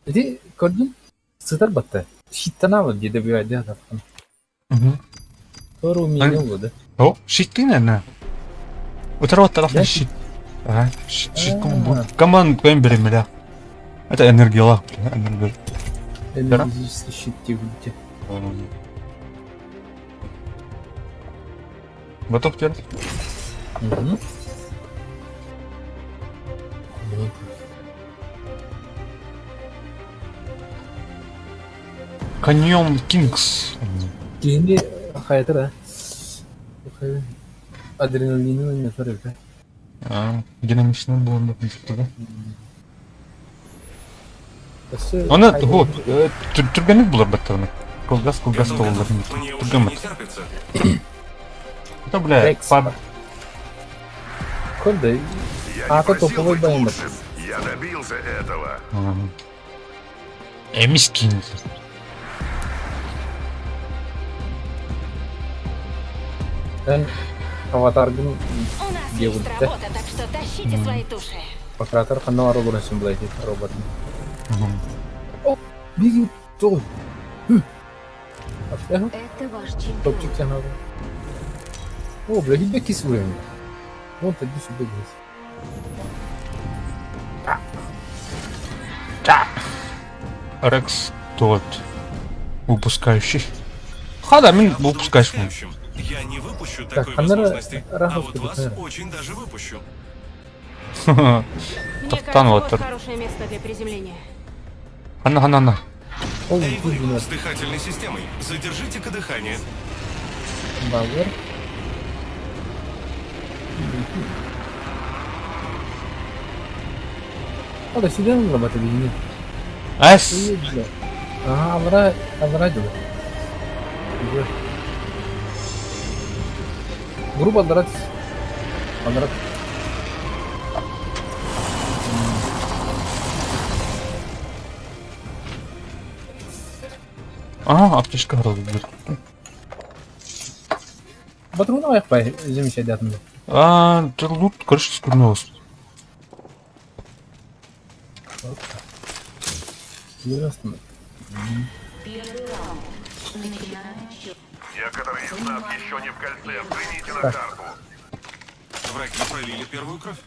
Ити көрдүм сытар батта. Щиттанабы диде bir ayda атапкан. Тору миңе болду. О, щит наверное. Утро тарafta щит. Ага, щит, щит кому Команд кем берем, бля. Это энергия, бля, энергия. Энергетический щит тебе. Готов теперь? Угу. Каньон Кингс. Киһини хайатыр а. Адреналины ойнатар эбит. А, динамичный был он, да? Оны вот түргенlik булар баттарны. Кылгас кылгас толлар. Түргенмет. Это бля, паб. Көрдө. Ата топовой байымыр. Я добился этого. Эмискин. Эн аватаргын У нас есть девутте. работа, так что тащите свои туши. Оператор ханна бар олорон син булай робот. О, биги той. Это ваш чемпион. Топчик сен алды. О, бля, хитбе кис уровень. Вон ты сюда здесь. Рекс тот выпускающий. Хада, мин выпускающий. Я не выпущу Так, такой Ханнера возможности, а Рахов вот вас капитан. очень даже выпущу. Мне Топтан кажется, вот вот. хорошее место для приземления. Ханна, ханна, ханна. Эй, вы, с дыхательной системой, задержите-ка дыхание. Бауэр. О, да сюда надо работать, не? Ас. Ага, алра, алра дела. Грубо алра. Алра. Ага, аптечка город. Патроны аяқпай, замечать атында. А, ты лут, короче, скурнулся. Некоторые из нас еще не в кольце. Взгляните на Так. карту. Враги пролили первую кровь.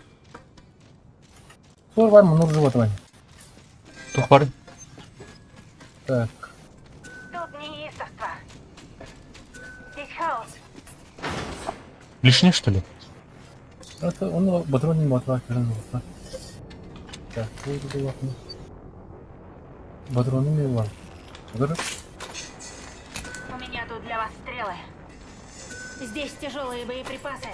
Сор бар ма, нұр живот Тух бар. Так. Тут неистовство. Здесь хаос. Лишний, что ли? Это он патрон не батла, кажется, Так, бұл лақны. Патроны не бар. Патрон? У меня тут для вас стрелы. Здесь тяжелые боеприпасы.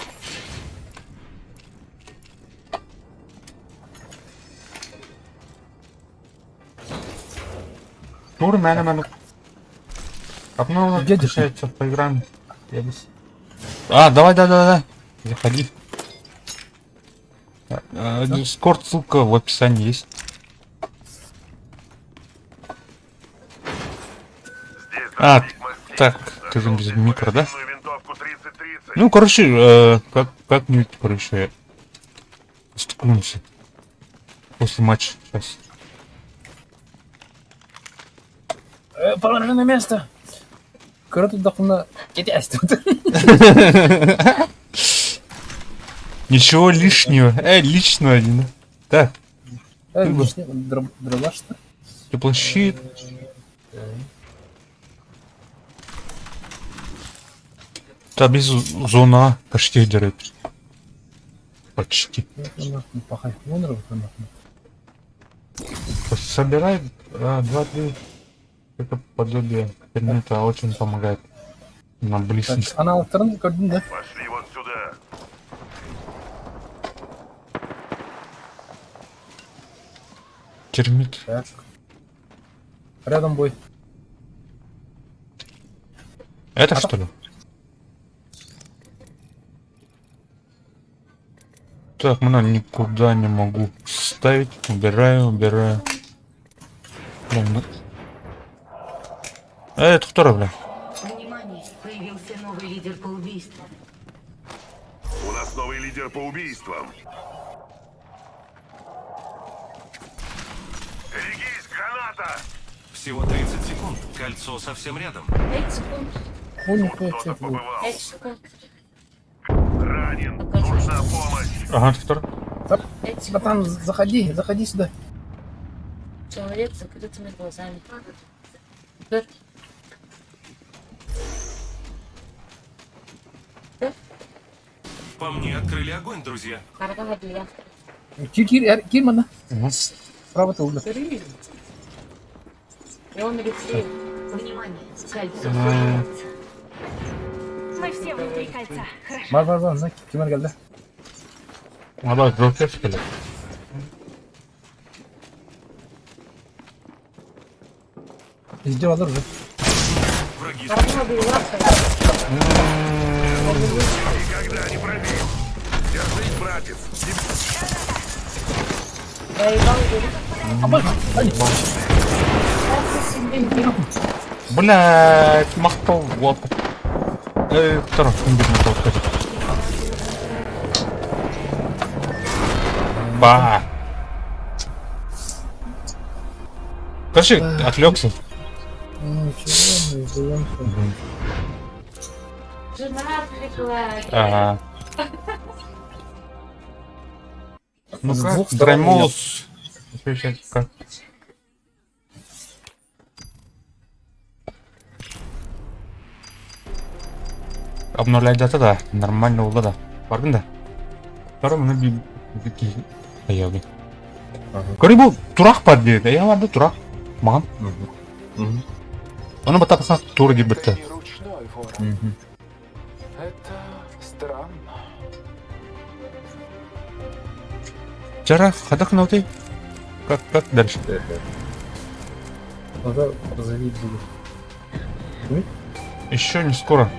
Тур, мэна, мэна. Апно, Где включается, поиграем. Я без. А, давай, да, да, да. Заходи. Дискорд ссылка в описании есть. А, так, ты же без микро, да? Ну, короче, как, как-нибудь, короче, стыкуемся. После матча сейчас. Положи на место. Кыра турдахпына кэтэстим. Ничего лишнего. Личного один. Так. Лишний дробаш что? Теплощит. Да без зона почти дерет. Почти. Собирай 2-3 это подобие предмета очень помогает на близких. Аналогтарын көрдүм да. Пошли вот сюда. Термит. Так. Рядом бой. Это что ли? Так, мына никуда не могу ставить. Убираю, убираю. Бля, ну... Это кто, бля? Внимание, появился новый лидер по убийствам. У нас новый лидер по убийствам. Берегись, граната! Всего 30 секунд. Кольцо совсем рядом. 5 секунд. Кто-то побывал. 5 секунд. Ранен. Нужна помощь. Ага, второй. Братан, заходи, заходи сюда. Человек с закрытыми глазами. Бер. По мне открыли огонь, друзья. Кир, кир, кир, манна. Право тылда. И он Алексей. Внимание, кольцо сужается. Мы все внутри кольца. Хорошо. Бар, бар, бар, кимер келди. Ала, Джокер, что ли? Везде алар уже. Враги Никогда не пробил. Держись, братец. Блять, махтал, вот. Второй, на тот Ба. Короче, отвлекся. Ну ничего, мы сдаемся. Жена отвлекла. Ага. Ну С как, двух сторон Драмос. Как? Обновлять дата, да. Нормально было, да. Бардын да. Второй мы би Айылды. Көрі бұл турақ бар деді. Я барды турақ. Маған. Оны батапасан тура деп бітті. Ручной ворон. Это странно. Жара, хадақ науты. Как, как дальше? Надо разовить будет. Еще не скоро.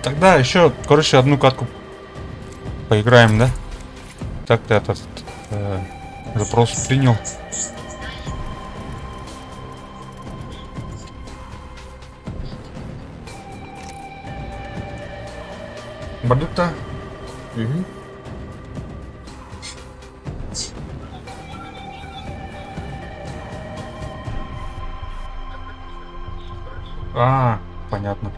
Тогда еще, короче, одну катку поиграем, да? Так ты этот запрос принял. Бардута. Угу. А, понятно.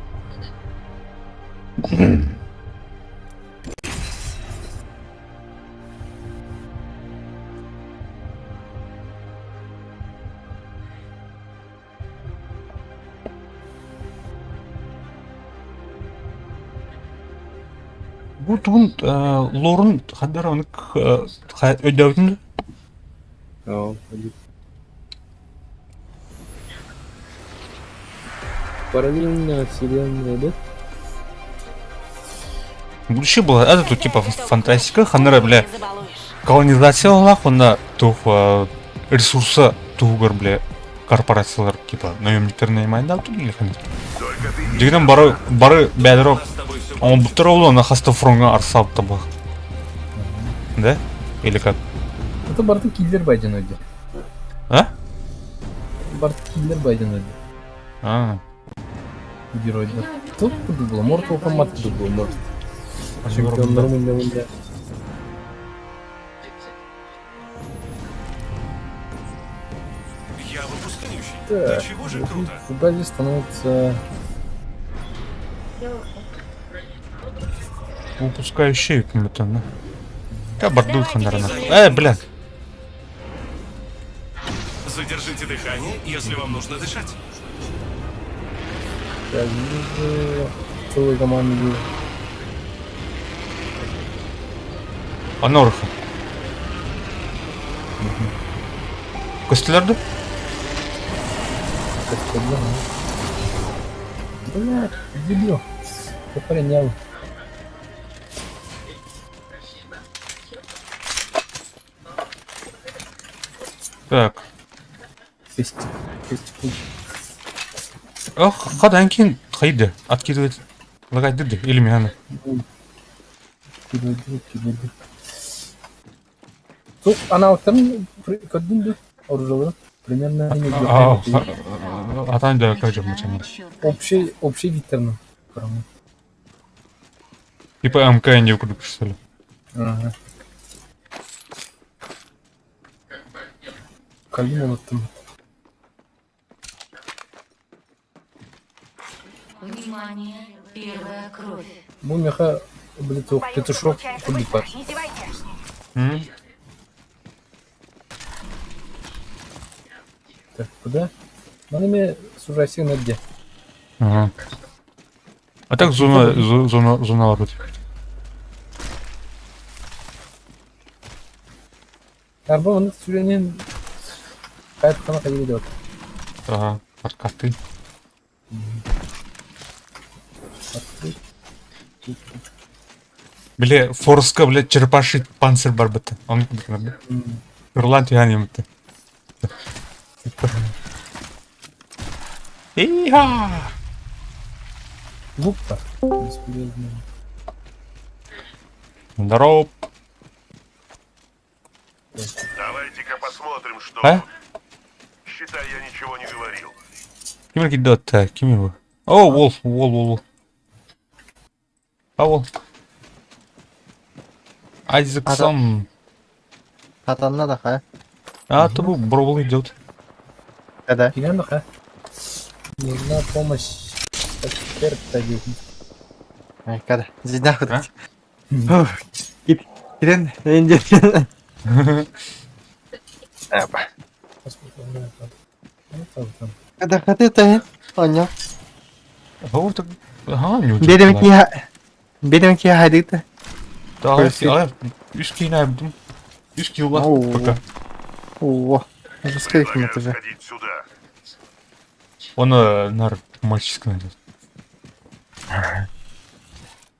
Бу тугун лорун хаддар оны өйдөбүтүн Параллельная вселенная, да? Будущее было, это тут типа фантастика, ханара, бля, колонизациялах, онда тух ресурса тугар, бля, корпорациялар, типа, наемниктер нанимайын да, тут или ханар. Дегенен бары, бары бәдіро Оҥорбуттара ол аны хаста фроҥҥа арсаабыта бу. Да? Или как? Это барыта киллер байден өйдө. А? Барыта киллер байден өйдө. А. Геройдар. Тут курдук было, Mortal Kombat курдук было, может. Чемпионнарым мунньа Я выпускающий. Так, Да чего же круто? в базе становится... Выпускающий ким-то, Да, бордует хандарана. Э, бля. Задержите дыхание, если вам нужно дышать. Я вижу целую команду. Анорха. Көстүлэр да? Көстүлэр. Бля, дебил. Охранял. Так. 6 секунд. Ох, хадан кин хайды откидывает. Лагать дыды или мяна. Кидывает, кидывает. Тут аналогтарын көрдүн да оружиялары примерно Атан да кажем мучана. Общий общий виттерн. Типа МК не курдук что ли. Ага. Калина оттым. Внимание, первая кровь. Бу меха, блядь, петушок курдук бар. Так, куда? Маны сужайся на где? Ага. А так зона, зона, зона тут. Арба оны сүренен кайткана кайда деп. Ага, подкасты. Бля, Форска, бля, черепаший панцирь бар бітті. Оны кімдік Нұрлан түйән емітті. Иха! Лупа. Бесполезно. Здорово. Давайте-ка посмотрим, что... А? Считай, я ничего не говорил. Ким кидет Ким его? О, Волф, Вол, Вол, Вол. А, Вол. Айзексон. Хатанна да ха. А, то был Бровл идет. Да. Киган ха. Нужна помощь эксперта. Ай, када. Зидна худат. Кит. Кирен, энди. Апа. Када хаты Оня. О, так. Ага, не Берем ки Берем ки хайдыта. Да, үс киин айбдым. Үс килла пока. О, раскрыть мне тоже. Он нар мальчишка найдет.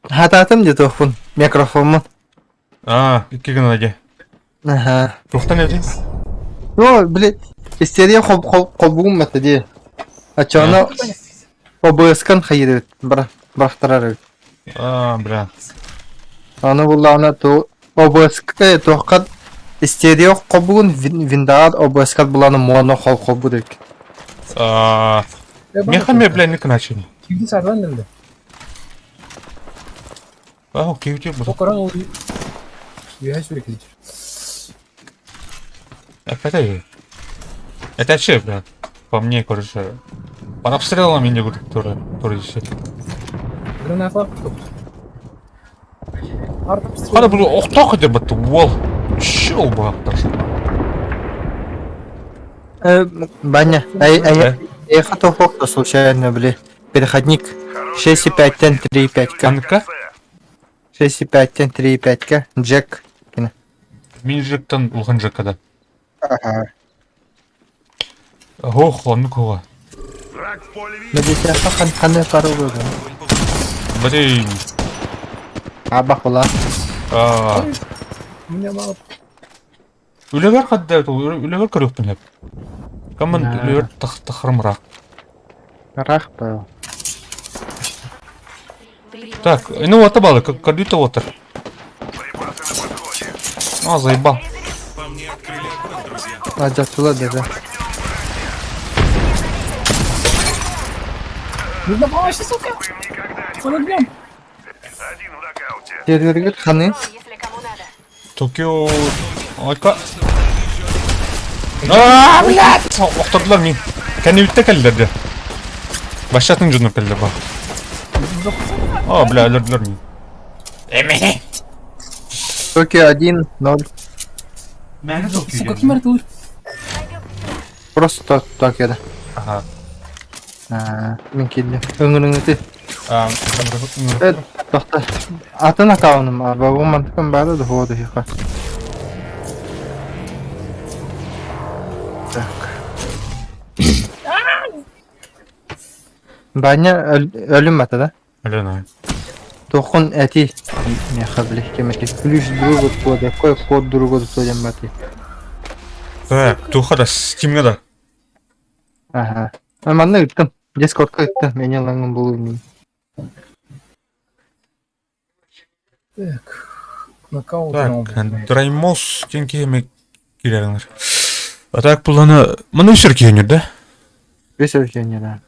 Хататым де тохпун. Микрофонмун. А, икки гына Ага. Тухтан эти? Ну, блин, истерия хоп хоп хобугум мата ди. Ачана ОБС-кан хайыр бара бахтарар. А, бля. Аны буллаана ту ОБС-ка тухкат истерия хобугун виндаат ОБС-ка буланы моно хол хобу дек. А, Мехаме, бля, не начали. Кимди сардан деді. А, окей, у тебя был. Окоран ол Үйә сүрек Опять же. Это вообще, бля, по мне, короче, под обстрелом меня будут, которые, которые здесь. Граната. Хада буду, ох, так хотя бы, вол. Чел бы, Баня, ай, ай, я хотел фокта случайно, бля. Переходник 6,5 3,5 к. Анка? 6,5 3,5 к. Джек. Мин Джектан улхан Джека да. Ага. Ох, ладно, кого. Надеюсь, я хан ханы пару было. Блин. Аба хула. А. У меня мало. Үлегер хадда, үлегер көрөкпүн хеп. Камын үлегер тахрымырақ. Рах был. Так, ну вот балы, кардюта вот. А, заебал. А, дьахтыла даже. Нужна помощь, сука! Под огнем! Сервергер ханы. Токио... Айка. А, блядь! Охтордулар мин. Кэннибиттэ кэллэр дьэ. Башатын дьоннор кэллэр ба. О, бля, өлөрдүлэр мин. Эмэ. Токио 1, 0. Сука, ким артылыр? Просто Токиода. Ага. Мин киирдим. Ыҥырыҥыты. А, Э, тохто. Атын аккаунум бар. Бу мантыкым бары да ходу хиха. Так. Баня өлүм бата да? Алена. Тохун эти. Меха блих кемеки. Ключ другу кода. Кой код другу судем бати. Так, туха да, стимга да. Ага. Манна ыттым. Дискордка ыттым. Меня лаңым булу мин. Так, нокаут. Так, Драймос диэн киһи киирэринэр. А так буланы маны үсөр киһи да? Үс өлкөнү да.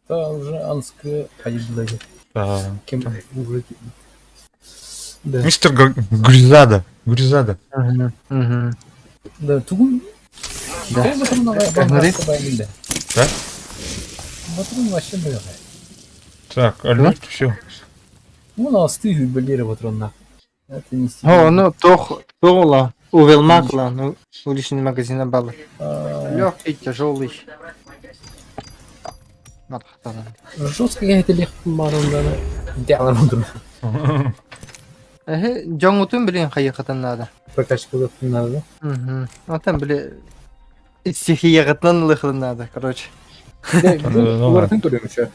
Да, уже анская айдлаги. Да. Кем уже... Да. Мистер Гризада. Гризада. Угу. Угу. Да, тугун... Да. Да. Да? Батрун вообще бля. Так, альберт, все. Ну, на стыгу болере батрон Это не О, ну, тох, тола, увелмакла, ну, уличный магазин балы. Легкий, тяжелый. Жестко я это легко марунда. Дялар Эһи, дьоҥҥутун билин хайыахытын наада. Прокачка надо, да? Угу. Отон били стихияҕытынан ылыахытын наада, короче. Уларытын көрүөм еще.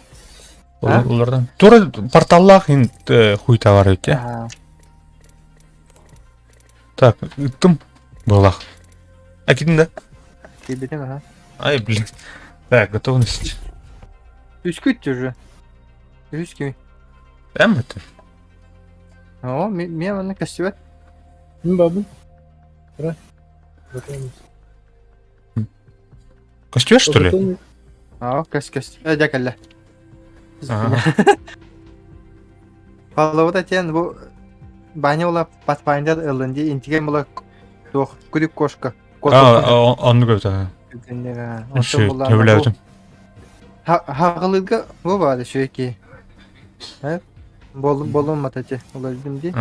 Улардан. Тура порталлаах ин хуйта бар эбит, Так, ыттым была. А кидин да? Кибитим, ага. Ай, блин. Так, готовность. Үскүт уже. Үс кими. Эм это? О, мен манна көстүбэт. Мин бабын. Ура. Көстүбэт, что ли? Аа, көс көс. Э, дьэ кэллэ. Паллабыта тиэн бу Баня була Pathfinder ылын дии интиген була туох күрүк кошка. А, оннук эбит. Сөбүлээбитим. Хаҕылыырга бу баар үчүгэй киһи. Болум болум эти уларыдым дии.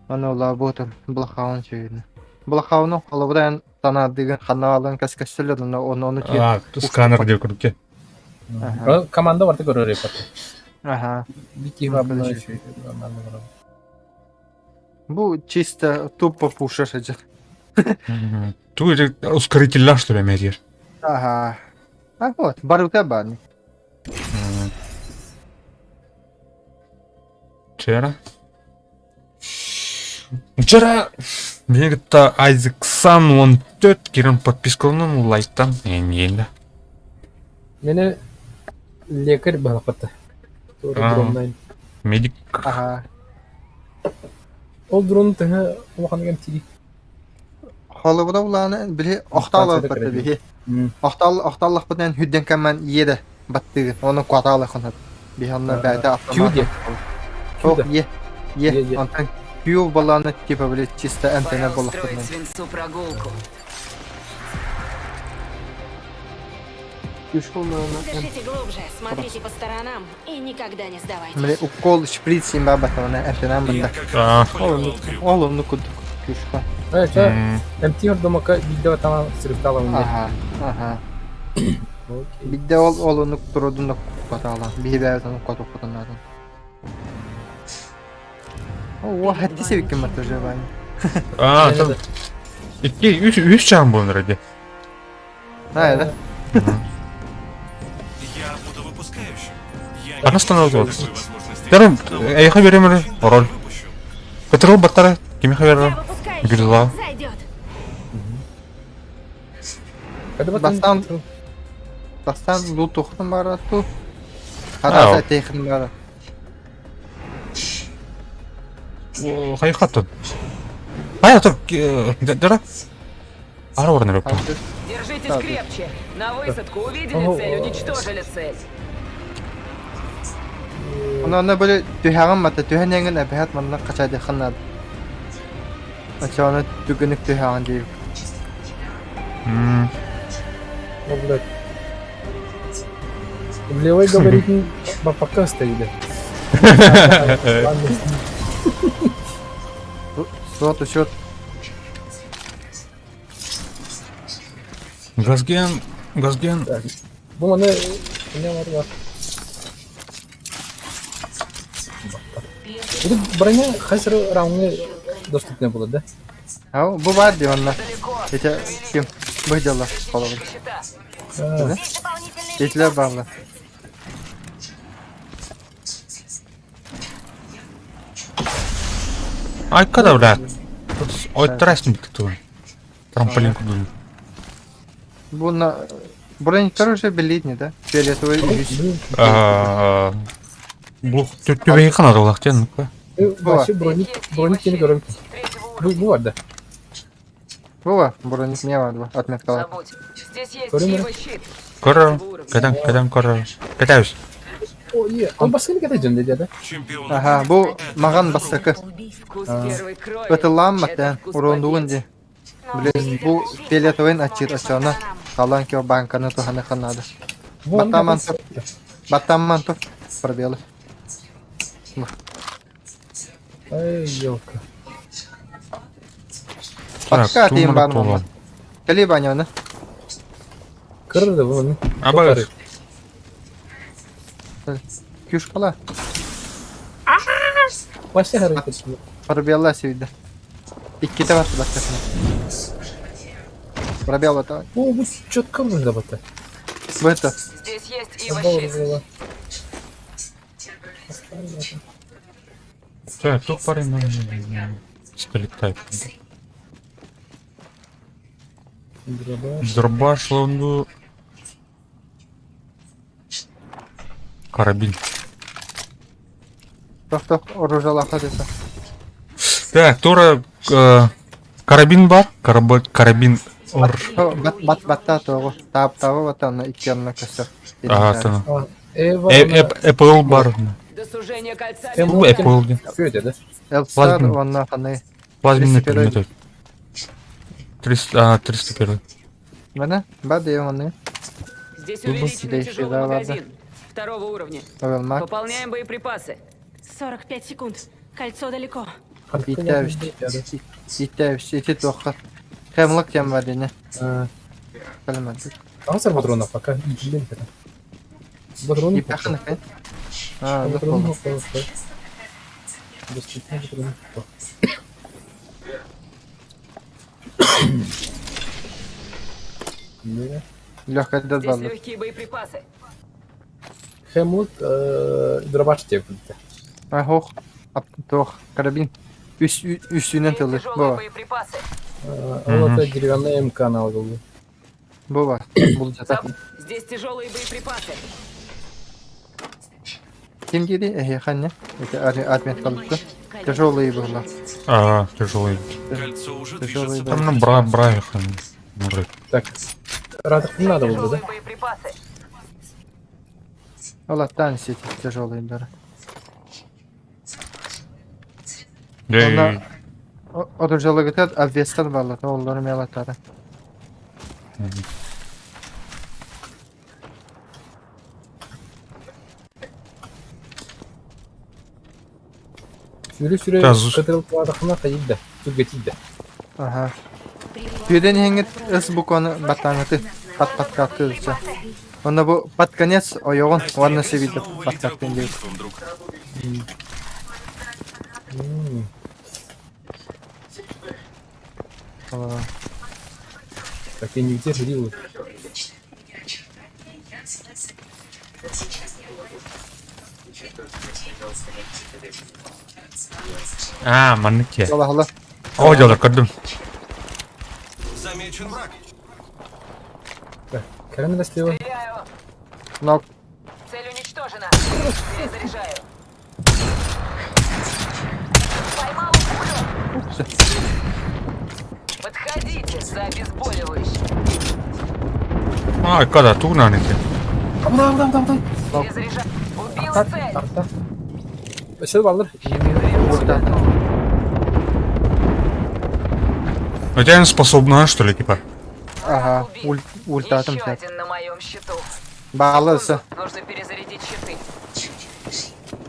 Аны улаабытым Блахаун үчүгэй. Блахауну холобура эн танаардыгын ханна бааларын кэс-кэстэллэр онно ону А, сканер диye курдук. Команда барыта көрөр эппат. Аха. Бики бабына үчүгэй команда барар. Бу чисто тупо пушер сылдьар. Ту ускорителлах что ли эмиэ Ага. А вот, барыта баар. Вчера. Вчера мени кытта Айзек Сан 14 кирен подпискаланан лайктан эҥиэлэ. Мени лекарь балаката. Дроннайн. Медик. Ага. Ол дрон тыһы улахан кэм тири. Холобура улааны били охтааллахпыт биһи. Охтаал охтааллахпытынан хүрдэн кэммэн иеде баттыгын. Оны куатаалахын. Биһи онно бэйэтэ автомат. Ох, е. Е, онтон Q баланы типа блядь чисто антенна Пора буоллахпытынан. устроить свинцу прогулку. Дышите глубже, смотрите по сторонам и никогда не сдавайтесь. Били укол шприц син баабатана антенна бата. Ол онну курдук күүскэ. Это МТ ордомака видео там срыптала у Аха, аха. Бидде ол ол оннук турудун куатаалан. Биһи бэйэбит оннук куатуохпутун наада. О, хатты себиккин барта уже Ваня. А, там икки үс үс чаан буолар ди. А, да? Я буду выпускающим. Я Аны остановил. Дарым, эйхэ беремер роль. Көтөрүл баттара кимиэхэ берер? Гризла. Бастаан Бастаан луутуоххун баара дуу? Араас этиэххин баара. Хайхаттын. Ай, то дара. Ара орын өрөп. Держитесь крепче. На высадку увидели цель, уничтожили цель. Онно били түһэҕин мата түһэн эҥин эбэһэт манна хачайдыаххын наада. Оччоҕуна түгэнник түһэҕин диир. О, блядь. Левой говорит, пока стоит. Суот учет. Газген, Газген. Бу маны не бар бар. Бу броня хайсыр раундны доступны болады, да? Ау, бу бар ди онна. Это ким? Бу дела холобур. Итилер бааллар. Айка да, блядь. Ой, трасни кто. Трамполин куда. Бу на бронниктар уже билетни, да? Фиолетовый үһүс. Бу түбэһи ханарылах диэн ну-ка. Вообще броник, броник кини көрөм. Бу бу бар да. Бу броник не бар бу отметкалар. Забудь. Здесь есть Көрүм его щит. Көрөр, кэтэн кэтэн көрөр. Кэтэбис. О, е, он баскыны кете жөнде деді. Аха, бу маган бастакы. Вкус первой крови. Ытылааммат урундугун ди. Блин, бу фиолетовыйын аччыыр оччоҕуна халаан кио бааҥканы туһаныахха наада. Баттааман тур. Баттааман тур. Пробелы. Ай, елка. Пока тиим баар буолла. Кэлии Ваня Кырды бу. Абы. Кюшкала. Вообще харакет. Пробела сүйдэ. Иккитэ бар бастакына. Пробел это. О, бу четко нужно батта. Бу это. Здесь есть его щит. Так, тух парень Скелет Дробаш, лонду. Карабин. Тох-тох оружалаха десе. Так, Тора карабин бар, карабин ор. Бат бат батта тоҕу. Таап таба батана икки анна көстөр. Ага, тана. Apple бар. До сужения кольца. Бу Apple ди. Все да? Элсар онна ханы. Плазменный пулемет. 300, а, 301. Мана, ба дейм оны. Здесь увеличенный тяжелый магазин. Второго уровня. Пополняем боеприпасы. 45 секунд. Кольцо далеко. Иттәбиш, ити тоққа. Хемлок тем бар дене. Калмады. Аңсар патрона пока. Блин, Патроны. Ипахны хэ. А, патроны. Доступны патроны. Легкая Здесь дадбаллар. легкие боеприпасы. Хемлок дробаш деп. А хох. Ап тох карабин. Үс үстүнен тылы. Тяжелые Бова. боеприпасы. Ол это деревянная МК налгылды. Бова. Бул жата. Здесь тяжелые боеприпасы. Ким дири? Эхе ханне. Это отметка. Тяжелые было. А, тяжелый. Кольцо уже Тяжелые Там ну бра бра их. Мужик. Так, радых не надо было, да? Боеприпасы. Аллатан сети тяжелые дары. Дей. Онна оружалыгытат обвестар баллар, оллары мелатары. Сүрі сүрі Тазус. кытырылтыладахына қайда, түргетиді. Ага. Түйден хеңет эс букваны баттаңыты пат паткатты өтсе. Онна бу под конец ойоғын уанна себиді паткаттын дейт. Так, я не где жрил. А, манныке. Алла алла. О, дялар көрдүм. Замечен враг. Так, кәрәні слева. Нок. Цель уничтожена. Перезаряжаю. Поймала пулю. Подходите за обезболивающим. А, когда тугнан эти. Абыдай, абыдай, абыдай. Перезаряжаю. Убила цель. Арта. Өсө баллар. У тебя способна, что ли, типа? Ага, ультатым Еще сәп. один на моем счету. Баалысы. Нужно перезарядить щиты.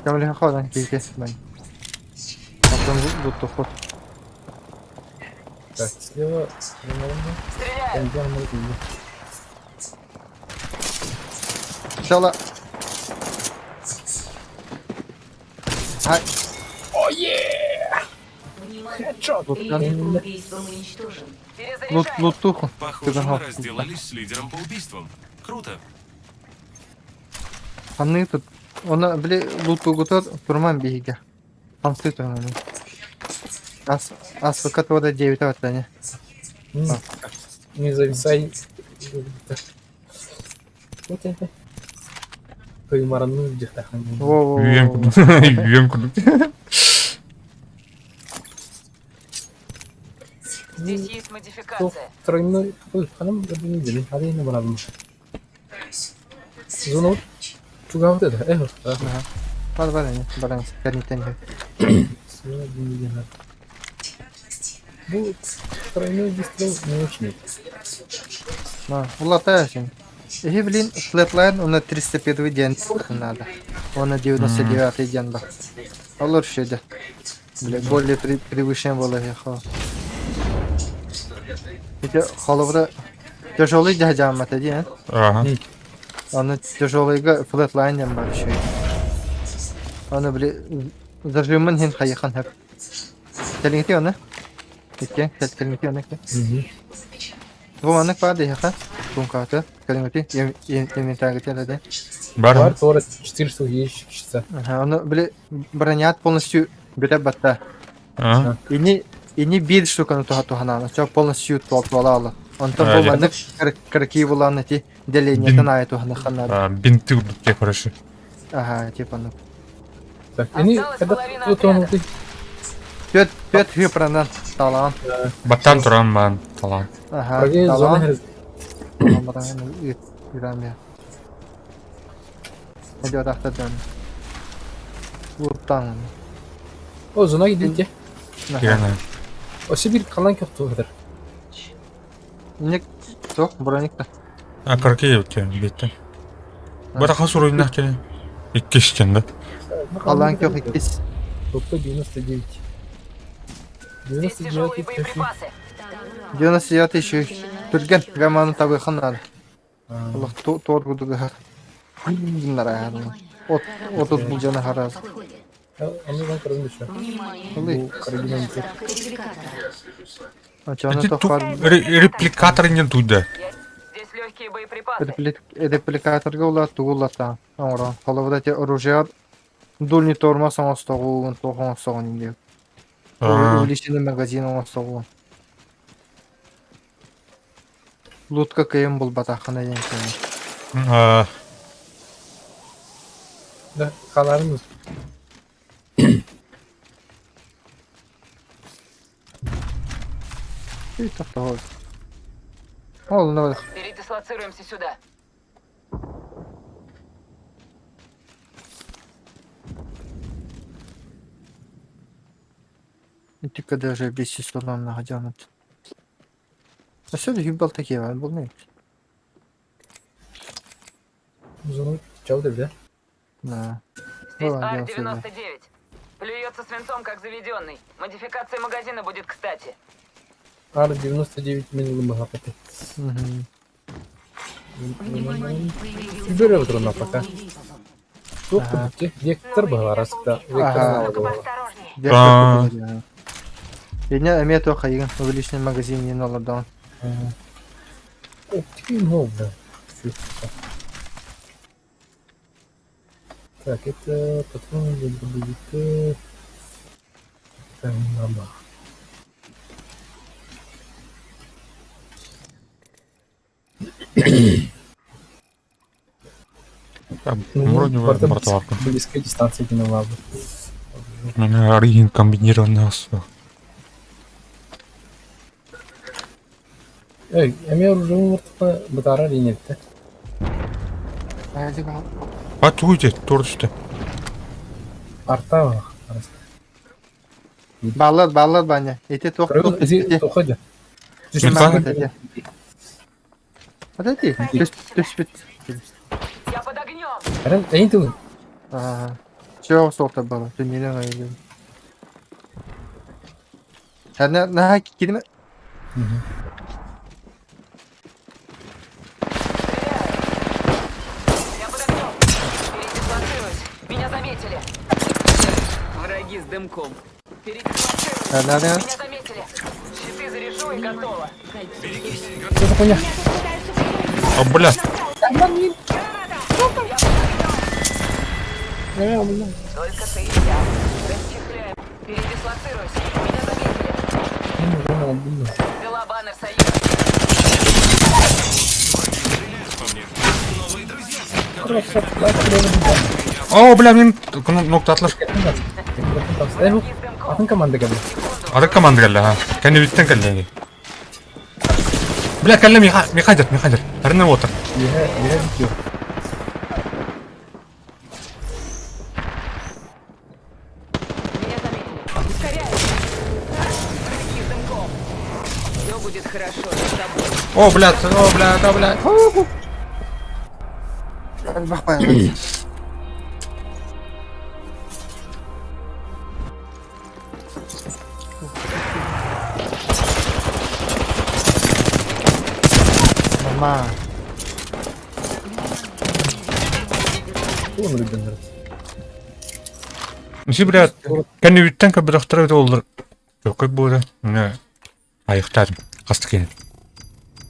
Көмөлөһө ходан киикес мен. Потом лутту ход. Так, слева. Нормально. Стреляю. Нормально. Сала. Ай. Хедшот. Лидер по убийствам уничтожен. Лут, луттуху. Похоже, мы разделались с лидером по убийствам. Круто. Ханны тут. Она, били, луттугутар турман биһиге. Хамсы турман. Ас, ас выкатывада 9 аттане. Не зависай. Вот это. Кыймаранны дихтахан. Во-во-во. Үйен кудук. Үйен кудук. Здесь есть модификация. Тройной. Ой, ханам неделю. Хады не барадым. Зону чугавды да. Эх. Ага. Бар бар эне, бараңыз, кәрнитен. Бу тройной выстрел не очень. На, улатайсың. Эһи блин, флетлайн, он 301 день надо. Он 99 день ба. Олар шеде. Бля, более при, превышен было ехал. Это холовра тяжелый дядя это Ага. Аны тяжелыйга флетлайн ден бар еще. Аны бля, зажимын хин хайхан хеп. Келиңти аны. Икке, келиңти аны. Бу аны барды яха. Тункаты. Келиңти, инвентарь теледе. Бар. Бар, тора 400 ящик. Ага, аны бля бронят полностью бере батта. Ага. Ини ини бир штуканы туха тухананы. Чо полностью туала ала. Онтон бу маннык караки буланы ти делениятын ай туханы ханады. Бинты удук короче. Ага, типа ну. Так, они когда тут он ты Пет пет хыпранан талан. Баттан туран бан талан. Ага, Правее талан. зона Талан баран иран Идет автодом. Луттан. О, зона идите. Ага. О, Сибирь қалан көптү Ник, то, броникта. А карки өткен бетті. Бара хас уруйнах келе. Иккишкен да. Қалан көк иккис. Топта 99. Здесь тяжелые 99 боеприпасы. 99 еще. Түрген, гаманы табы ханады. Аллах тор гудуга. Гиннара. От от бул жана хараз. Аны ben карадым еще. Ылый. Карабин Ачаны тохар. Репликатор не туда. Здесь легкие боеприпасы. Репликаторга ула тугулата. Оңро. Холовда те оружие дульный тормоз оңостогун, тохон оңостогун деп. Увеличенный магазин оңостогун. Лутка кыйын бул батахана ден А, Да, қаларымыз. Үй тоқтоо. Ол ну Передислоцируемся сюда. Тика даже бес солам на хажамат. А сюда юбал такие var, бұл не? Зону чау деп, да? Да. Здесь Ладно, дело всегда. Ар-99. Плюется свинцом, как заведенный. Модификация магазина будет кстати. Ар-99 мен лымы Мгм. Бөрө отырына пока. Тух бітті. Вектор был араста. Вектор Ага. было. А. Меня эме тоха еген увеличенный магазин не наладан. Оптики много. Так, это патроны для дробовика. Там наба. Вроде бортоварка. Близкая дистанция кинулабы. Арыгин комбинированный осо. Эй, эмиэ оружием ортота бытаарар инетте. А туйте, торчте. Арта Баллар, баллар баня. Ити туох туох ити. Тоходя. Подойди, түс түспүт. Я под огнем! Эрен, эйин тылын. Все, суохтар бала. Түннелен айылын. Сәне наһаа кирме. Я под огнем! Передислоцируюсь! Меня заметили! Враги с дымком. Передислоцируюсь! Да-да-да. Меня заметили! Щиты заряжу и готово. Что хуйня? А, бля. Только ты и я. Расчехляем. Передислоцируюсь. Меня заметили. Взяла баннер Союза. О, бля, мин ноктатлар. Атын команда кэллэ. Атын команда кэллэ, ха. Кэннибиттэн кэллэ. Бля, кэллэ Миха, Михайдер, Михайдер. Тарына отыр. Еһэ, еһэ бүтүө. Меня заметили. Ускоряюсь. Враги с дымком. Все будет хорошо. Я с тобой. О, блядь, о, блядь, о, блядь. Бах Мама. Тугун үрдэнэр. Си, блядь, кэннибиттэн көбүрөхтөрө оллар. Көкөй буода. Не. Айыктадым. Хастык кини.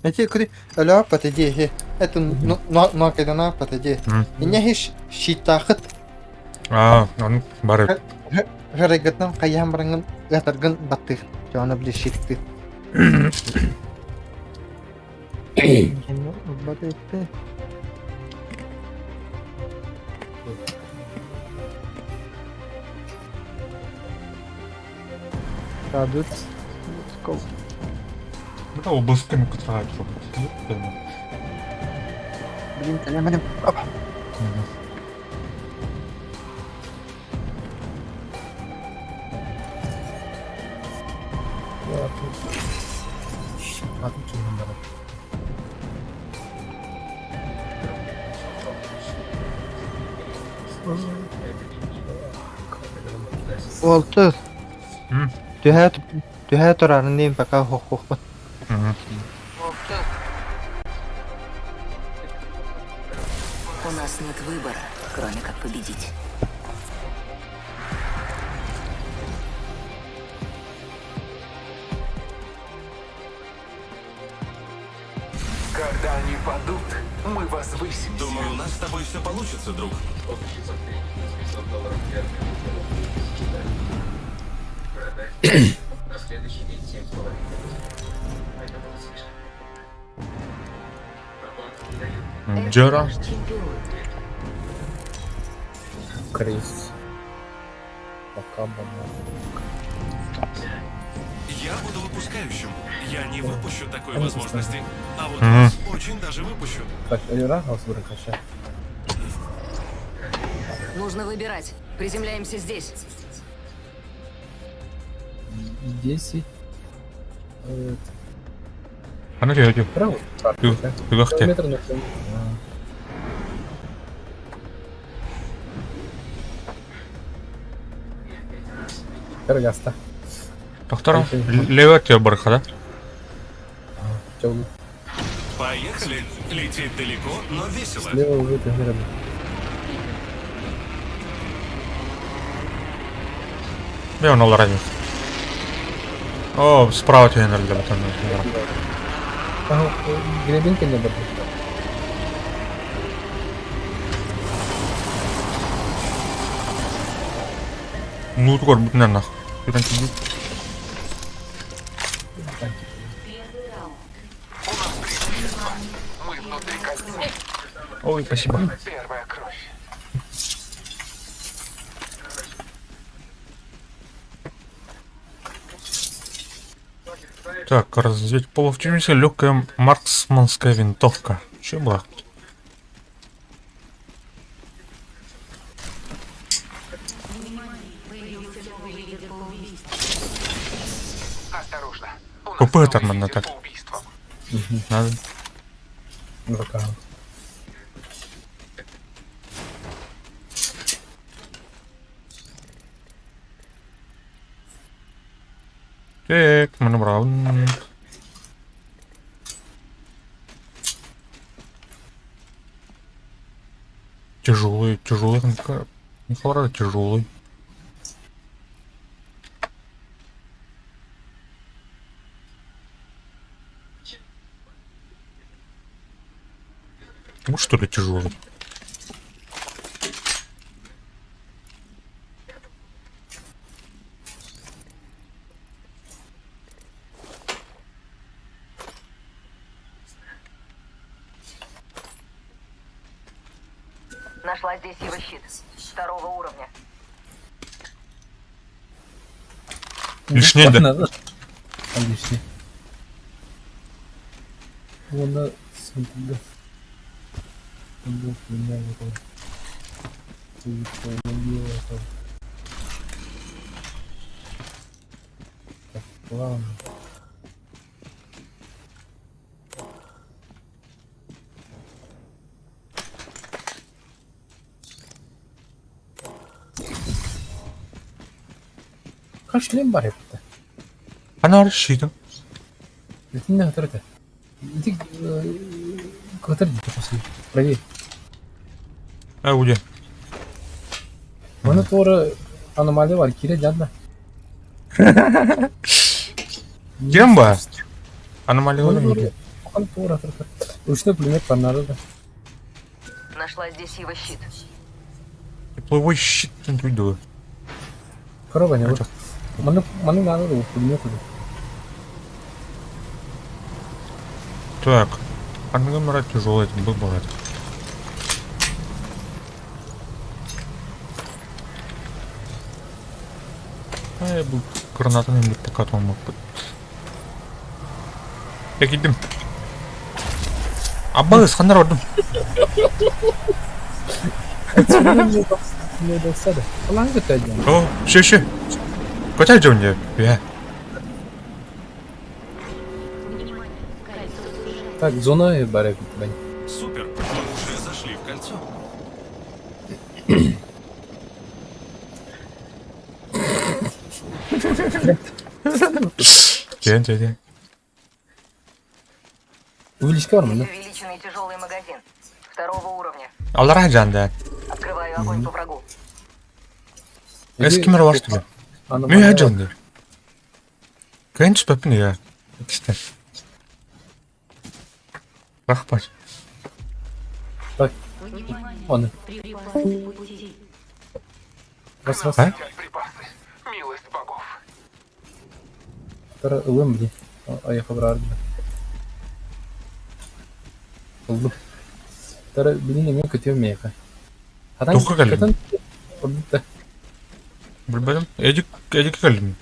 Эти куди өлө патеди. Это но кайдана патеди. Инне хиш щитахыт. А, аны бары. Гарыгытнан кайян барангын ятаргын баттых. Жана биле щитты. Радут. Это обысками которая Блин, каляманым. Опа. Атын чугун барар. Олту. Түһэ түһэ турарын дейм пока хох-хохпут. У нас нет выбора, кроме как победить. Когда они падут, мы возвысимся. Думаю, у нас с тобой все получится, друг. Джера. Крис. Пока банан. Я буду выпускающим. Я не выпущу такой Они возможности. А вот Мгм. вас очень даже выпущу. Так, Эльра, вообще. Нужно выбирать. Приземляемся здесь. 10. Аны жөдү. Право. Күгөхте. Километр на семь. Каргаста. Доктор, левый тебе барха, да? Чё, Поехали. Лететь далеко, но весело. слева уже ты Мен оны олар О, справа тебе надо потом. Ага, гребенка не было. Ну, тугор бүтүнөн нах. Бүтүн тиги. Мы внутри кольца. Ой, спасибо. Первая кровь. Так, разведь половчимся легкая марксманская винтовка. Чем была? Осторожно. У нас ПП новый там лидер так. по убийствам. Надо. ВК. Так, мы набрал. Тяжелый, тяжелый, не тяжелый. Вот что ли тяжелый? Нашла здесь его щит. Второго уровня. Лишний, да? Лишний. Уонна сынтыга. Хас шлем бар эбит. Она рассчитан. Итиннэ өтөр этэ. Ити көтөр дии после. Правее. А, где? Маны туора аномалия бар киирэ дьаадна. Кем ба? Аномалия Маны не туора он туора турар. Ручной пулемет бар надо да. Нашла здесь его щит. Тепловой щит не видел. Корова не вот. Маны маны надо да пулемет. Так. Аномалия тяжелая, это бывает. А я был гранатами пока там мог быть. Я кидим. Аббас, хандар ордум. О, ще, ще. Көтөр дьон Я. Так, зона бар эбит бань. Супер, мы уже зашли в кольцо. Ден, ден, ден. Увеличка бар мында. Увеличенный тяжелый магазин. Второго уровня. Аллара жанда. Открываю огонь по врагу. Эскимер бар что ли? Мен жанды. Кэнч папин я. Кстати. Рахпат. Так. Оны. Раз раз. А? Припасы. Милость богов. Тара ылым ди. Аяққа бір арды. Ылдым. Тара билин эме көтөм мейка. Тоққа кәлім. Ордукта. Билбедим. Эдик, эдик кәлім.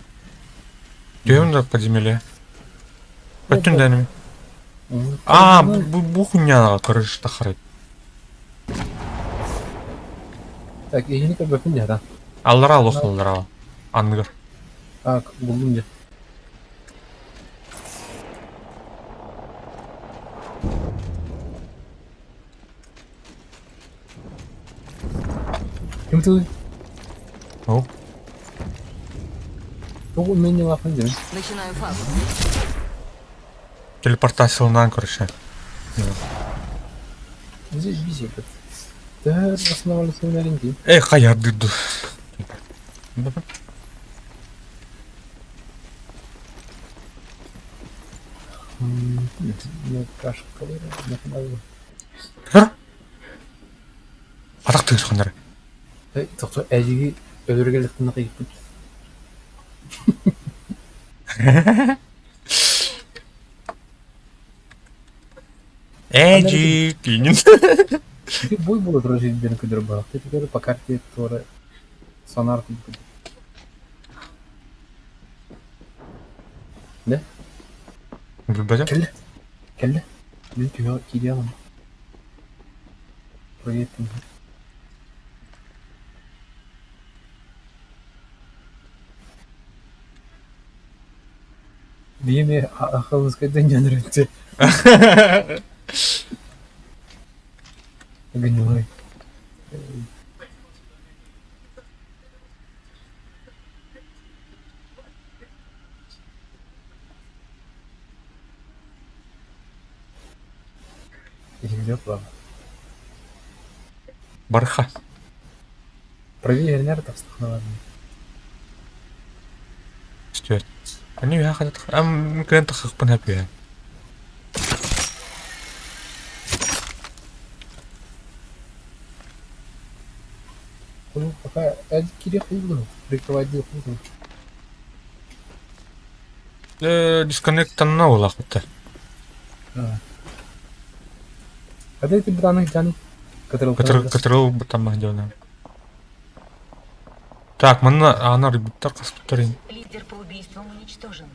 Дүйем да подземелье. Көттүн дәнім. А, бу бу хуйня короче тахарай. Так, эйини көрбөпүн дия. Аллара алох аллара. Ангар. А, булдум дия. Ким ты? О. Тоҕу умение лахан дим. Начинаю фазу. Телепортацияланан короче. Здесь бизи этот. Да, основали семинаринги. Эй, хая дыду. Атак тыгыс хандар. Тохто эжиги өлөргө кыйыппын. Эжи, кинин. Бой болот рожи бен көдөр бар. Ты по карте тура сонар Да? Билбэтим. Кэллэ. Кэллэ. Мин түһэ киириэҕим. Проектин. Биими Ахалыскайдан дьонрөттү. Гнилой. Иһиллиэх баҕа. Барха. Проверь тахсахна Стюарт. Они үһэ хатат ам кыан тахсыахпын хөп үһэ. Ну, пока прикрывать Дисконнектанна буолаахпыттар. Когда ты братан тянет? Кытырыл бытаммах дьоно. Так, манна аана арыйбыттар хаспыттар Лидер по убийствам уничтожен.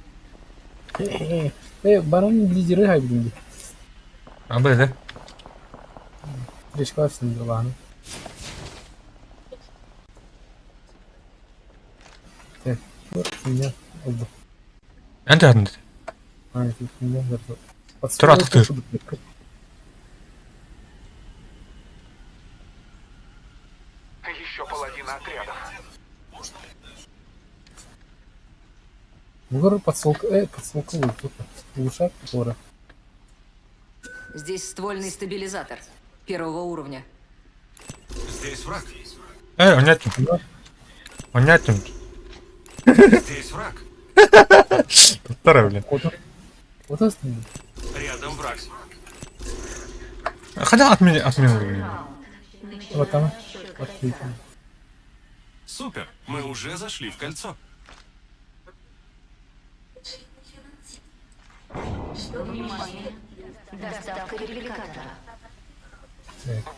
Э, барон лидеры хайбин. Абы да. Решкаласың дылааны. Так, меня oldu. Эн таһын. Тур атыктыр. Еще половина отрядов. Бугар подсолка, подсолка улучшат тора. Здесь ствольный стабилизатор первого уровня. Здесь враг. Онятин. Онятин. Здесь враг. Туттара, блин. Вот Рядом враг. Хотя отмени, отменил. Вот там. Отлично. Супер, мы уже зашли в кольцо. Внимание! Доставка репликатора.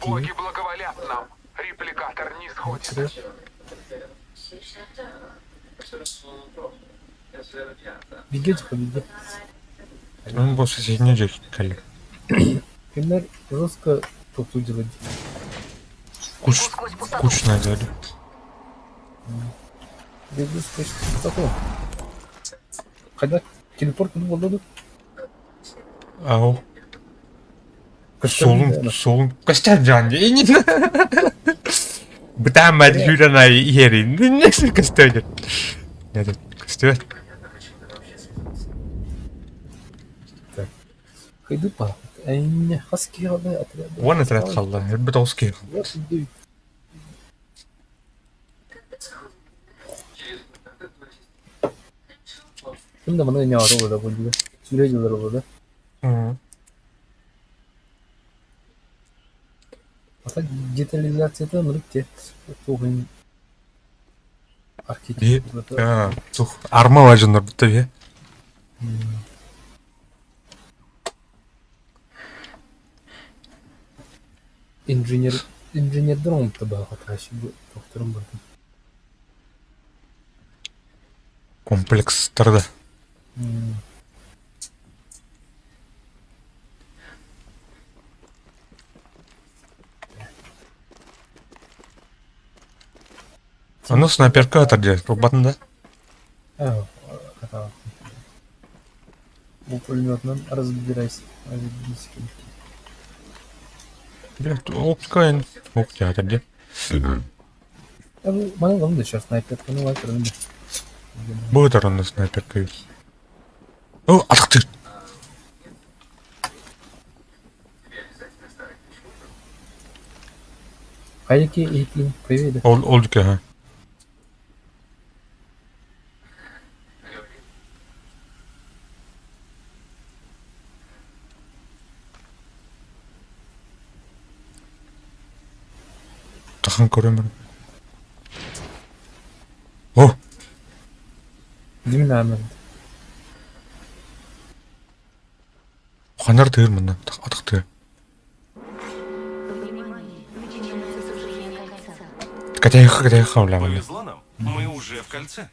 Боги благоволят нам. Репликатор не сходит. Беги, тихо, беги. Ну, босс, соседний жер кэллэ. Кинилэр жестко толкуйдуулар Куч, кучно делали. Беги сквозь пустоту. Когда телепорт буолла дуу? Ау. Солун, солун. Костя жан дии. Бытаан сүүрэн ай иһэрин. Костя Нет, Костя. Так. Хайды па. Эйне хас киһи отряд. Уон отряд хаалла. Өлбөт оҕус киһи. Ким да маны ньаҕара олорор буолла. Сүрэ дьыллар олорор. Ата детализацията ынырык те туох архитектурата. Тух арма дьоннор бутта бе. Инженер инженердер оҥорбута баҕа тохторун барытын. Комплекстар да. Ону снайперка атар диэн турбатын да? Бу пулеметынан разбирайся. Разберись. Блядь, оптика ох театр диэн. Маны ылым да сейчас снайперканы ылан Бу онно снайперка. О, атахтыр. Хайки иһитин приведи. Ол ол ха. Тахан көрөмөр. О! Димин Ханар тыыр мында, атахтыр. Катайха, катайха, Повезло нам. Мы уже в кольце.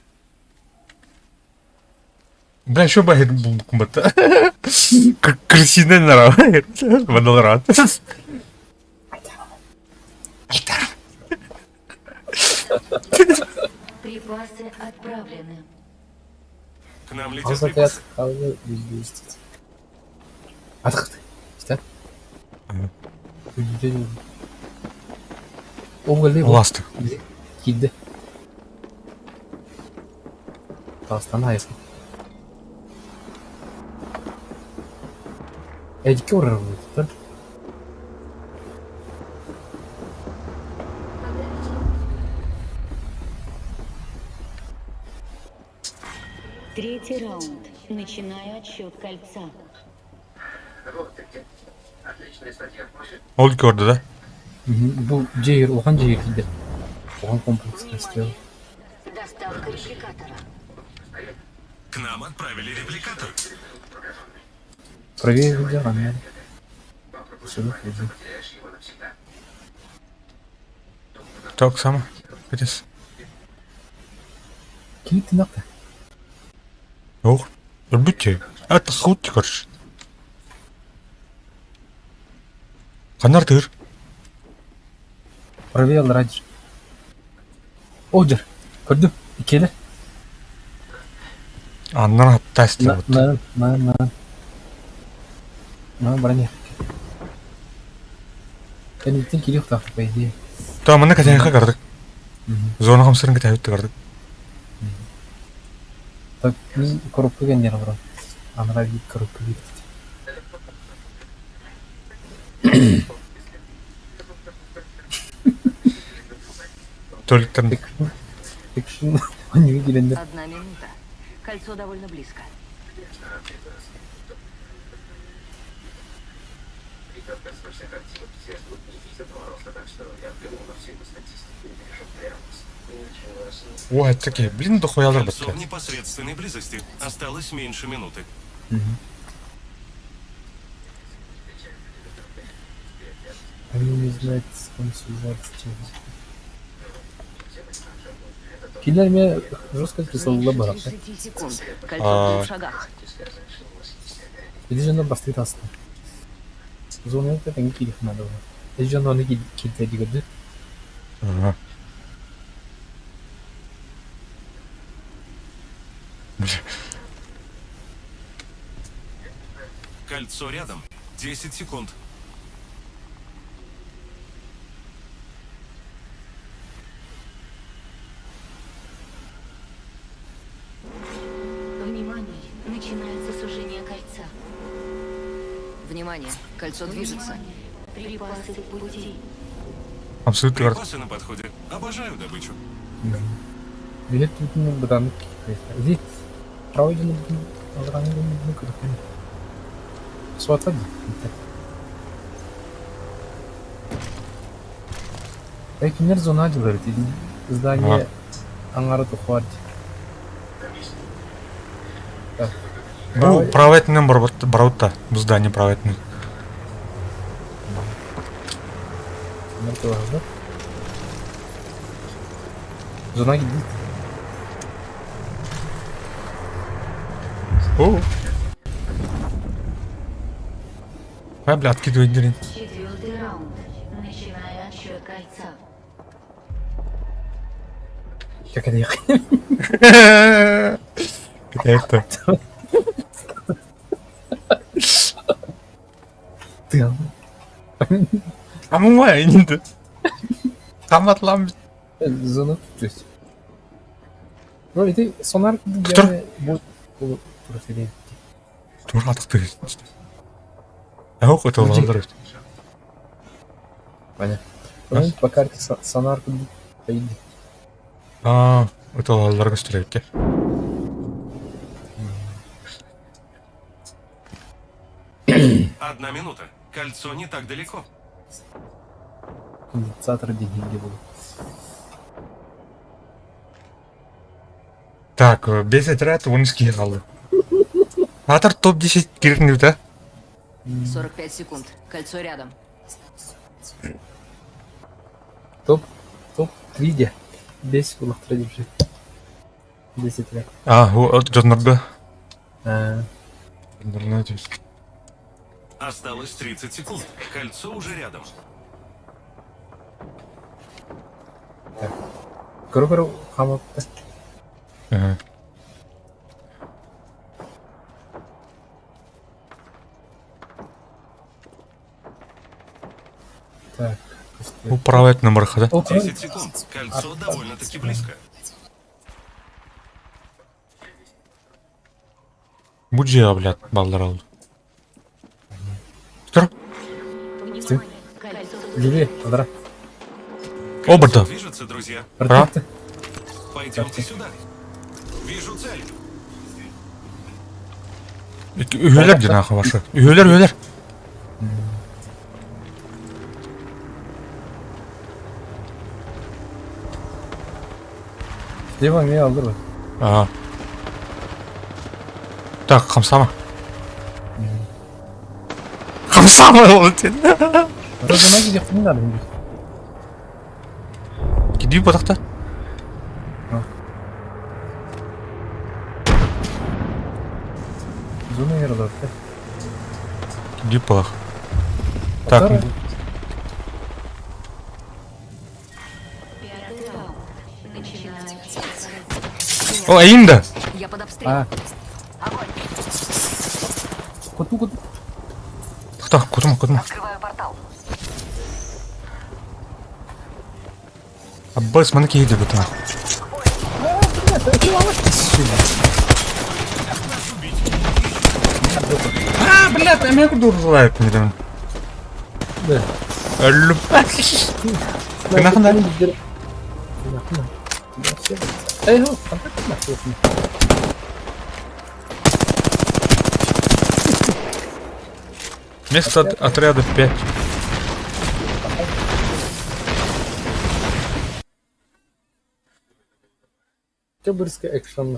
Бля, еще бахер булбукум бата. Крысиный нрав. Водолрат. Припасы отправлены. К нам летят Хас припасы. отряд хаалла билбиистит. Атахты. Истэр. Ол кэллэ Ласты. киирдэ. Таастан айысын. Эдикке урар буолбуттар. Третий раунд. Начинаю отсчет кольца. Ол көрдө да? Бу дьиэ улахан дьиэ киирдэ. Улахан комплекс расстрел. Доставка репликатора. К нам отправили репликатор. Правее видео, Сюда иди. Так само. Кытыс. Кини тынакта. Ох. Өлбүт Ат хут короче. Ханар тыр. Правее ладер. Одер. Көрдүм. Иккиэлэр. Аннан хатта истибут. На, на, на. На, баран Кэнниттэн кириэх по идее. Та манна кэтээхэ кардык. Зона хамсырын кэтээбит кардык. Так, мин коробка кэннер олорон. Анараа биир коробка биир. Толиктан. Экшн. Они киирэннэр. Одна минута. Кольцо довольно близко. Ой, такие, блин, дохуялар Кольцо бытты. в непосредственной близости. Осталось меньше минуты. Они не знают, с кем связаться, чем. Кинилэр эмиэ жестко присылла барахта. 30 секунд. Кольцо в двух шагах. Ити дьоннор бастыы таҕыста. Зонаны тэҥҥэ киириэх наада буолар. Ити дьон ону киирдэ дии көрдө. Ага. Кольцо рядом. 10 секунд. Внимание! Начинается сужение кольца. Внимание! Кольцо движется. Припасы в пути. Абсолютно кардык. Припасы на подходе. Обожаю добычу. Билет бүтүн бытааннык киирбэт. Ити правый дьону бүтүн алҕаҥҥа дьону бүтүн көрүөхпүн. Суота дии. Э кинилэр зона дьылар ити здание аҥара тухуар дии. Бу правый барбыт барбытта. Бу здание правый Зона киирдит. О. Ай, бля, откидывай дерин. Четвертый раунд. Начинаю отсчет кольца. Как это Это. Ты. Амума, инде. Хаматлам. Зона то есть. Ну, ити сонар Тур. бу бу тур Тур атықты. Ох, это лалдар. Понятно. Ну, по карте сонар поедет. А, это лалдар көстөрөккө. Одна минута. Кольцо не так далеко. Конденсатор деньги был. Так, без отряд он скигалды. Атар топ-10 кирнү да? 45 секунд. Кольцо рядом. Топ топ 3 де. 5 улахтыра деп 10 лет. А, дьоннорго. Ээ. Интернете. Осталось 30 секунд. Кольцо уже рядом. Көрө-көрө хаамыппыта. Ага. Так. Управлять на бархата. 10 секунд. Кольцо довольно-таки близко. Бу дьиэҕэ, блядь, баллар ол. Тұр. Лили, алара. О, барда. Движется, друзья. Ра. Пойдемте сюда. Вижу цель. Үһүөлэр диэн аха ваша. Үһүөлэр, үһүөлэр. Дима, не алдыр. Ага. Так, хамсама. Хамсама ол сен. Киди батақта. Зона яралар. Киди балах. Так. О, Аинда! Я под обстрелом. Куту, куту. Так, кутума, кутума. Открываю портал. Аббас, маны кейде бутына. А, блядь, а меня куда урзалают, не знаю. Да. Өлүм. Гынахында. Вместо отряда 5. Октябрьская экшн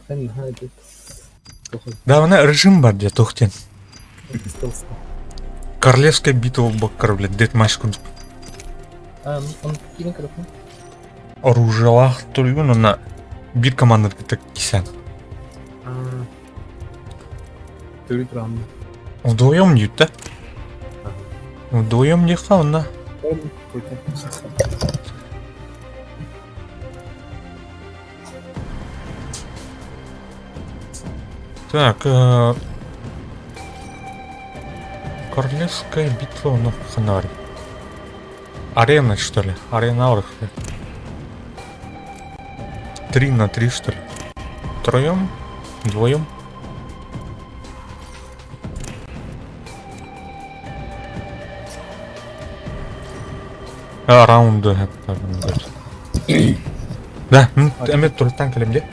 Да, она режим бар где тухтен. Королевская битва баккар, блядь, дед матч курдук. Оружиялаах туруйгун уонна биир команданы кытта кисээн. Вдвоем диют да? Вдвоем диэххэ уонна Так, Королевская битва уонна ханна Арена, что ли? Арена Орх. 3 на 3, что ли? Втроем? Вдвоем? А, раунды. Да, эмет туртан кэлем де.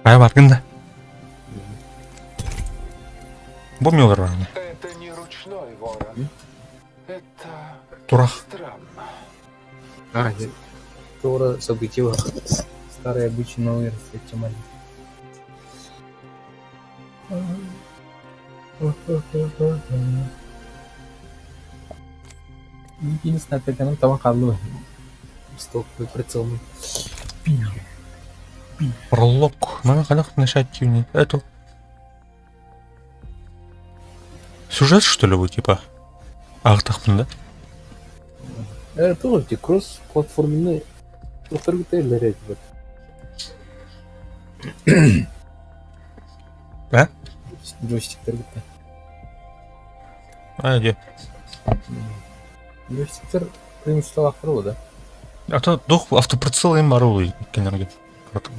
Хайа баргын да? Бу мелор баргын. Это не ручной ворон. Это Турах. странно. А, Тора события. Старые обычаи, новые расцвет маленький. Единственное, опять она того хаалла. Стоп, прицел. Пролог. Мана хайдах начать эту. Сюжет что ли вы типа? Аахтахпын да? Э, тоже кросс платформенный вот. А? Джойстик торгута. А, где? Джойстиктер преимущество ахрова, да? А то дух автоприцел им барулы кенерге. Краток.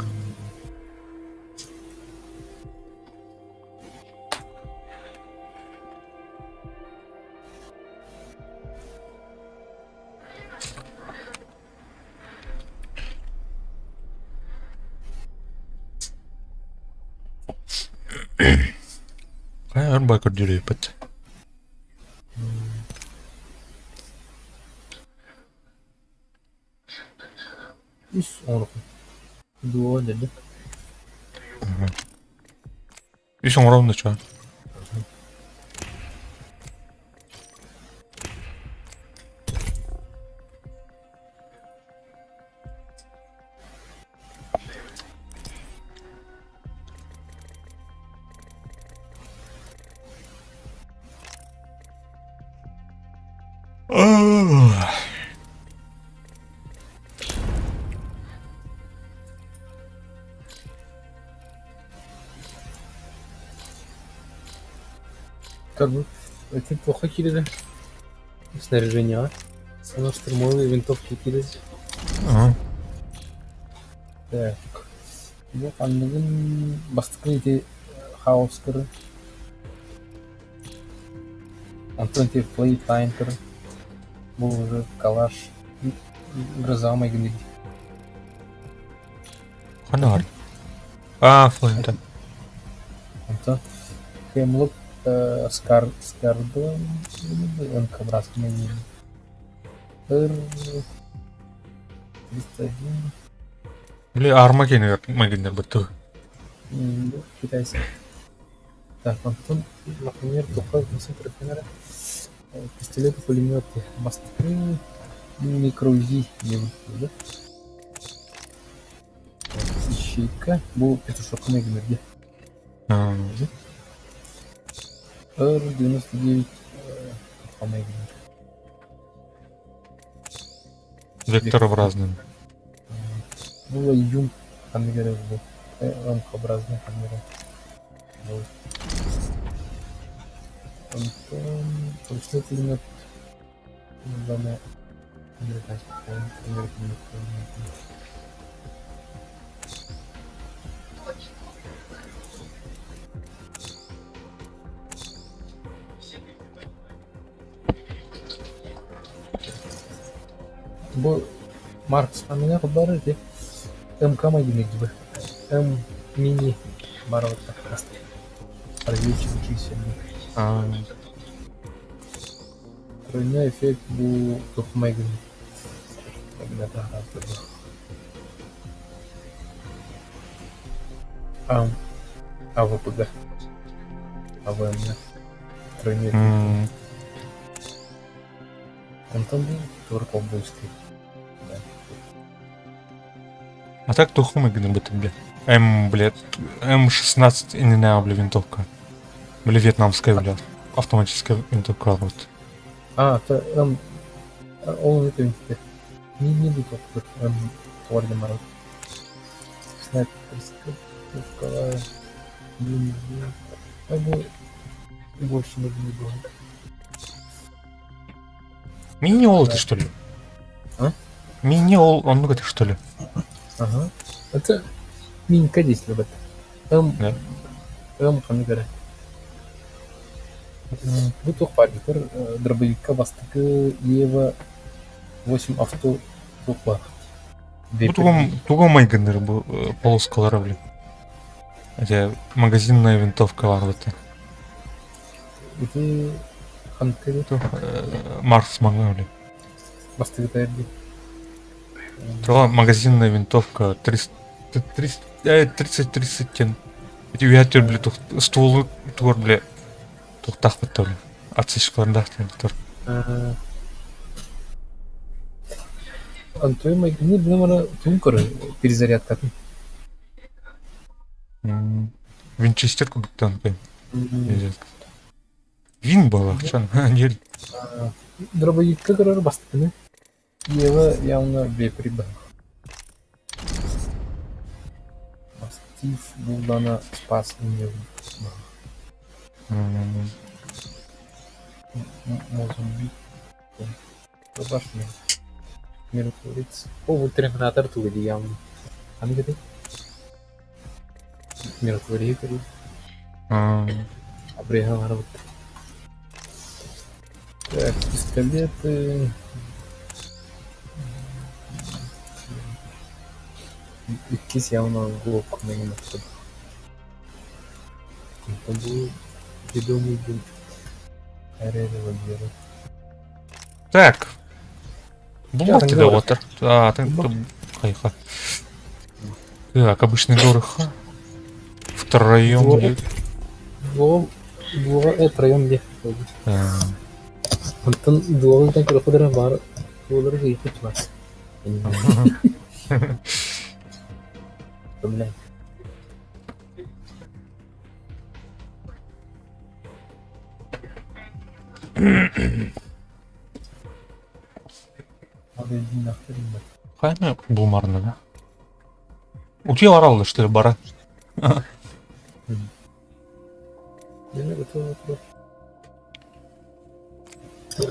Хайа өр көрдүрүппүт. Үс оҥоруохпун. Дуо деді. Үс оҥоробун да чуо. Как бы это плохо кидали. Снаряжение, а? Оно штурмовые винтовки кидали. Ага. Так. Бу ханныгын бастакы ити хаос көрөр. Онтон ити Playtime көрөр. Бу уже калаш гроза майгынный. Ханар. А, флента. Онтон Хемлок Скар Скардон МК-образный Р 301. Били арма кенер магиннер бытты. Китайский. Так, онтон, например, туха концентр пистолеты, пулеметы, мосты, микро-УЗИ диэн да? Ищейка. Бу петушокка гынырге. Р-99 хамай гыныр. Векторообразным. Бу юм ханнык эрэ бу рамкообразный ханнык эрэ. Онтон ручной пулемет Бу Маркс анныга кулбары ити МК майгыныгдыбы М мини барабыта разведчик численный. Тройной эффект бу тух майгын Ам АВПГ АВМ тройной эффект. Онтон бу тур ковбойский. А так тухмы гына бит, бля. М, блядь, М16 иннинээҕи, бля, винтовка. Бля, вьетнамская, бля, автоматическая винтовка вот. А, то М, ол это винтовка. Не, не винтовка, М, тварь марат. Снайперская, пушка, а больше не было. Мини-ол это что ли? А? Мини-ол, он ну это что ли? Ага. Это минька здесь любят. М, Да. М ханнык эрэ. Бу туох баар дии дробовикка бастакы Ева 8 авто туох баар. Бу тугум тугу майгынныр бу полоскалара блин. Это магазинная винтовка бар бит. Ити ханнык Марс маңа блин. Бастакы дии. Туга магазинная винтовка 300 300 30 30 тен. Эти үһәттер бile стволу тугар бile туктах бит Отсечкалардаах тен тур. Антон майгыны билем аны туун көрө перезарядкатын. Винчестер кубыктан Вин балахчан. Нел. Дробовикка көрөр бастыкыны. Ева явно вепри Мастиф булдана спас не Мозамбик. Башня. Миротворец. О, вот терминатор тугу явно. Аны где? Миротворец. Абрега вот. Так, пистолеты. Иккис явно глок меңин Бу ведомый был Так. Бумаг тебе вот. А, ты хайха. Так, обычный дорог. Втроем. Двое, двое, троем где? Онтон дуоҕуттан көрөххө баар буолары ыйыппыт баар. Бля. Хайна булмарны да? Утил аралды, что ли, бара?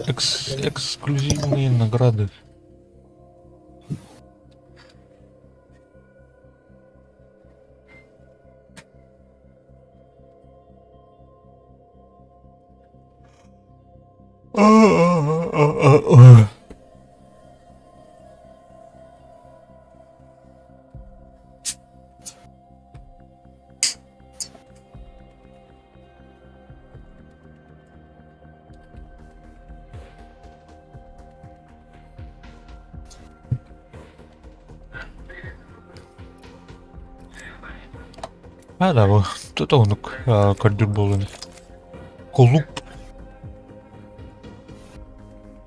Экс эксклюзивные награды. А да, бу тут оннук көрдүүр буолуон. Клуб.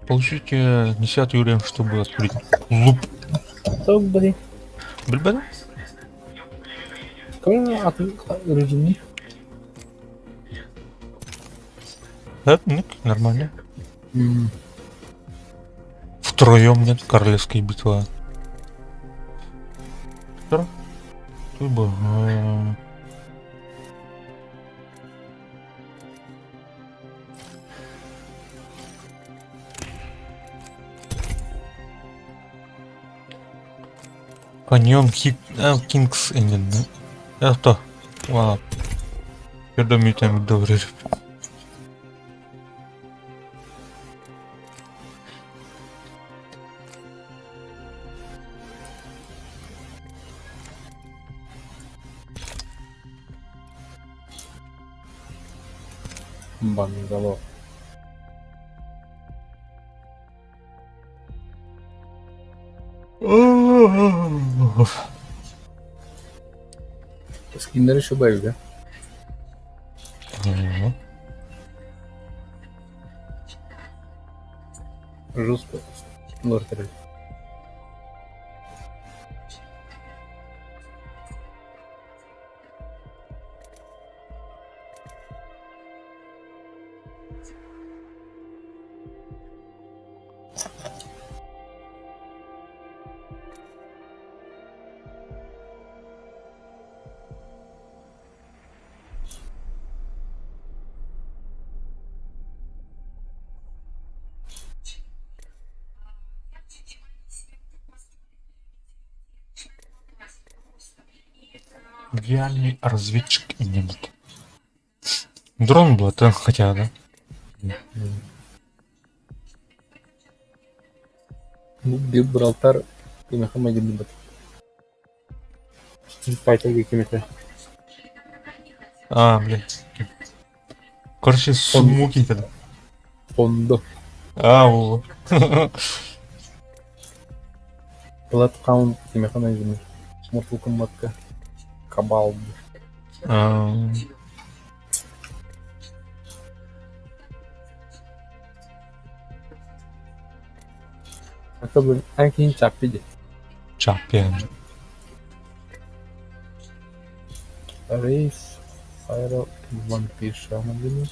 Получите 10 уровень, чтобы открыть клуб. Что, блин? Билбэтим? Какой атын режимный? Да, нет, нормально. Втроем нет, королевская битва. Второ? Тут бы. Каньон Кингс Engine. Это. Вау. Көрдөмүтэн добрый. Бангало. Скиннери шубай да? Жестко. Лортеры. Реальный разведчик нет. Дрон был, это хотя, да? Бу Гибралтар кимиэхэ майгынныйбыт? Street Fighter кимиэхэ? А, блядь. Короче, смоки тогда. Хондо. А, во. Bloodhound кимиэхэ майгынныыр? Mortal Kombatка Кабал. А, Aka эн киһин Чаппи дии. Чаппиан. Рейс Файро Вампирша мобильный.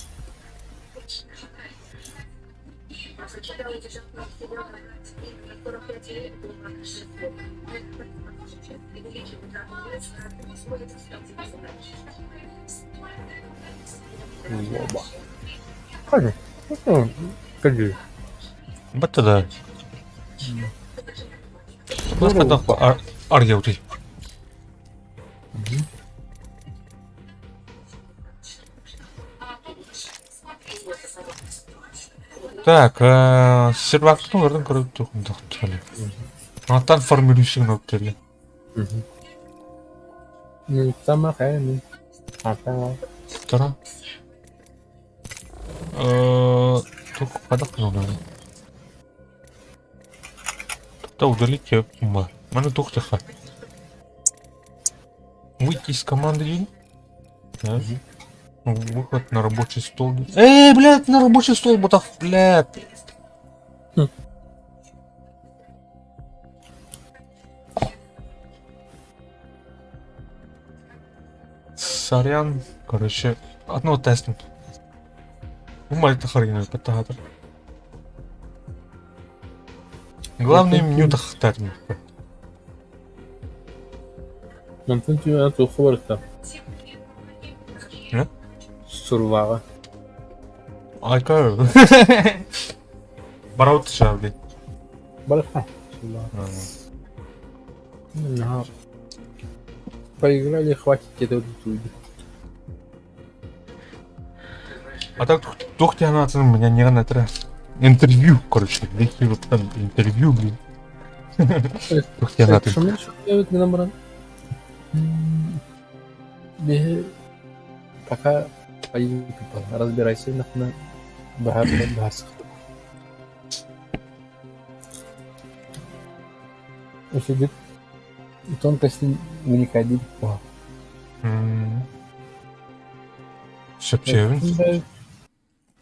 Лоба. Ходи. Ходи. Бата да. Бас хадах аргеути. Так, сервактын көрдөн көрөп тухтали. Антан формирующий ноктели. Сама хайми. Ата. Втора. Тух хадах нолар. Та удалите ма. Маны тухтаха. Выйти из команды Да? Выход на рабочий стол. Эй, блядь, на рабочий стол, ботов, блядь. Хм. Сорян, короче, одно тестом. Умаль-то харгина, патагата. Главное, меню тахтар. Мантан түүн туохха барыста? Не? Сурваҕа. Айка. Бараут блядь. Барыста. Наһаа. Поиграли, хватит это вот А так тухтяна меня не на Интервью, короче, вот там интервью, блин. Тухтяна Шумно шумно гынан баран. Биһи пока разбирайся нахна баһар баһар Сидит тонкости вникать. Сөпсөбүн.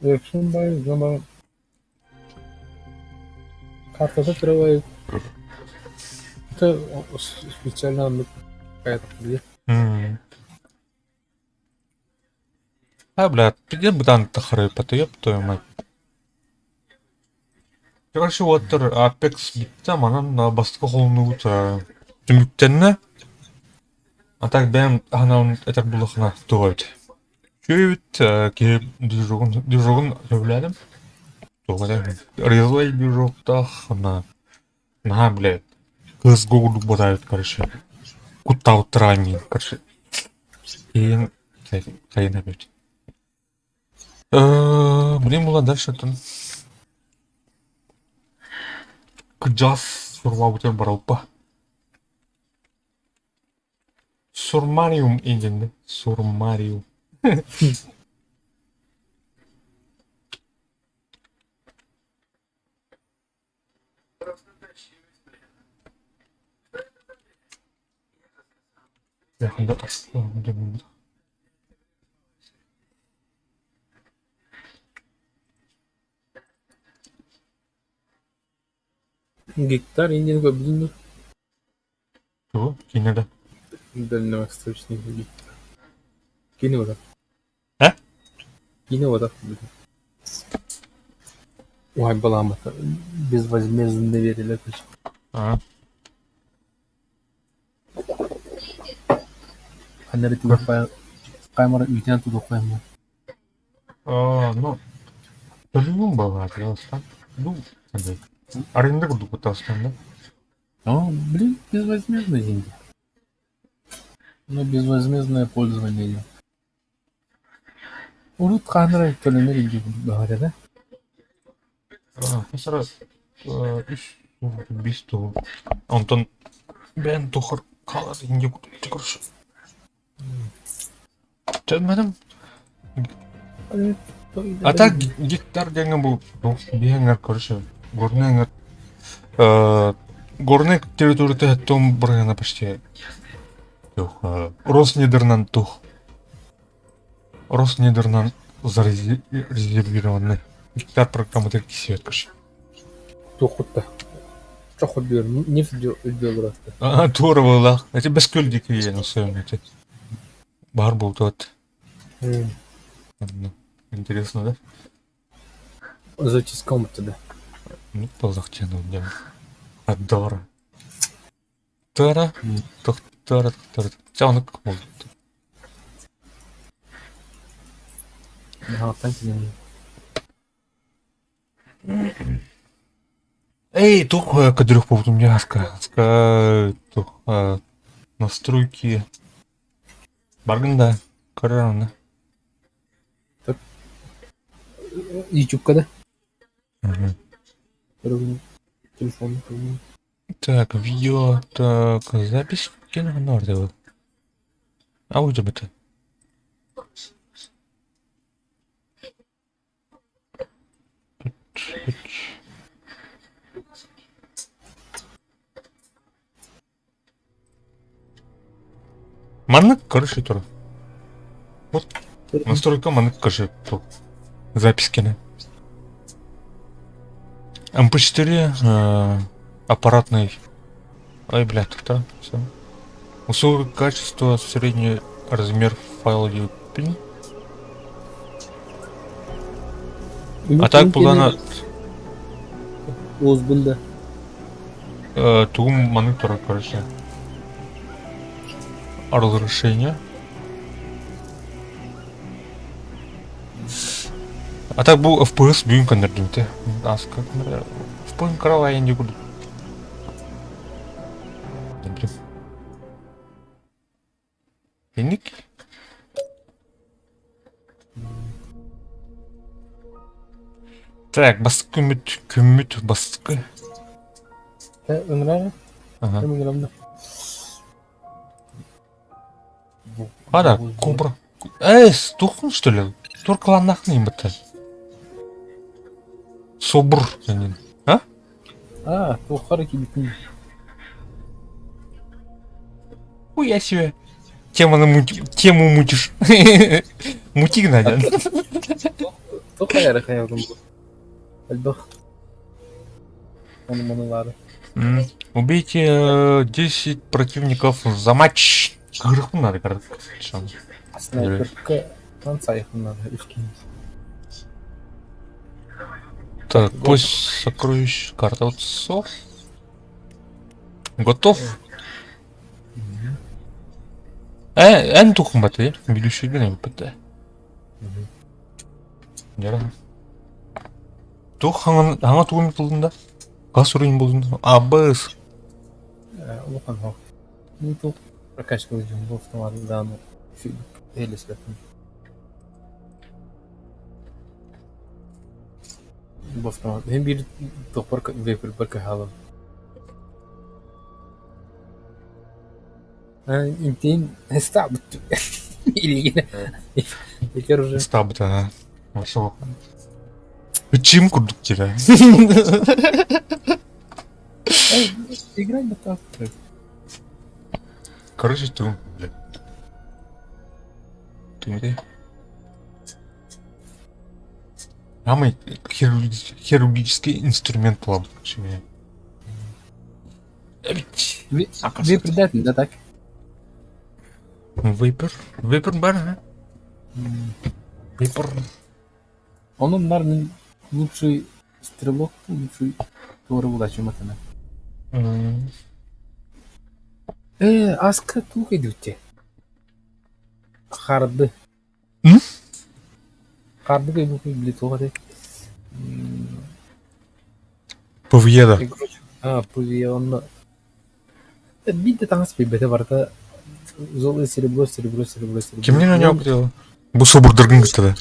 Экшн бай, зона картата тревай. Это специально оннук какая-то А, бля, пиздец бытаан тахарыппата, ёб твою мать. Короче, уоттар Apex бүттэ, манан бастакы холуннубут түмүктэннэ. А так бэйэм аһынан этэр буллахына туох эбит. Үчүгэй эбит, киһи движогун, движогун сөбүлээтим. Туох этэ, релей движоктаах, на наһаа, блядь, кыыс курдук батаайбыт, короче. Куттаабыттара миин, короче. Киин хайын эбит. Блин, була дальше там. Кыдьаас сурулаабытыгар баралпа. Сурмариум индинде. Сурмариум. Гектар индиэн көрбүтүн дуо? Тугу? Киинэ да? Дальневосточный гектар. Киинэ буолар. Э? Киинэ буолар. Ой, балаамата безвозмездно верили. А. Ханна эрэ камера үүтүнэн тутуоххайым А, ну, төлүүгүн балаатыгар Ну, аренда курдук куттаастан да? А, блин, безвозмездные деньги. Ну, безвозмездное пользование. Урут хаанара төлөнөр илдьи баҕар да? Сара үс биис тугу. Онтон бэйэн тухар хаалар инде короче. Төлмөтүм. А так гектар диэҥҥэ бу биһиэҥэр короче горнай эҥэр горнай территорията том бырыһына почти тух Роснедернан тух Роснедернан зарезервированный гектар программата кисиэт короче. Туоххутта? Чох үрдүгэр нефть үрдүгэр А туора буоллаах. Эти бэскөл диэки эти баар буолтуот. Интересно, да? Зачиском тогда. Ну, ползахчен он Адора. Тара, тохтара, тохтара. Чанык болды. Эй, тух кадрюх поводу мяска. Тух настройки. Баргында, карарына. Ютубка да? Телефон. Так, видео, так, запись кино Аудио это. Маннык короче тур. Вот настройка маннык короче тур. Запискины. МП4 аппаратный. Ай, блядь, да, все. Условия качества, средний размер файла 9. А так булана Озбун да. Тугум маннык турар, короче. Разрешение. А так бу FPS бүгүн көннөрдүм те. Аска FPS каралай инди курдук. Инник. Так, бастыкы күммүт, күммүт бастыкы. Ыҥырар? Ага. Ыҥырамда. А, да, кобра. Эй, тухун что ли? Туркаланнахны им бата. Собур, а? А, туоххар кибитин. Хуя себе. Тему, тему мутишь. Мутик надя. Туох хайары хайабын бу? Элбэх ону-манулары. Убейте 10 противников за матч. Кырыхпын надо, короче. Снайперка сайхын надо үскин. Так, пусть сокровищ карта отцов. Готов? Э, эн тухум баты, билющий бен баты. Яра. Тух хаңа хаңа тугум тылында. Газ уровень болдун. Абыс. Улахан хок. Ну тух прокачка өзүм бу автоматы дааны элесбетин. Бу автомат. Hem bir тохпор вепер бір кахалым. Интин стабыт. Или Итер уже. Стабыт, ага. Ошо. Чем курдук тебя? Играть бы так. Короче, ты, блядь. Ты Самый хирургический инструмент план. Вы предатель, да так? Вейпер. Вейпер бар, а? Вейпер. Он нар лучший стрелок, лучший туары булачы матана. Э, аска тух идүтте. Харды. Харды кай били туха ПВЕ да. А, ПВЕ онно. Бидде таңас бибете барта. Золото, серебро, серебро, серебро, серебро. Кимнен на него делал? Бу собурдыргын кытта.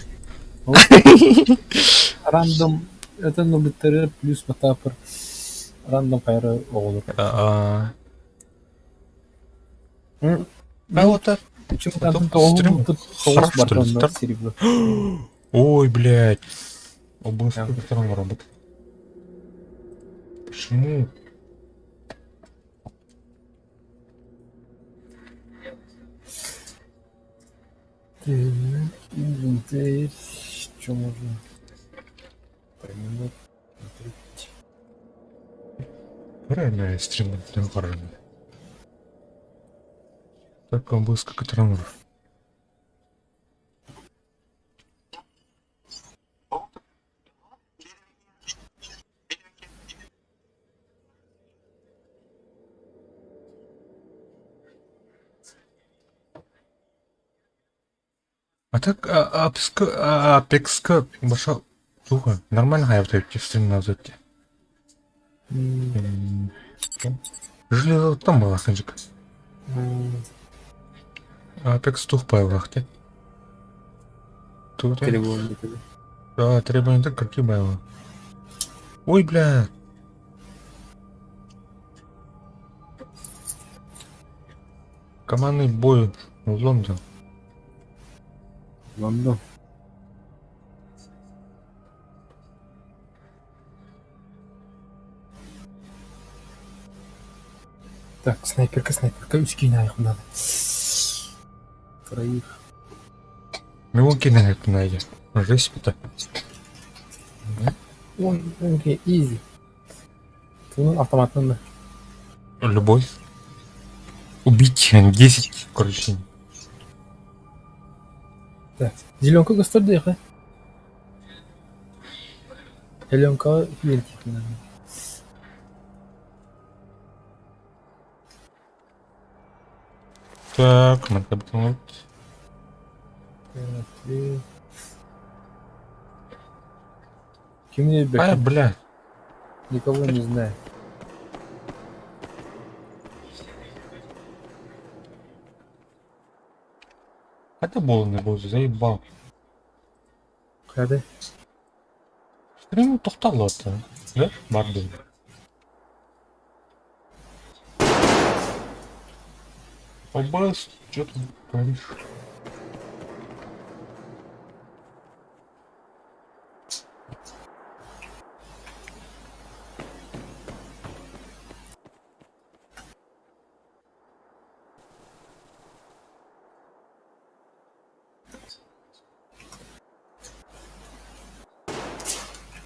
Рандом это нобиттері плюс матапыр рандом кайры оҕолор. А вот так. Серебро. Ой, блядь. ОБС робот. Почему? Инвентарь. Что можно поменять? Смотреть. Правильно, стрим правильно. Так, ОБС как это А так, Апекска баша туха нормально хаябыта стрим называть. Железо там была ханжик. Апекс тух байлах те. Тут. Требования. Да, требования так какие байлы. Ой, бля. Командный бой в Лондон. Лондон. Так, снайперка, снайперка, үч киһини надо. Троих. Ну, киһини найди. Жесть это. Ой, окей, изи. Тунун автоматын Любовь. Убить 10, короче. Так, зеленка гостор Зеленка винтик надо. Так, надо будет. Кем мне А, бля. Никого не знаю. Это был был, заебал. Когда? Стрим тоқталды Да? Барды. ОБС, что ты творишь?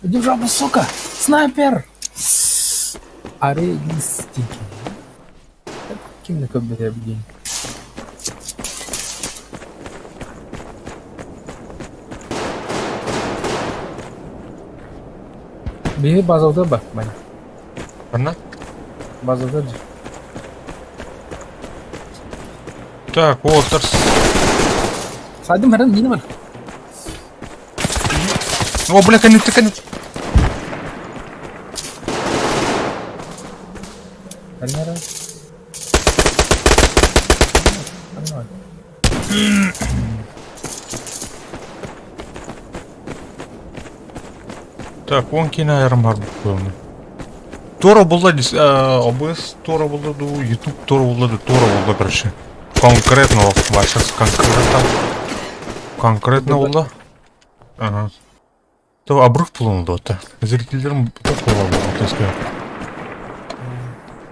Иди в жопу, сука! Снайпер! Арелистики. Ким көрбөтө дии. Биһи базалда ба, Маня. Одна? Базалда дии. Так, Уолтерс. Сайдым хэрэн миинэ бар. О, бля, конец, конец. Камера. Так, он кино ярым буолла. Тора буолла ОБС Тора буолла дуу, YouTube Тора буолла дуу, Тора буолла, короче. Конкретно, сейчас конкретно. Конкретно буолла. Ага. То обрыв буолла да. Зрительдерим тоқ буолла, вот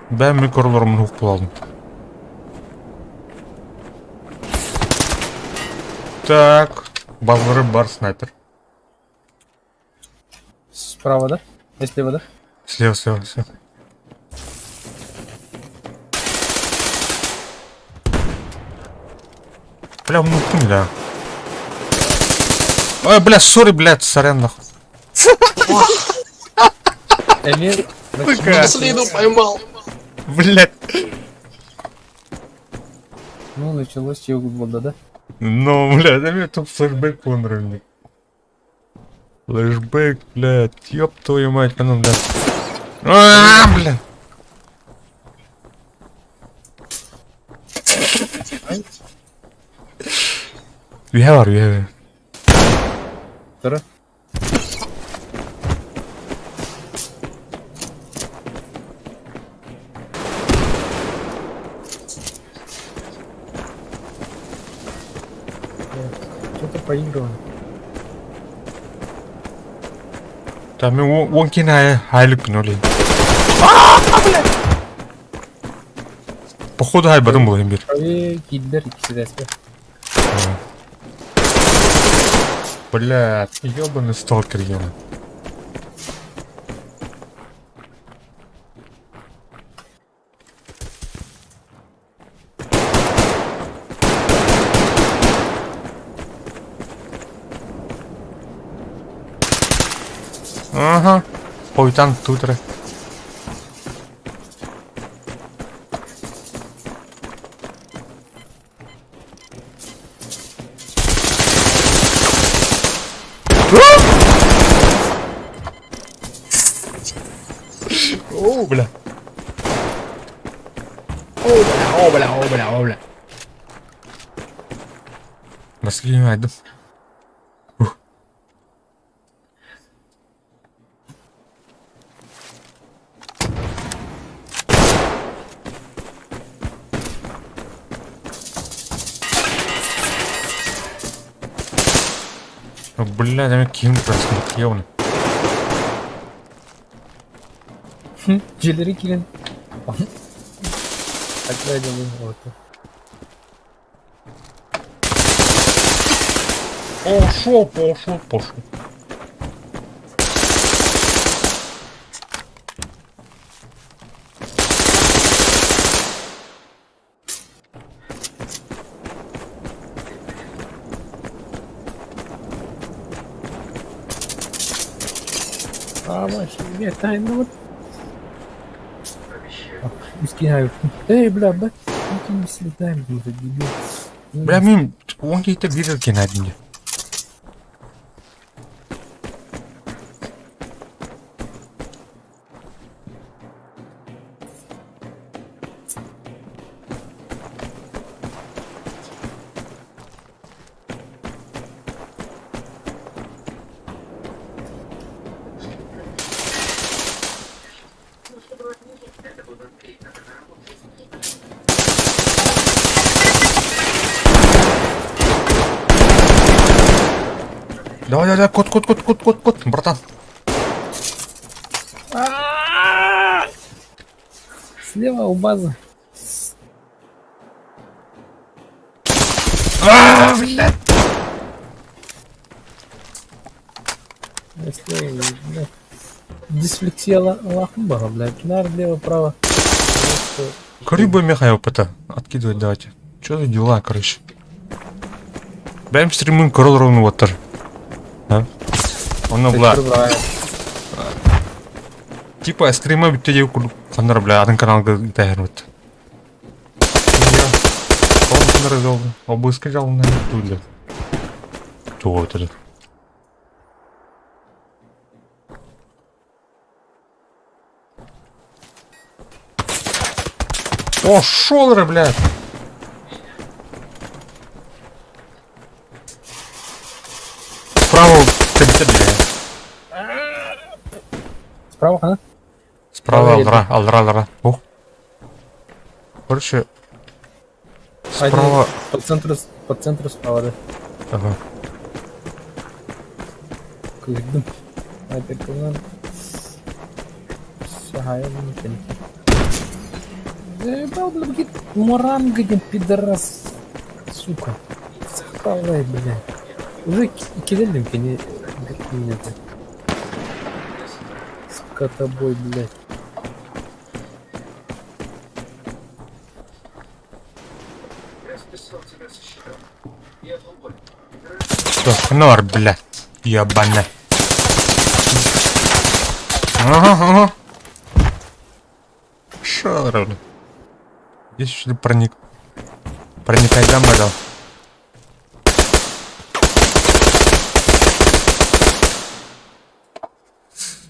Бәм микроларым хук буладым. Так, базары бар снайпер. Справа, да? И слева, да? Слева, слева, слева. Бля, ну ты, да. Ой, бля, сори, блядь, сорян, нахуй. Эмир. Сука. Слину поймал. Блядь. Ну, началось чего года, да? Ну, блядь, а мне тут флешбэк понравился. Флешбэк, блядь, ёб твою мать, ну, блядь. А, блядь. Үһэ бар, үһэ. Второй. Что-то проигрываем. Там он киная хайлык ноли. Походу хай барым был бир. Правее киллер иксидәске. Блядь, ёбаный сталкер, ёбаный. Ага. Пойтан тут. О, бля. О, бля, о, бля, о, бля, о, бля. Василий найдем. Ну, блядь, я ким просто, ёбаный. Дьиэлэри киирэн. Опять вот. Пошел, пошел, пошел. А, нет, ну вот. Скинаю. Эй, бля, бля, не слетаем, дебил. Бля, мин он какие-то виделки на дне. Давай, давай, давай, кот, кот, кот, кот, кот, кот, братан. Слева у базы. А, блядь. Если, блядь, дислексия лахом была, блядь, нар, лево, право. Көрүй бу меха опыта. Откидывать давайте. Что за дела, короче? Бэм стримын көрө олоруну уоттар. Онно бла. Типа стрима бүттэ диэбит курдук ханнар бля атын каналга ыытаһар Обыска жалына туйда. Тугу өтөрөр. О, шолеры, блядь! Справа тэбитэ блядь. Справа хана? Справа алра, алра, алра. Ох. Короче, справа... По центру, по центру справа, да. Ага. Кыырдым. Айперкынан саһайын кэнники. Заебал, блядь, Муранга, пидорас, сука. Сахалай, блядь. Уже кидали кини это. Скотобой, блядь. Тохнор, бля. Ебана. Ага, ага. Шо, бля. Здесь что ли проник... Проникай дал.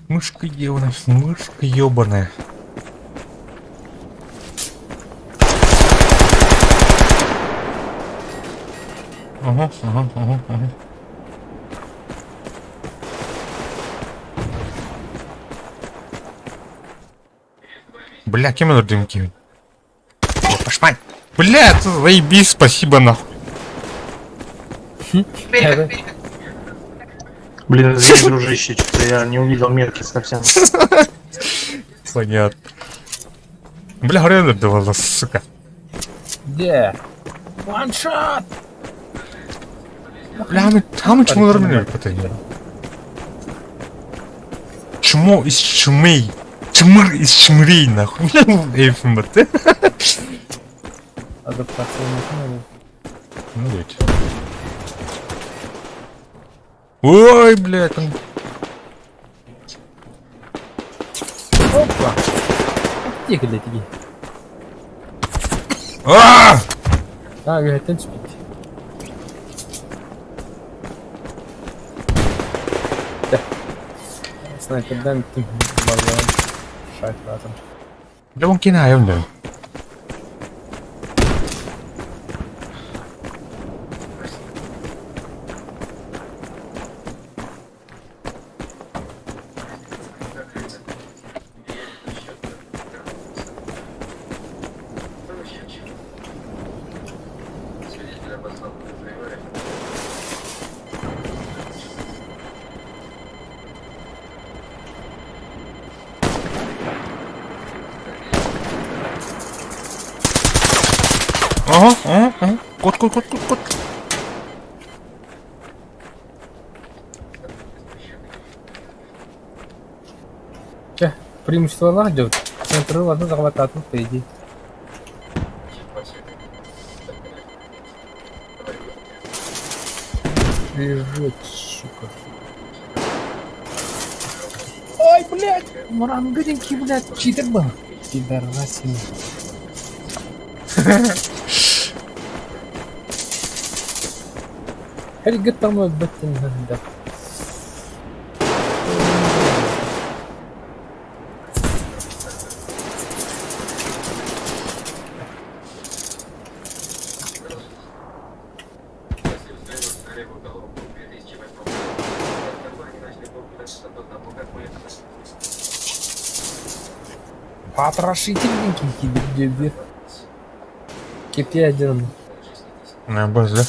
Мышка ебаная, мышка ебаная. Ага, ага, ага, ага. Бля, кем өлөрдүм ким? Пошмань. Бля, заебись, спасибо нахуй. Блин, извини, дружище, что-то я не увидел метки совсем. Понятно. Бля, хрен давала, сука. Где? Ваншот! Бля, мы там чему нормально Чмо из чмей. Чмыр из чмырей, нахуй. Эйфм, ты. Адаптация не надо. Ну ведь. Ой, блядь, там... Опа! Тихо, блядь, иди. А! А, үһэттэн түспүт. Снайпердан бүттүм. Баллон. Шайфлатым. Бля, он кинаем, да. Ага, ага, ага. Кот, кот, кот, кот, кот. Чэ, преимуществолаах дьон. Центры ладно захватаатыбыт по идее. Лежать, сука. Ай, блядь! Мурангаденький, блядь, читер был. Пидорасина. Хальгатама баттин да. Потрошитель дебил. Кип ядерный. На баз, да?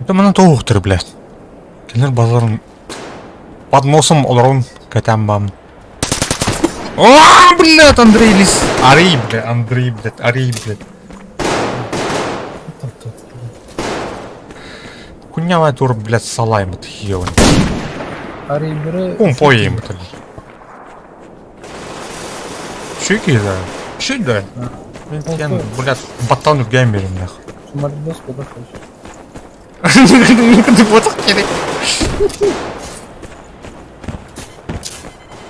Это мана тоғықтыр, блядь. Кенер базарын под носом олорон кэтэн бам. О, блядь, Андрей Лис. Арый, блядь, Андрей, блядь, Арый, блядь. Куннявай тур, блядь, салаймыт, ебаный. Арыйбыры... Кум поем, блядь. Шики, да. Шик, да. Мен, блядь, баттан үрген берем, нах. Мордос куда хочешь. Вот керек.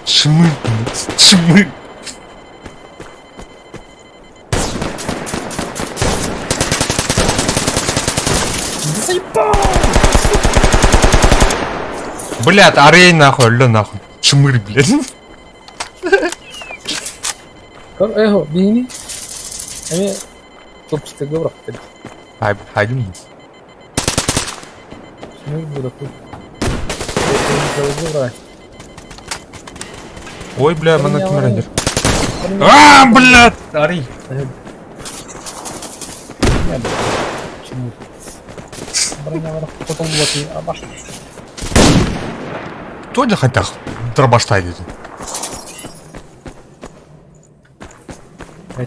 Чмы, блядь, чмы. Заебал! Блядь, арей нахуй, алло нахуй. Чмырь, блядь. Эхо, бини. Эми топчты гыбрак. Хайдым. Чмырь буду тут. Ой, бля, мана кимер А, блядь, арей. Кто для хотях дробаштай dedi.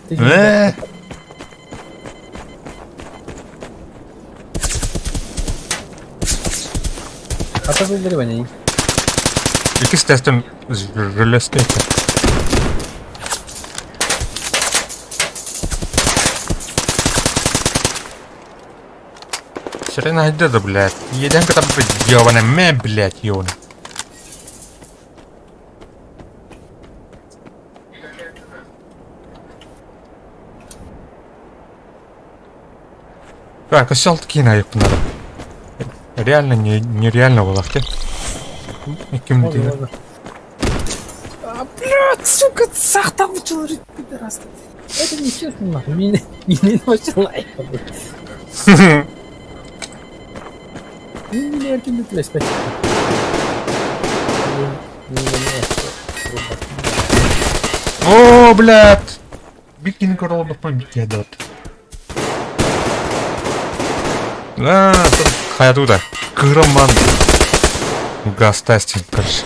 Э. А то выигрывание. Икис тестен железки. Сирена айда блядь. Еденка там, ёбаная, мэ, блядь, ёбаная. Так, осел такие на надо. Реально не, нереально в лавке. Кем ты? А, блядь, сука, сахта вычел, пидорас. Это нечестно, нахуй. Меня не вообще лайк. Меня не блядь, спасибо. О, блядь! Бикини королдов побить дат. А, хайа туда. Кыраман. Газ тестинг, короче.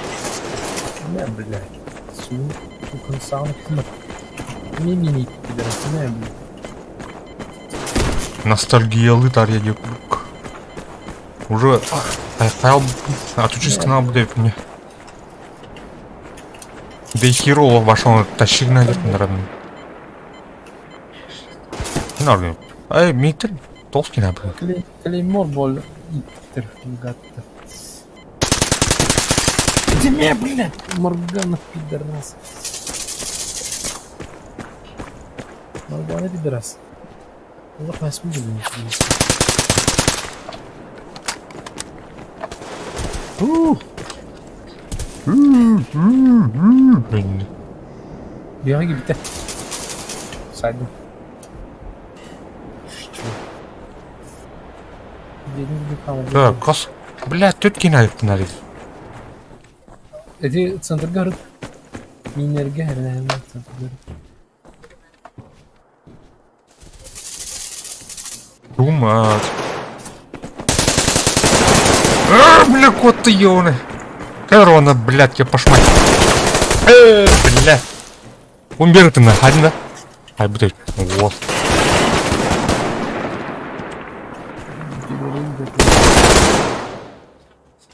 Не, блядь. Сука, сауна Не мини, пидорас, не, блядь. Ностальгия лытар я Уже хайал отучись канал будет мне. Да и херово вошел тащик на наверное. Нормально. Ай, митер толстый надо. Клеймор бол иттер гатта. Ты меня, блядь, Моргана пидорас. Моргана пидорас. Allah resmi gibi. Блин. Bir gibi bitti. Saydım. Dediğim gibi kaldı. Так, кос. Блядь, тут кинай надо. Эти центр город. Минерге, наверное, центр город. Дум, а... А, бля, кот ты ёбаный. Корона, блядь, я пошмать. Бля. Умер ты на да? Ай, блядь, вот.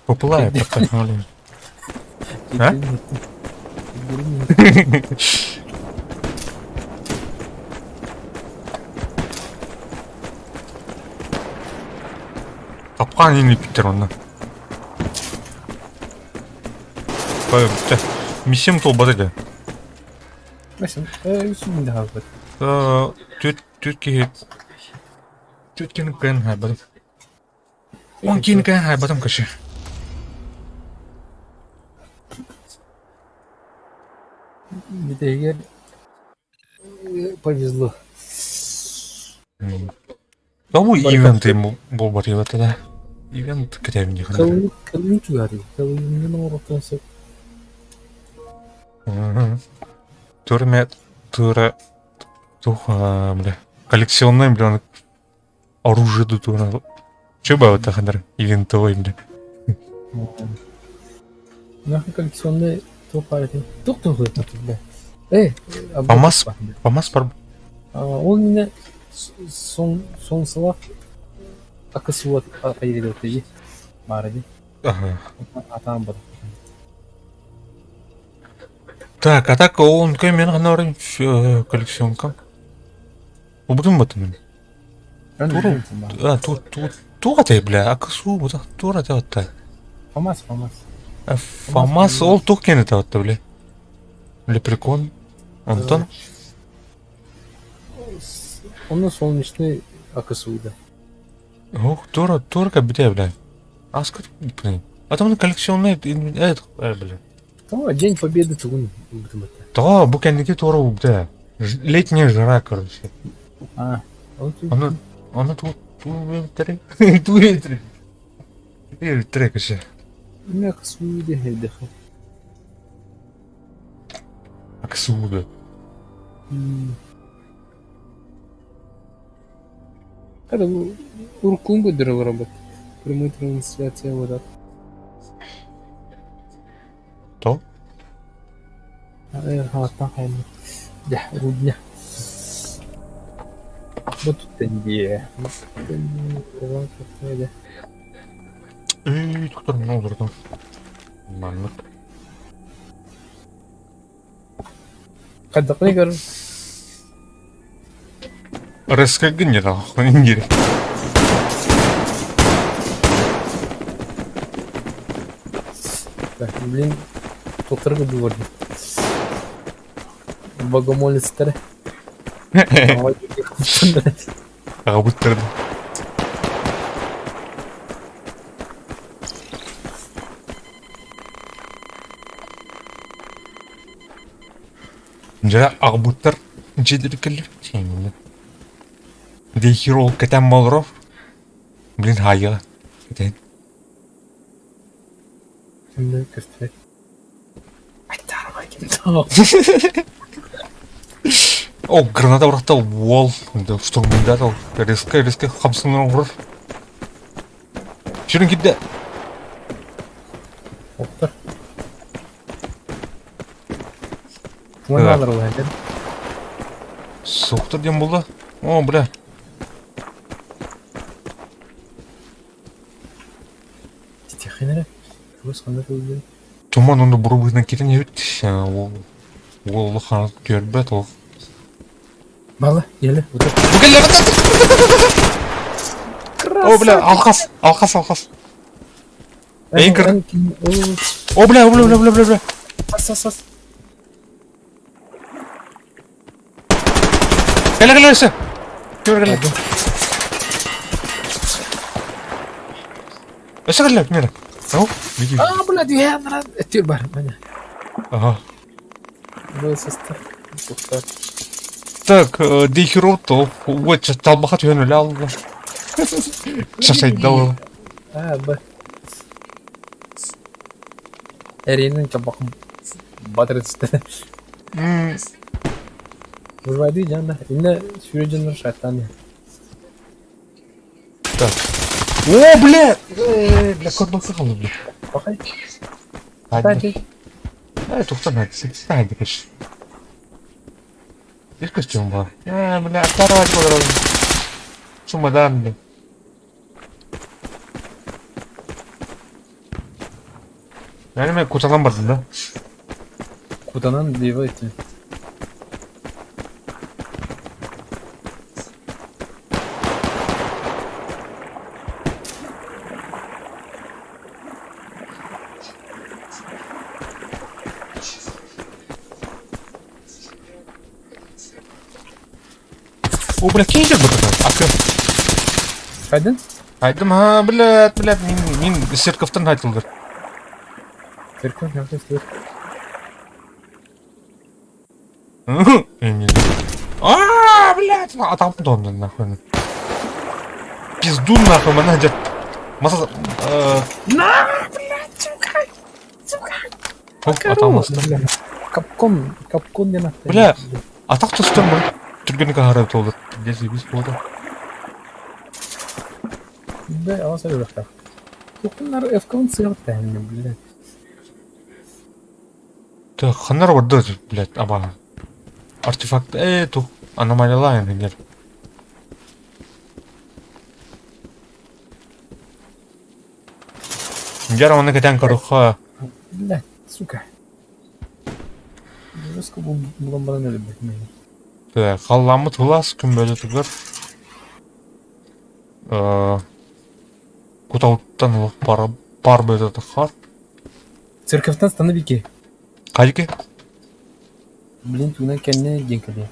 Поплая, блин. А? Тапқан ини Питер онна. Миссиям толбады да. Mesela, üstünde hazır. Türkiye Türkiye'nin кэн хайбадым. Он кин кэн хайбадым каши. Битегер повезло. Тому ивент ему был барила тогда. Ивент кремний. Калын чугари. Калын не норотонсо. Турме тура тух бля. Коллекционный, бля, оружие тут тура. Че бы это хандар ивентовый, бля. Нахуй коллекционный то парень. Тух тух это бля. Э, Фамас, Фамас бар. Ол иннинэ Солнцелах АКСУ айыллыбыта баара дии. Ага. Атаан бар. Так, а так он мен ханарын коллекционка. Убутун батым. Туру, а, ту, ту, туга бля, АКСУ, бу тура те Фамас, Фамас. Фамас ол тух кене таватта, бля. Лепрекон. Антон. Онно солнечный АКСУ да. Ох, тура, тура бля, бля. Аска, блин. А там коллекционный, это, бля. О, День Победы тугун Да, бу кэнники тура, бля. Летняя жара, короче. А, Оно, оно тут, тут, тут, три, короче. Мин АКСУ диэхэ. АКСУ, да. Когда уруккун көрдөрө олоробут. Прямой трансляция вот То? Хааттан хайна. Дьэ, рудня. Бу туттан дии. Эй, доктор, мына олордум. Маннык. Хайдаххыный көр. Рыскагын не ингири. Так, блин, туохтарга быыбардым. Богомолецтэр. Аҕабыттарын. Дьэ, аҕабыттар дьиэлэрэ кэллибит. Дехир ол кэтэн олорор. Блин, хаайыаҕа. Кэтээн. Кимдэ көстүбэт. О, граната бырахта уол. Штурмуйдат ол. Резко, резко хамсынан оҥорор. Сүрүн кирдэ. Оттор. Уонна алар Суохтар диэн буолла. О, бля. Тихин эрэ. Тугус ханна тылдын? Туман онно буру быһынан кирэн эбит. Уол уол улахан көрбөт ол. Мала, еле. Бу кэллэ О, бля, алхас, алхас, алхас. Эй, кыр. О, бля, бля, бля, бля, бля, бля. Ас, ас, ас. Кэлэ, кэлэ, өссө. Кэлэ, кэлэ. Өссө кэллэ, мира. Ау, види. А, блядь, я Этир бар, маня. Ага. Был состав. Так, дихеров то, вот, талбаха түһэн өлө алла. Шашайда А, б. Эринин чабакым батыр түсті. Вырвайды жана. Инне сүүрэ дьоннор шайтан. Так. О, бля! Бля, кордон сахалды, бля. Бакай. Хadi. Э, тухтан хadi, хadi кеш. Bir костюм бар. Э, бля, второй болар. Чумадан, бля. Yani мен кутанан бардым да. Кутанан дейбай эти. О, бля, ким же бу Акы. Хайдын? Хайдым, ха, блядь, блядь, мин, мин церковтан айтылдыр. Церковь, нахуй стоит. А, блядь, а там дом нахуй. Пизду нахуй, мана дед. Маса... На, блядь, сука! Сука! Аталмаста. Капкон, капкон не нахуй. Бля, а так то мы. Түргені қағарап толды. Здесь болды. Да, аласа бирок. Тукуннар FK-ын сыгып блядь. Так, ханнар барды, блядь, аба. Артефакт э тух аномалиялаан инер. Дьэр ону кэтэн көрөххө. Бля, сука. Жестко булан баран өлөрбүт мени. Халламмыт ылаас күн бөлөтүгэр кутауттан олох пар пар бөлөтөххөр. Церковьтан становики. Хайки? Блин, тугунан кэннэ диэн кэлиэ.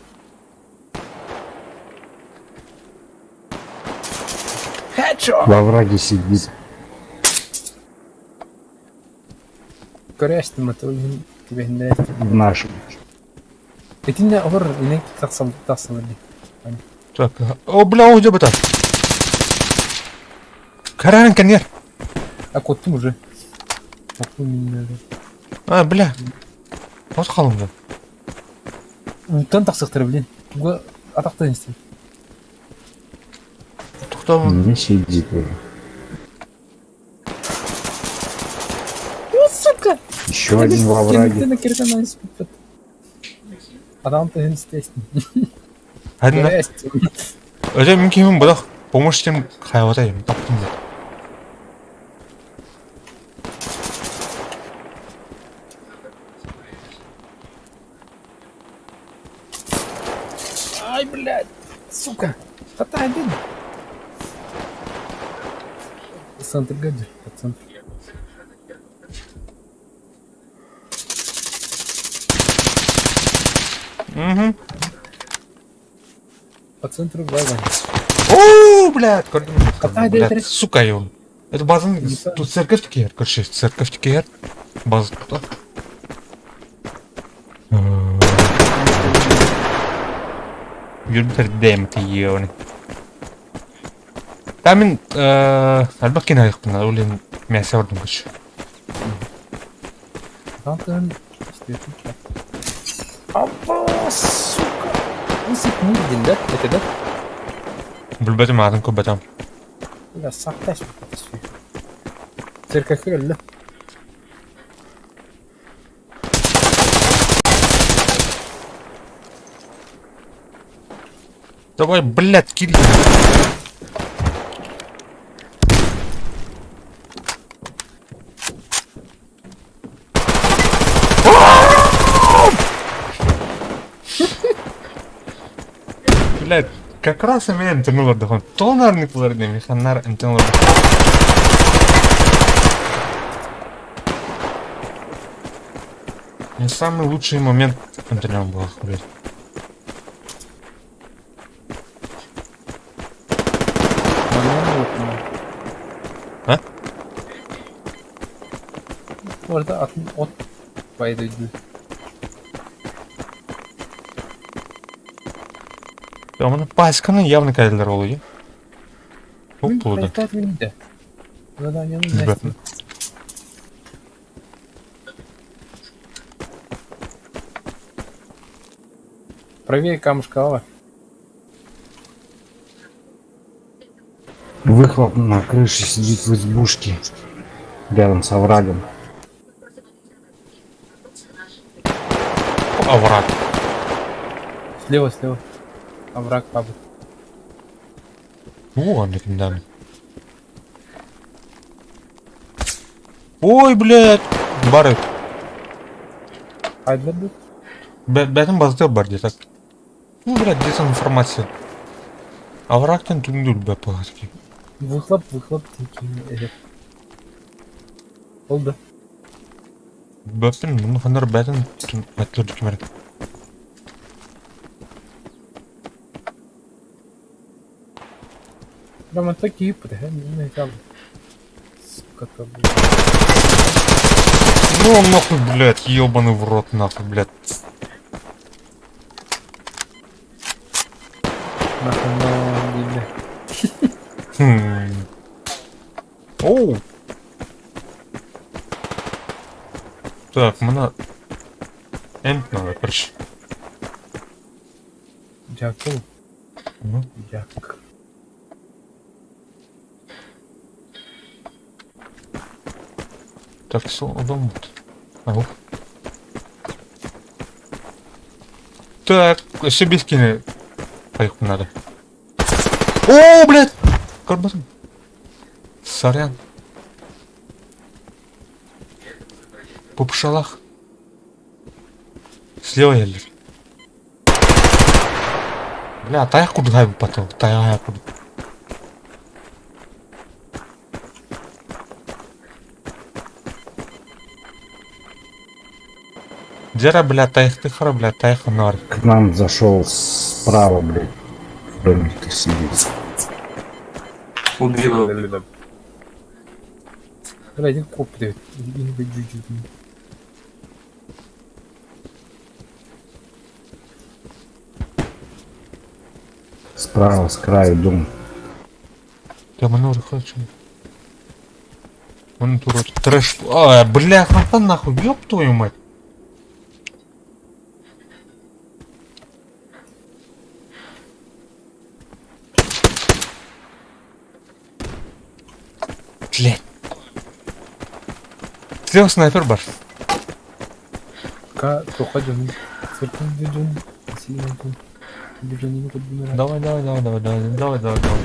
Headshot! Во враге сидит. Көрөөстүм аты ол иһин түбэһиннэрэ. В нашем. Итиннэ олор инэ тахсал тахсалар дии. Так, о, бля, о, бата. Каран кэннер. А куттум уже. Охуй миннere. А, бля. Вот халымда. Уттан тахсыктар, блин. Туга атахтан истин. Тухтан. Не сидит уже. О, сука! Еще один во враге. Адам тыһын естественно. Хадин. Өтө мин кимин бодох помощь тем хайватай таптым да. Ай, блядь, сука. Хата один. Центр гаджет, по центру. Угу. По центру вагон. О, блядь, Хата блядь, сука, его. Это база, тут церковь такие, короче, церковь такие, база тут. Юрбитер дэм тииони. Тамин албак кин айыкпына, улин мясо ордун күч. Антон, Опа, сука! Усик мурдин, да? Это да? Билбетим атын көбөтөм. Бля, сакташ Церковь өллө. Давай, блядь, кири. Блядь, как раз и меня интенулар дохун. Тонар не пулар не механар интенулар. Не самый лучший момент интенулар был, блядь. А? Orada atın ot baydı. Аманы пасканы явно кәлелер ол ие. Çok buldu. Заданиені Правее камушка лава. Выхлоп на крыше сидит в избушке. Рядом с оврагом. Овраг. Слева, слева. Овраг пабы. О, легендарный. Ой, блядь. Бары. Айдер был? Бәтін базда бар где так. Ну, блядь, где там информация? Оврагтан түндүл бә палатки. Выхлоп, выхлоп, такие. Oldu. Бәтін, бұны хандар бәтін әтлер кемер. Прямо такие не хотел. Сука, то, блядь. Ну нахуй, блядь, ебаный в рот, нахуй, блядь. Нахуй, ну, бля. Хм. Оу. Так, мына эмп надо, короче. Джакул. Ну. Джак. Так, все, удобно. Ау. Так, өссө биэс киһини хайыхпын надо. О, блядь! Көрбөтүм. Сорян. Пупшалах. Слева еллер. Бля, тайах курдук хайбыт потом. Тайах курдук. Дера, бля, тайх ты хара, бля, тайх нор. К нам зашел справа, блядь. В домике сидит. Убил. Бля, один коп, блядь. Справа, с краю дом. Там оно хочу. Он тут урод. Трэш. А, бля, хвата нахуй, ёб твою мать. Блядь. Слева снайпер бар. Давай, давай, давай, давай, давай, давай, давай, давай.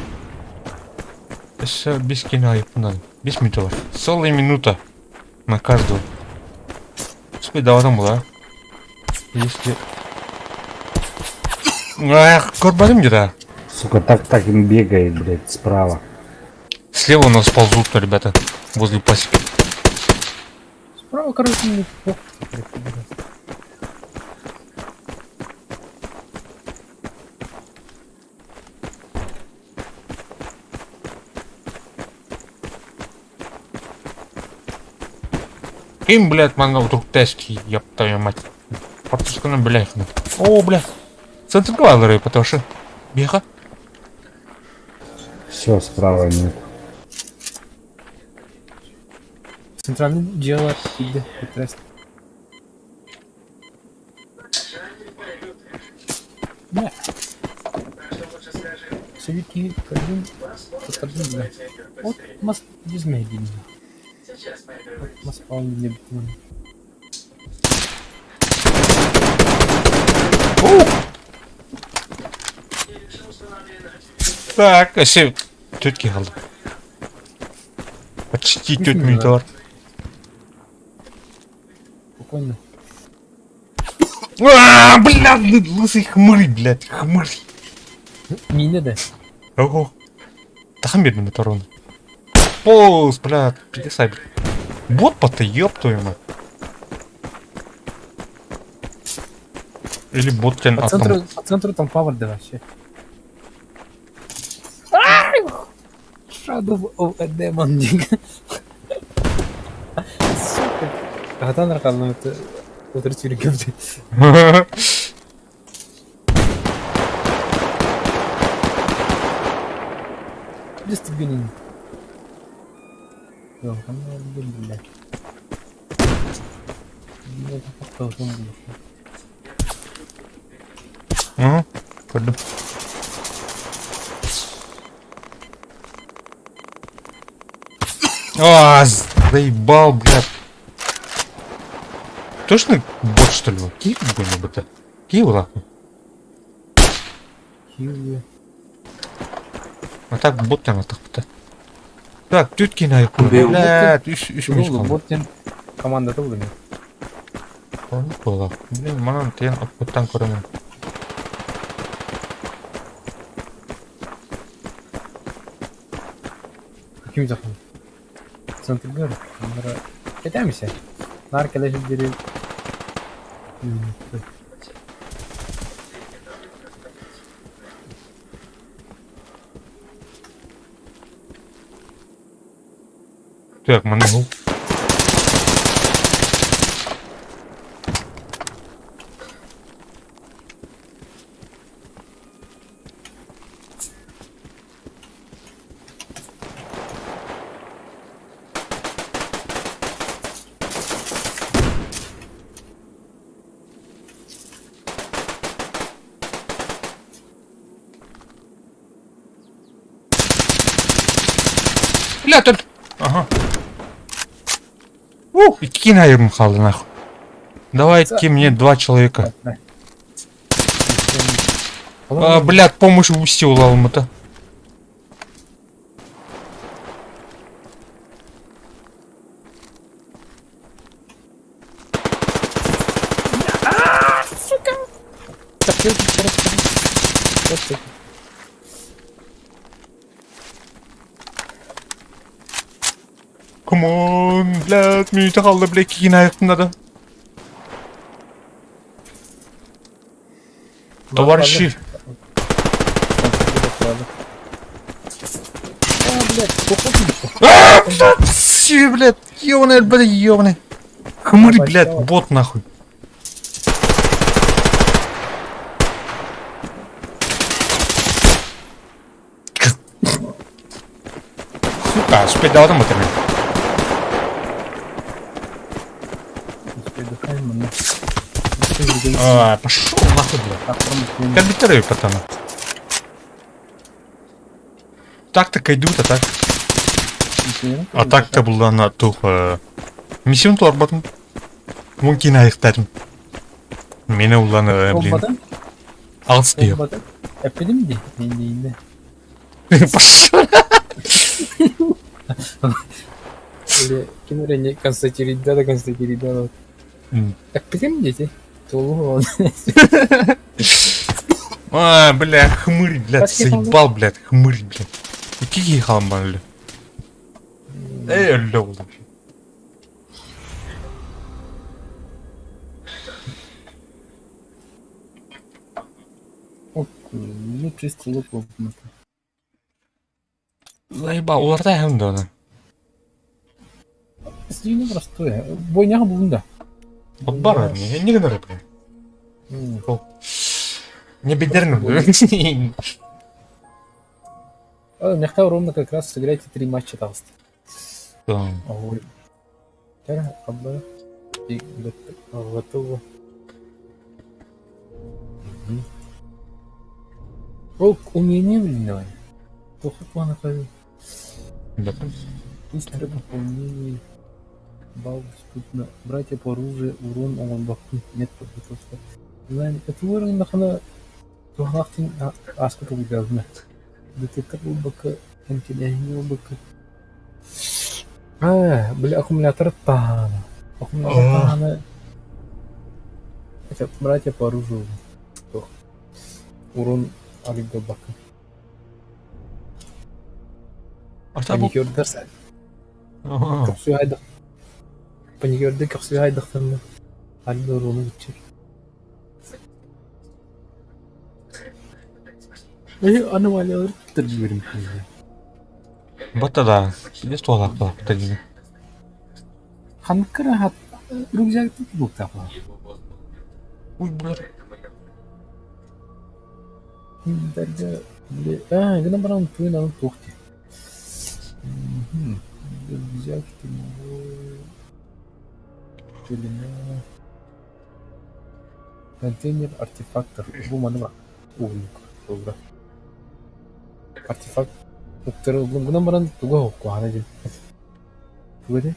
Өссө биэс киһини айыппын надо. Биэс минута бар. Целая минута на каждого. Успей давадан була. Если... Эх, көрбөтүм где-то. Сука, так так им бегает, блядь, справа. Слева у нас ползут, ребята, возле пасеки. Справа, короче, не плохо. Им, блядь, манна вдруг тески, ёб твою мать. Фортушканы, блядь. О, блядь. Центр главный, потому что... Бега. Все, справа нет. Центральный дело, иди, потряс. Не. Все-таки кадин, да. Вот мас дизмедин. Вот мас не Так, өссө түөрт киһи хаалла. Почти түөрт минута бар. Спокойно. А, бля, лысый хмырь, блядь, хмырь. Мина да. Ого. Тахан бердим это Полз, блядь, пидесай, блядь. Бот по ёб твою мать. Или бот тен По центру, по центру там паварды вообще. Shadow of a Demon, дига. Сука. Хатан арқалым это отырып сөйлеген Just beginning. Yok, alhamdulillah. Угу, көрдүм. А, заебал, блядь. Точно бот, что ли? Киев какой-нибудь? Киев, ладно. Киев. А так бот там, а так так. Так, тетки на Блядь, үс үс минут Бот команда болды Была. Блин, манан тен опыттан көрөмүн. Ким жақын? Центр гөр. Кетеміз. Нар келе жері. Так, манан Бля, тут... Ага. Ух, икки наверное, хаалла нахуй. Давайте мне два человека. А, блядь, помощь упустил Алмата. Сука! Так, я просто... Come on, блядь, мүнүүтэ хаалла, блядь, киин айықтында да. Товарищи. А, блядь, блядь, ёбаный, блядь, ёбаный. Хмырь, блядь, бот нахуй. Сука, спидалдым это мен. А, пошел нахуй, блядь. Компьютеры, пацаны. Так-то идут, а так. А так-то буллана тух. Миссион туарбатын. Мумкин аяқтарым. Мені уланы, блин. Алыс диyor. Эппитим дии, инде. Пошел. Или ким эрэ констатируйда да констатируйда. Эппитим дии, толу А, бля, хмырь, блядь, заебал, блядь, хмырь, блядь. Икки халамбан, бля. Эй, өллө буолла. Лучший стрелок в Заебал, уларда һәм да аны. Стрельня простое. Бойняга булун да. Вот бар, не не генер, блин. Не бедерно. Мехта ровно как раз сыграйте три матча таҕыста. Да. Готово. Ол умение блин давай. Плохо плана Быстрое пополнение балл доступно. Братья по оружию, урон оҥорбоккун, нет подготовка. Это нахана туһалаахтын ааспыт толкуйдаабына. Детектор ылбакка, эмтилээһиҥҥэ ылбакка. Аа, били аккумулятор таһаана. Аккумулятор таһаана это братья по оружию. Урон арыйда ылбаккын. Паникердар көхсү айдах паникердар көхсү айдахтарына арыйда уруну бүтчүр. Аномалиялар туттар берим. Батта да, пиздец туалак туалак дии. Ханкара хат рюкзак буктапа. Уй, блядь. Инвентарьга А, гына баран туйын аны тухти. Рюкзак штурмовой. Пелена. Контейнер артефактор. Бу маны бар. Углук. Добра. Артефакт. Уктырылгын гынан баран туга хокку дим. Туга де?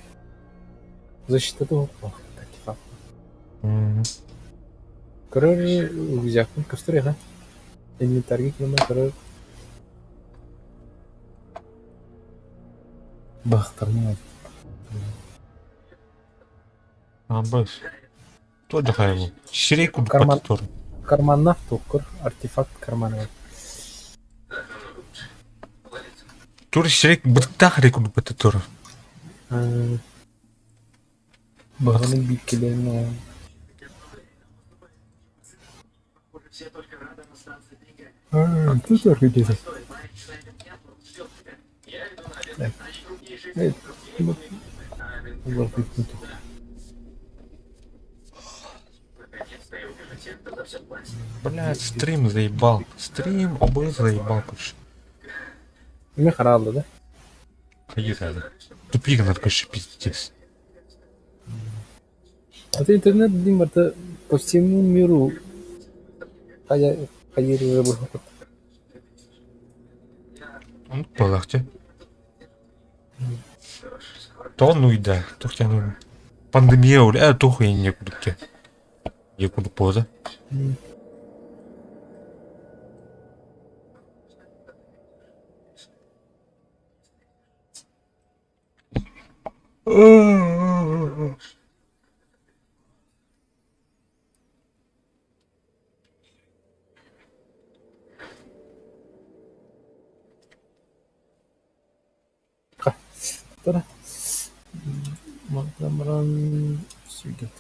Защита хокку. Артефакт. Көрөр рюкзакпын көстөр эха. Инвентарьга килеме көрөр. Бахтарны. А, бас. Тоже хайбу. Сирей курдук Карман. тур. Карманнах токкур артефакт карманы. Тур сирей бытыктах рей курдук тур. Бағаны биккелерин Тут только где-то. Так. Вот. Блядь, стрим заебал. Стрим обы заебал, короче. Мне харалды, да? Ходи надо. Тупик надо, конечно, пиздец. А ты интернет, Дим, это по всему миру. Хая хайыр уже Он полахте. То ну и да, то ну. Пандемия, а то хуй не кудукте. Я куду поза. Мантан баран сүүрдүм.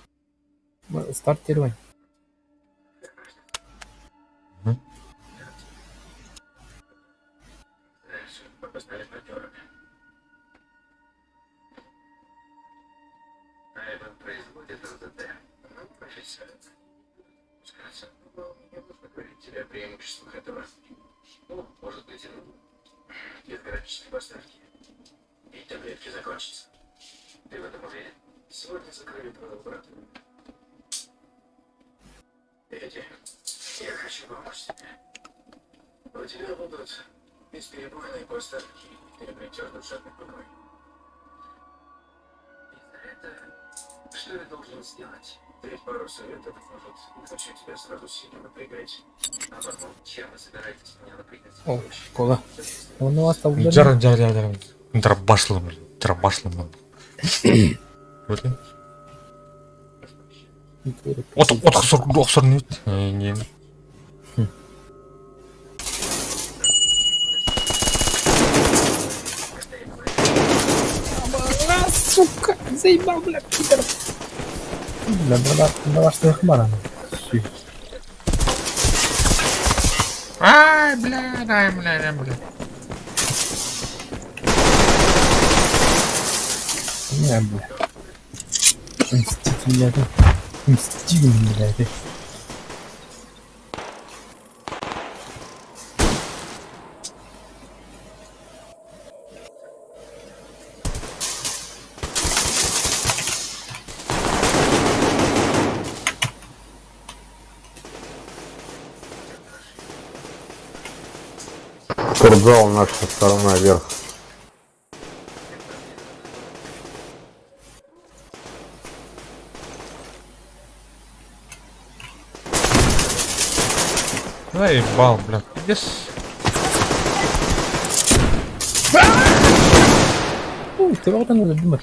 Стартировать. О, школа. Он у вас там Дьар, дьар, дьар, дьар. Дробашлым, дробашлым. Вот. От, от, охсор, охсор, нет. Не. Сука, заебал, бля, пидор. Бля, да, да, что их мара. Ай, бля, дай, бля, да, бля. Не, бля. Мститель, бля. Мститель, бля. Спортзал наша сторона вверх. Заебал, бля. Пиздец. Ой, ты вот она любимая.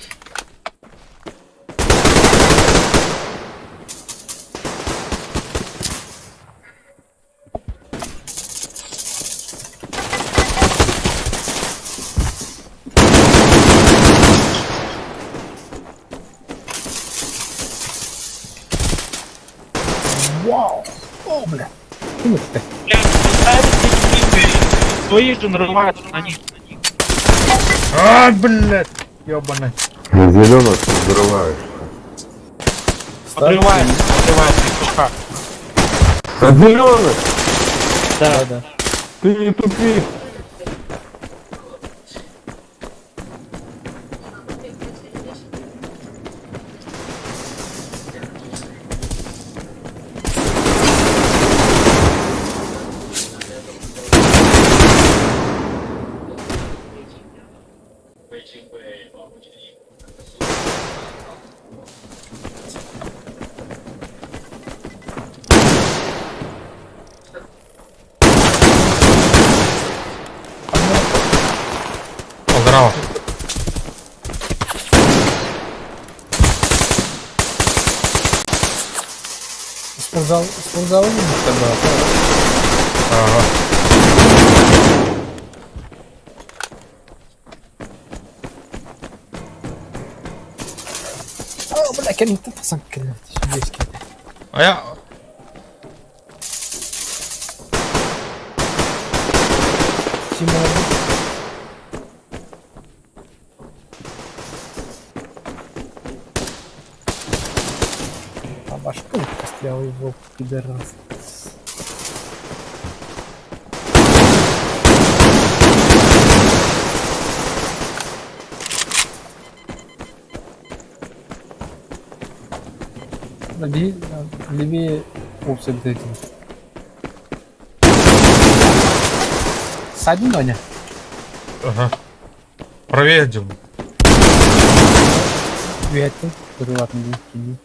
Вау! О, бля! Ты ты. Свои же нарываются на них. А, блядь, ёбаный. На зеленых взрываешься. Подрывается, подрывается петуха. На зеленых? Да, да. Ты не тупи. Здорово. Спортзал, спортзал не тогда. Ага. О, бля, кем ты пасан А я... А башку кострявый волк, пидорас. Левее, левее опция обязательно. Садим, Ваня? Ага. Правее идем. Вятин, приватный кини.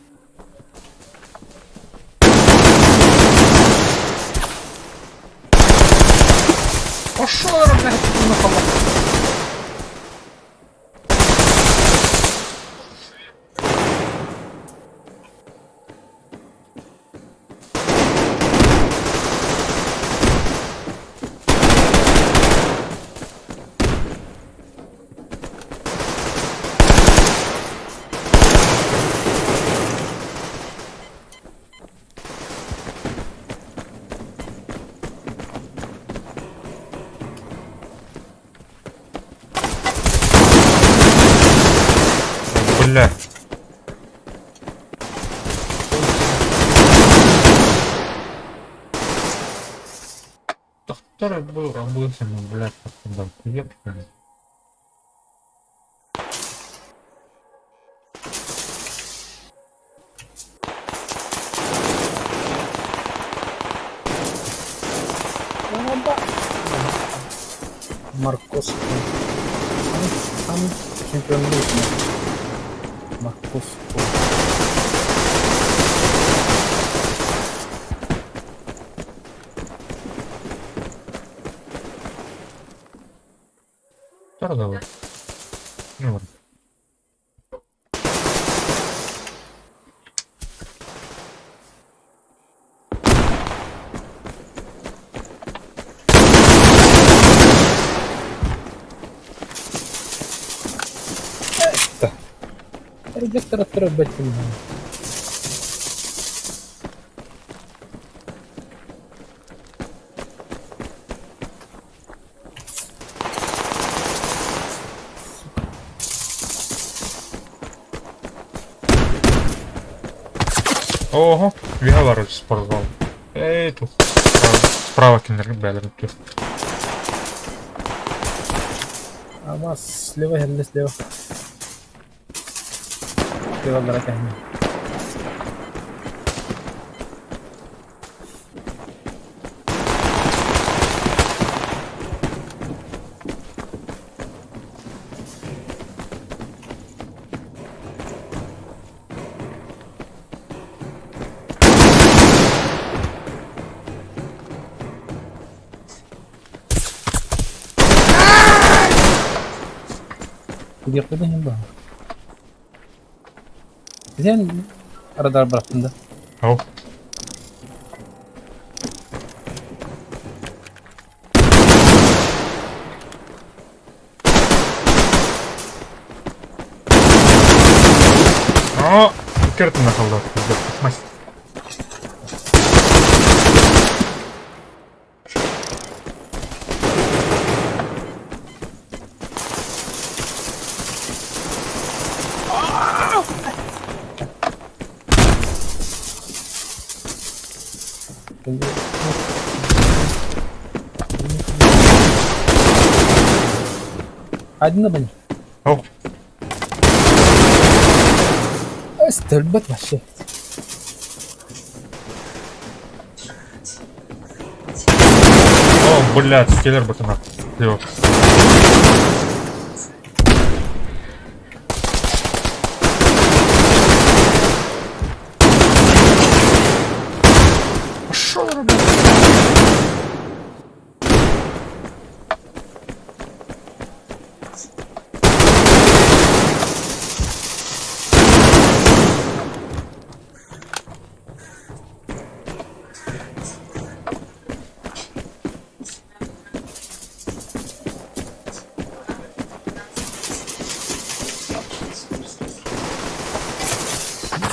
Пошел, блядь, на холод. Который был обычным, блядь, там, ебаный. Маркос. Самый чемпион мира. Маркос. Который Ну ладно. Редактор отрабатывает. Ого, Виговарович спортзал. Эй, тут справа, справа киндер тут. А вас слева или слева? Слева дорогая. Диэхпитин иһин баа. Зен радар бырахтын да. Ау. О, керт нахалда. Мась. Один да Ау. Стрельбат вообще. О, блядь, скелер ботана. Слева. Пошел, ребят.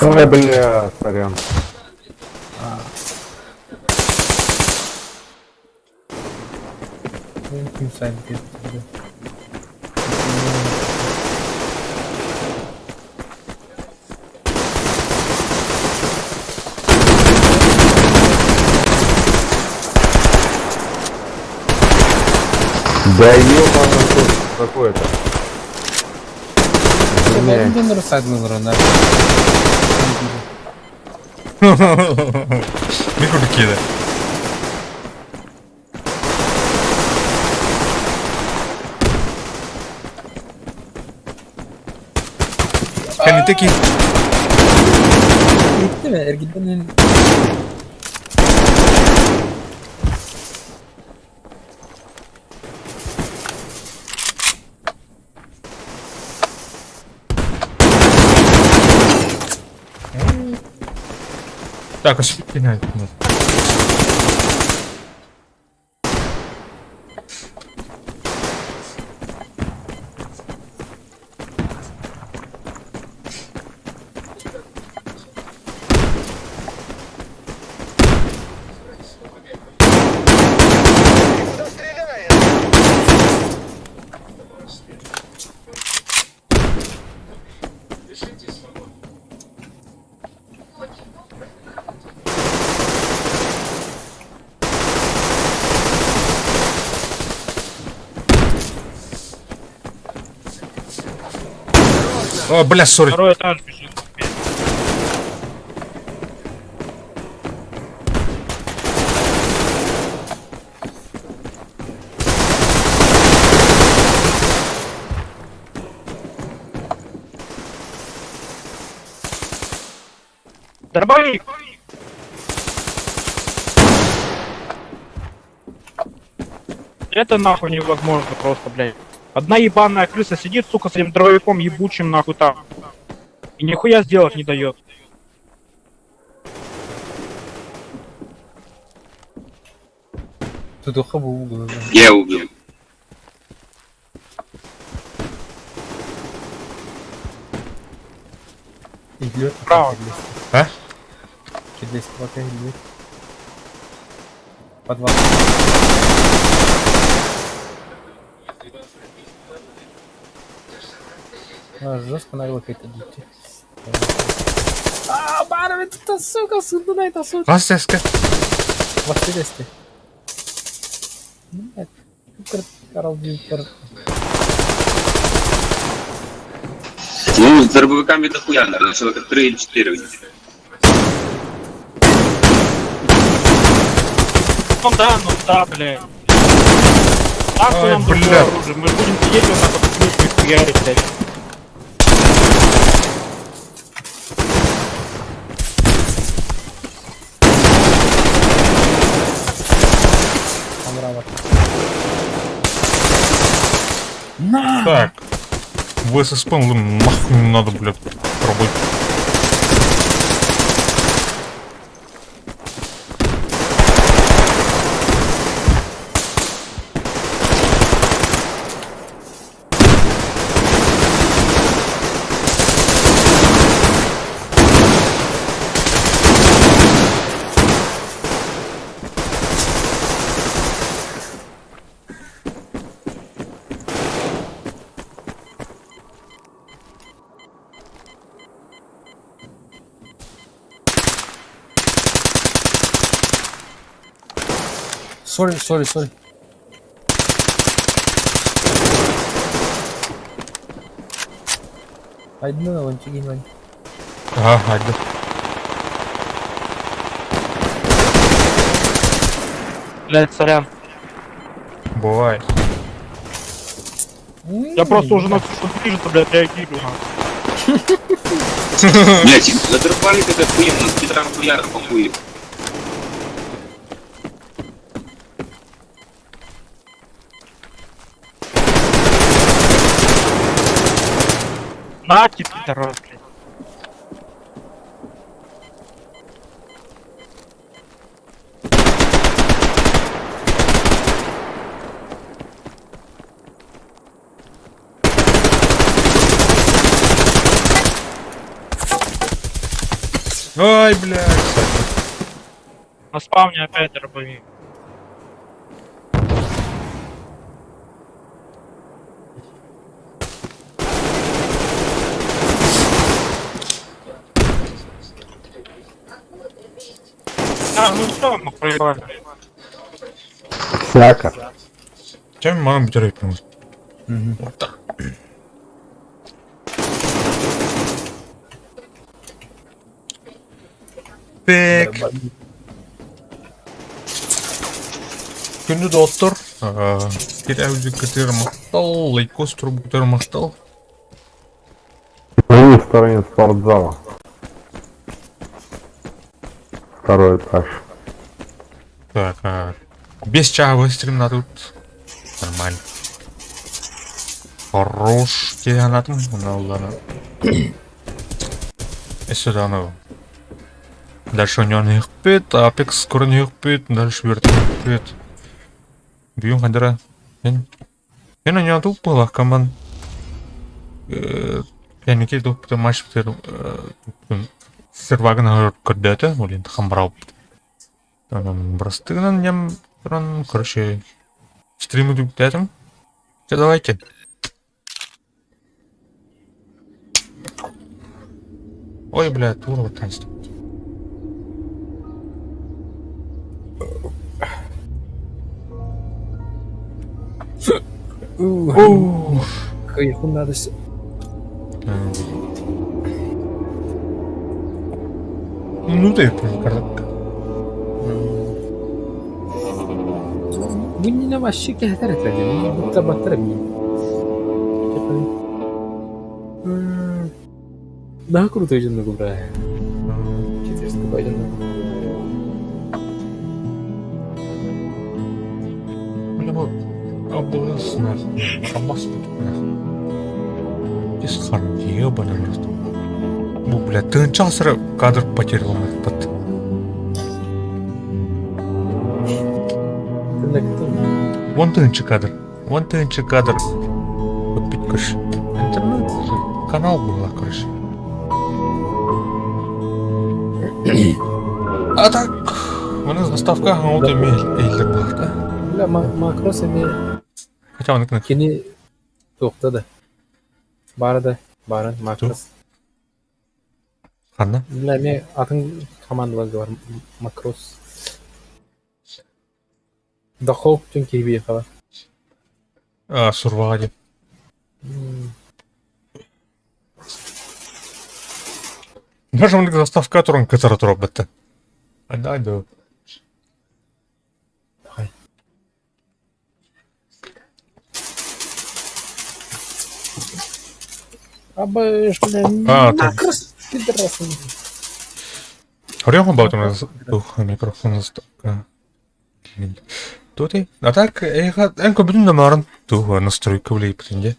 Ой, бля, сорян. Да ёбаный тут какой-то. Микрокиды. Кэннитеки. Gitti mi? Ergiden Так, осветляет. О, бля, сори. Второй этаж бежит. Дробовик! Это нахуй невозможно просто, блядь. Одна ебаная крыса сидит, сука, с этим дробовиком ебучим нахуй там. И нихуя сделать не дает. Тут хабу угол. Я убил. Идет. Право. А? Здесь пока идет. Подвал. А, жестко нагло какая-то дите. А, барвит, это сука, сундунай, это сука. Хас эске. Василисты. Нет. Карл Дюпер. Ну, с дробовиками дохуя, наверное, человека 3 или 4 у них. Ну да, ну да, блядь. Нахуй Ай, нам другое бля. оружие? Мы же будем сидеть вот так вот плюшки хуярить, блядь. Там мрамор. Так. ВССП нахуй не надо, блядь, пробовать. Sorry, sorry, sorry. Айдны вон чигин вон. Ага, хайда. Блядь, сорян. Бывает. Я просто уже на что движется, блядь, реагирую. нахуй. Блять, задорбали это хуем, нас пидорам хуяра похуй. На тебе, пидорас, блядь. Ай, блядь. На спавне опять дробовик. А, ну все, мы проебали. Всяко. Чем мам терпим? Вот так. Так. Күндү доттор. Кирәү мактал, лайкос турбутер мактал. На стороне спортзала. Второй этаж. Так, без чая стрим на тут. Нормально. Хорош телеанатом, ну ладно. И сюда ну. Дальше у него не хпит, Апекс скоро не хпит, дальше вертолет хпит. Бьем хандера. Мен у него тут была команд. Я не киду, потому матч сервагна кодета, блин, хамбрал. Там простыгнан нем, короче, стримы тут этом. Все, давайте. Ой, бля, тур вот там. Кайфу надо. минута карта. Бу иннинэ вообще кэһэтэр этэ дии, бутта баттар эмиэ. Наһаа крутой дьонно бра. Четверская дьонно. Бля, бу АБС нахуй, АБАС Из ебаный в рот. Бу, бля, тыынча сыра кадр потерял под. Вон тыынча кадр. Вон тыынча кадр. Вот короче. Интернет канал была, короче. А так, маны заставка ол эме эйлер бар да. Бля, макрос эме Хотя он кини туохта да. Баара да, баарын макрос. Ханна? Бля, эме атын командаларга бар макрос. Дохок түн киһи А, сурваға деп. Даже он заставка туран кытара турап бітті. Да, да. Абы, бля, А, так. макрос пидорасы. Орёхом баутым тух микрофон заставка. Тут и. А так, эн көбүтүн да марын тух настройка влей путинде.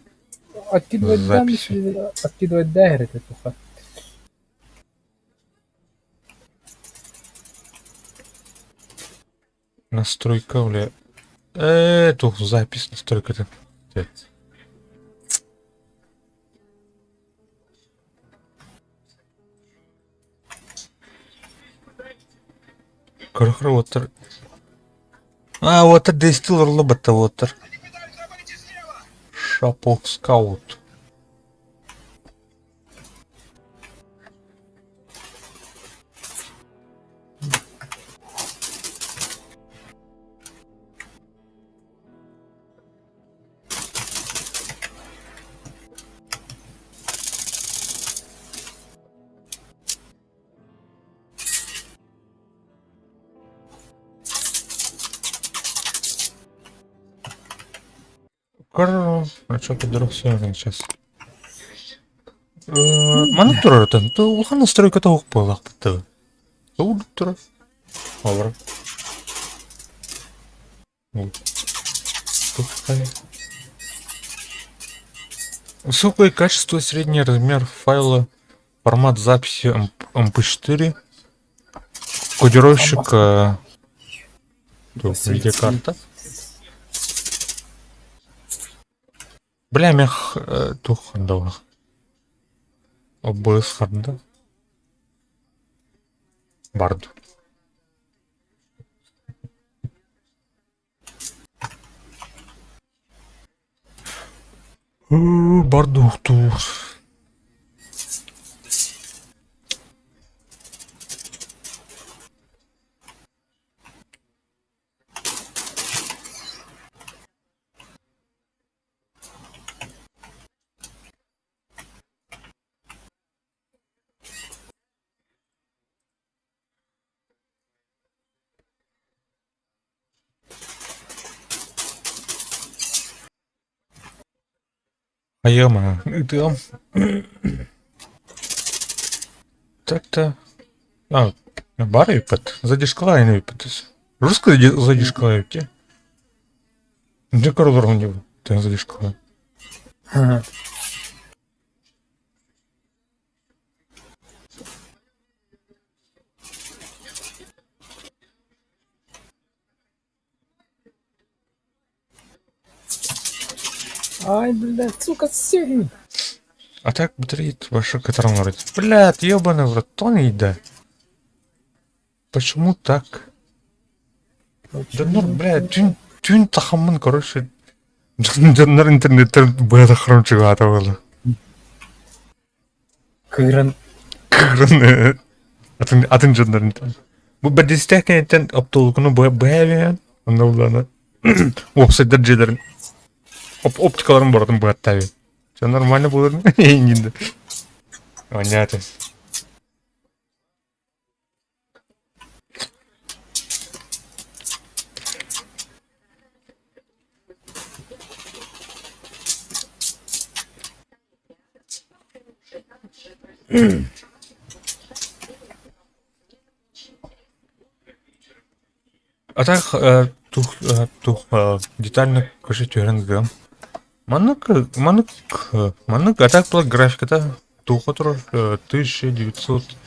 Откидывать дан, Записи. откидывать дайр это туха. Настройка вле. Тух запись настройка ты. Көрөхөр оттар. А, вот дестил орлы батта оттар. Шапок скаут. Кор... А что ты друг сейчас? Маны турар отон. То улахан настройка тоҕук буоллахпыт. Ол турар. Олор. Высокое качество, средний размер файла, формат записи MP4, кодировщик видеокарта. Бля, мех тух дала. ОБС харда. Барду. Барду тур. Айыма, ытыам. Так-то. А, бар ыппыт. Задишкала ин ыппыт. Русская задишкала ыпте. Дьэ көрөлөр не Ты задишкала. Ай, блядь, сука, сильный. А так батарея ваша которым говорит. Блядь, ебаный в рот, то не да. Почему так? Да ну, блядь, түн түн тахаммын, короче. Дьоннор интернеттер быата хромчугаата буолла. Кыыран. Кыыран атын атын дьоннор Бу бэрдистээх кэнниттэн оптолукуну быһа онно буллаана уопсайдар дьиэлэрин оптикаларын барытын быһаттаабыт. Все нормально буолар иннинде. Понятно. А так тух тух детально короче түһэрэн ыгыам. Маннык маннык маннык а так была графиката туохха турар 1900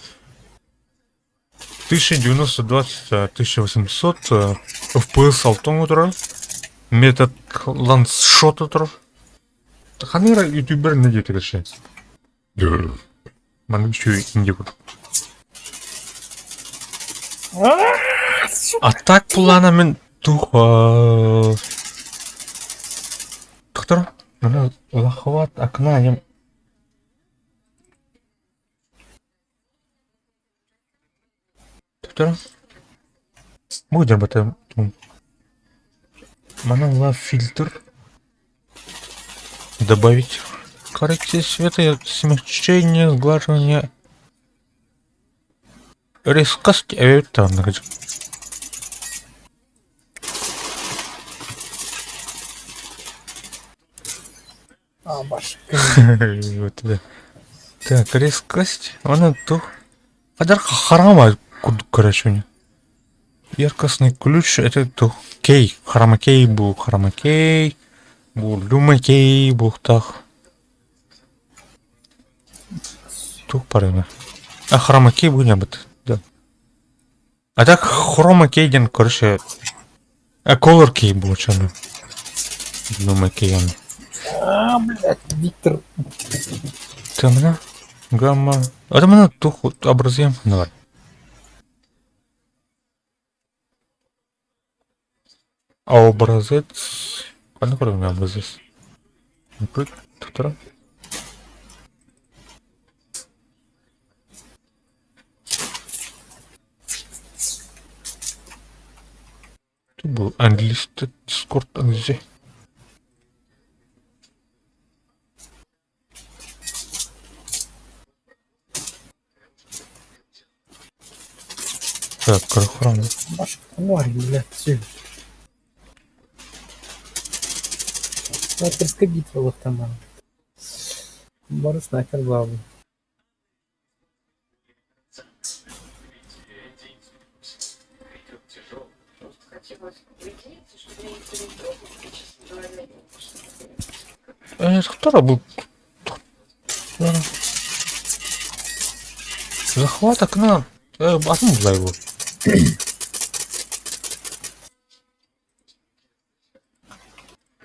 1090 1800 FPS алтыҥҥа турар. Метод лансшота турар. Ханнык эрэ ютубер не диэтэ короче. Маннык үчүгэй инди курдук. А так плана мин тух Доктор, мана захват окна я Доктор, Будет работать. Мана фильтр. Добавить коррекции света, смягчение, сглаживание. Резкость это А, баш. Вот это. Так, резкость. Она тух. Хадар харама короче. Яркостный ключ это тух кей. Хромакей был хромакей. Бу люмакей буохтаах. Тух парына. А хромакей бу нябыт. Да. А так хромакей диэн короче а color key буолчаны. Люмакей он. А, блядь, Виктор. Темно. Гамма. А там тух образуем. Давай. А образец... Ханна көрөҥҥө образец? Туттара. Бу английский Discord английский. Так, охрана. Ой, блядь, все. Снайперская битва вот там. Бары снайпер главный. Кто был? Захват окна. Атын булай его.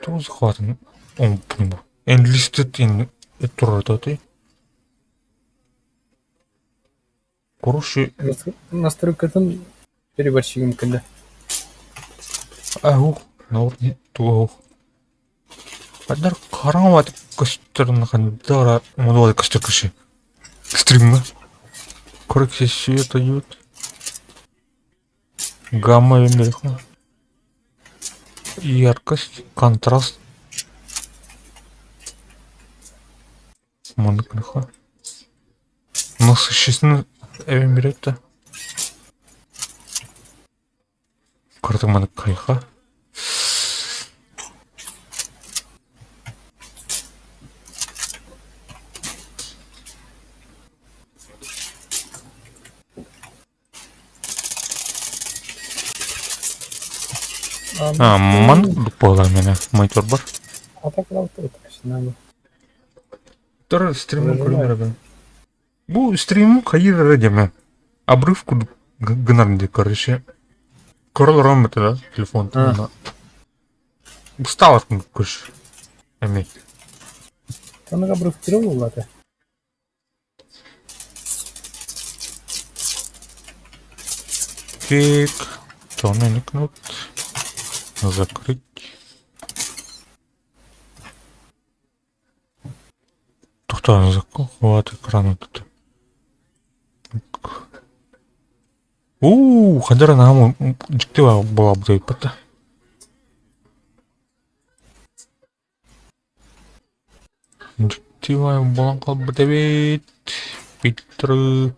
Тугу захватын? Он Enlisted in турар Короче... Настройкатын переборщигим кэллэ. Аух, туох. Хадар хараҥа көстөрүн хандара модула көстөр кыши. Стримҥа. Коррекция света идет. Гамма вверху. Яркость, контраст. Маннык Насыщенность эбэн биэрэтэ. Кыратык маннык хайха. А, маннык буолар мэнэ монитор бар. А так надо. Тор стриму көрүмэр Бу стриму хайыр эрэ диэмэ. Обрыв курдук гынар дии короче. Көрө олорон да телефон Устал курдук эмиэ. Таныга обрыв кирил буоллата. Так, тоннельный кнут. Закрыть. Тухтаан захват экрана тут. Уу, хадара наам дьикти буолабыт эбит Дьикти буолан хаалбыт эбит. Фильтры.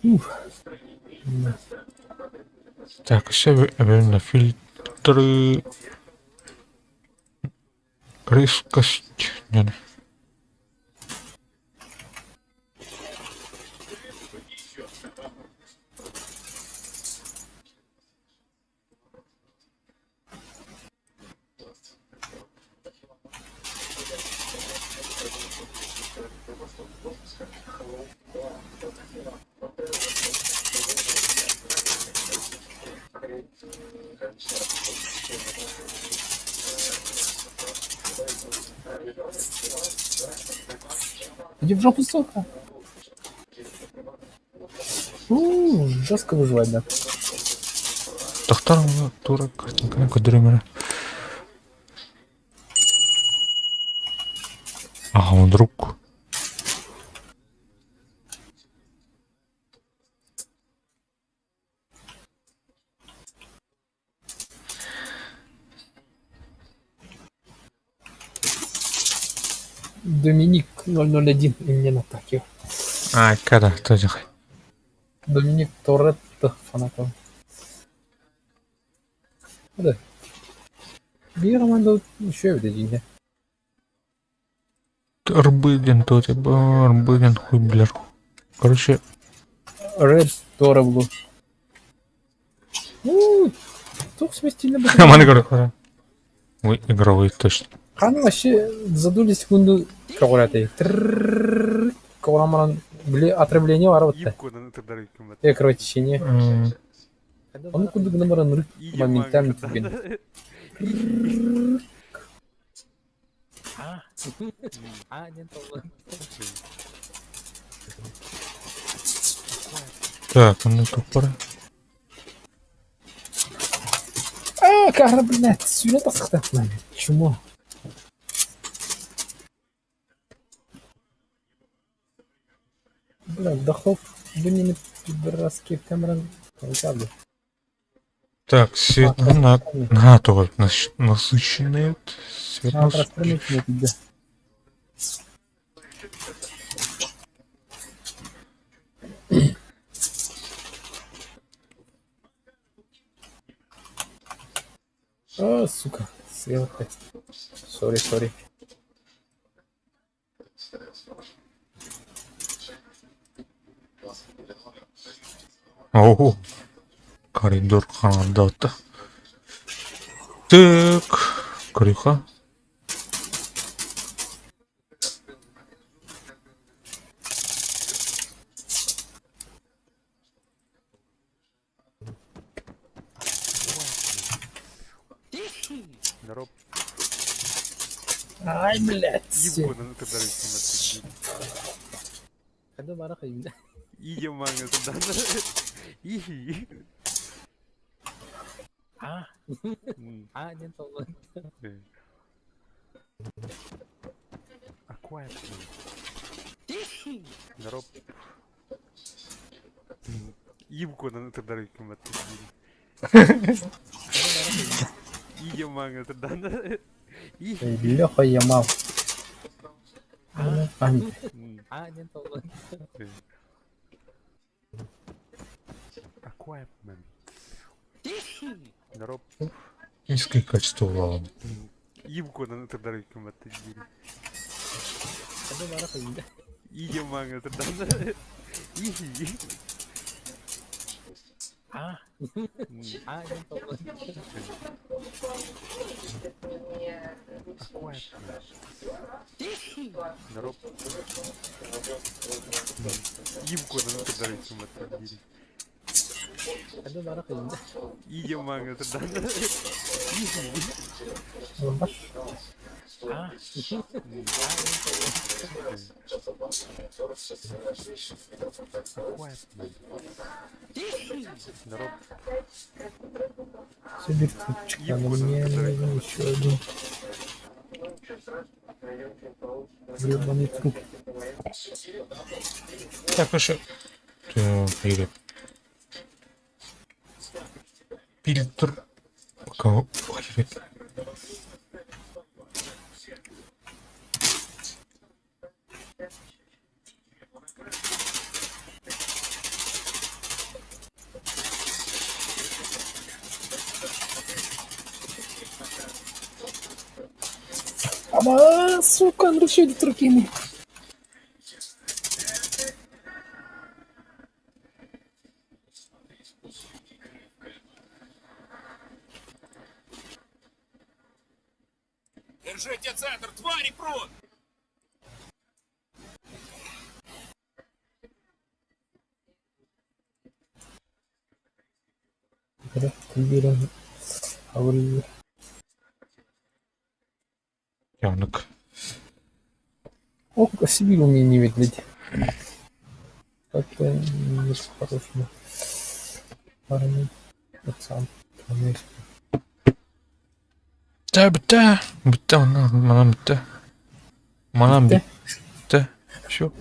Ух. Так, еще на фильтры. Резкость. Не. Иди в жопу, сука. У, жестко выживать, да. Тохтар тура картинканы көдөрөмөрө. Ага, вдруг. Доминик 001 и мне на Токио. А, когда, тоже. Доминик Торетто фанатов. Да. Биир команда еще видите. Арбыден то типа, арбыден хуй блер. Короче, Red Тореблу. Ну, тух сместильно бы. Команда говорит, Ой, игровой точно. Ханы вообще за доли секунду көҕүрээтэй. Көҕүрэн баран били отравление бар бытта. Э, кровотечение. Ону курдук гына баран рык моментально түргэн. Так, ну тут пора. А, кара, блядь, сүүнэ тахсахта. Чмо. Бля, дохов вынеми пидорасские камеры. Так, свет на то насыщенный свет А, распространить тебе. А, сука, съел опять. Сори, сори. Ого. Коридор ханадаата. Так, крыха. Ай, блядь. Леха Ямал. Низкое качество ладно. Все вертушка, но мне нужен еще один. Гребаный труп. Так, еще. Так, или фильтр. Пока. Ой, Ама, сука, Андрюша, туркины. Держите центр, твари прут! Явнык. О, себе умение не медлить. Как-то не по-хорошему. Парни, пацан, Бүттэ, бүттэ. Бүттэ, манан, манан бүттэ. Манан бүттэ. Все.